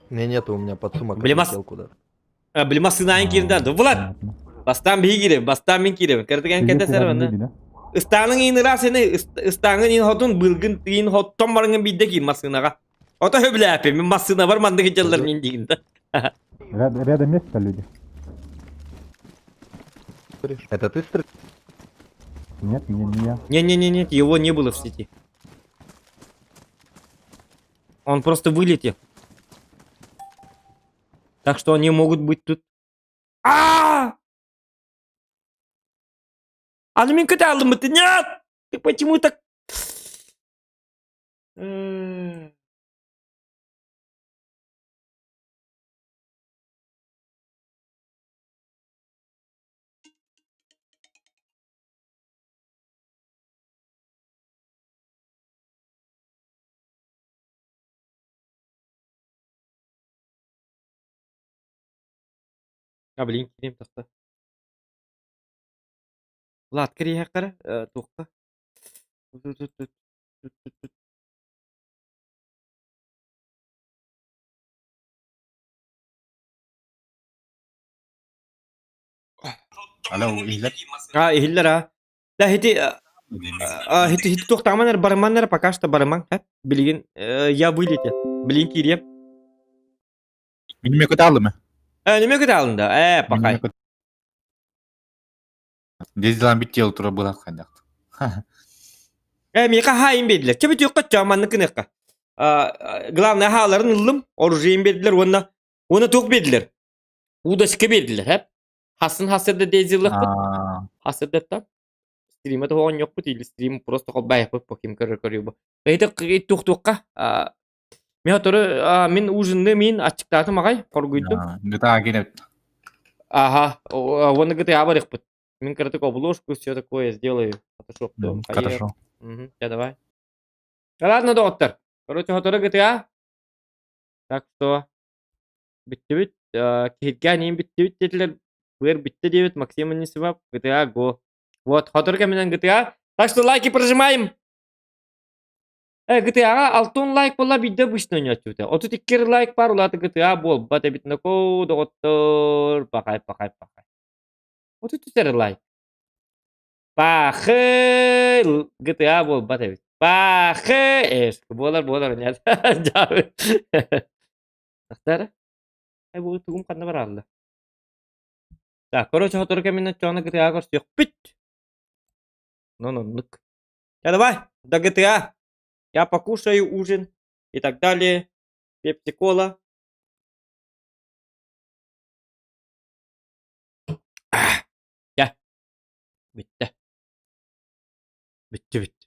Не, нету у меня подсумок. Блин, отлетел куда. Билма сынаайын киирдэ. Влад, бастаан биһи киирэ, бастаан мин киирэбин. Кырдыган кэтэ сэрваны. Ыстааның иин ыраас ини, ыстааҥын иин хотун, былгын иин хоттон барыңын биирдэ киир массыынаҕа. Ото хөбүлээппин, мин массыына бар маннык дьаллар мин диигин да. Рядом есть люди? Это ты стрелял? Нет, не, не я. Не-не-не, его не было в сети. Он просто вылетел. Так что они могут быть тут. А! А ну Нет! Ты почему так? М. А, блин, киирим тахта. Влад, кириэхэ туохха. Алло, иһиллэр. А, иһиллэр а. Да, ити, ити, ити туохтааман эрэ барыман эрэ пока что барыман. Билигин я вылетел. Билин киириэм. Мин эмиэ көтө Неме көтө алында. Пока. Дезилан бит тел тура была хайдах. Миэхэ хаайын биэрдилэр. Чэ бүтүөххэ чааманны кыныахха. Главное хааларын ыллым, оружием биэрдилэр уонна уонна туох биэрдилэр? Удочка биэрдилэр, хэп. Хасын хасырда дезилыхпыт. Хасырдаттан. Стрима да оонньуохпут или стрим просто холбайахпыт по ким көрөр көрүү бу. Эйте туох-туохха. Мен отору мин ужинны мин ачыктаатым аҕай, хоргуйдум. GTA киирэ. Ага, уонна GTA барыахпыт. Мин кыратык обложку все такое сделаю. Фотошоп Хорошо. Угу, давай. Ладно, доктор. Короче, хотору GTA. Так что бүттүбүт. Киһиргээн иин бүттүбүт диэтилэр. Быар бүттэ диэбит Максим Анисимов. GTA Go. Вот, хотору кэминэн GTA. Так что лайки прожимаем. GTA-ҕа алтын лайк буолла биирдэ обычно ойнооччубут. 32 лайк баар улаата GTA буолбат эбит нокоо доҕоттор. Пахай, пахай, пахай. 33 лайк. Пахы GTA буолбат эбит. Пахы эс буолар буолар нет. Тахтара. Ай бу тугум ханна бараалла. Так, короче, хотору кэминэн чоона GTA көрсүөхпүт. Ну, ну, нук. Я давай, до GTA. Я покушаю ужин и так далее. Пепси-кола. Я. Бүттэ. Бүттэ, бүттэ.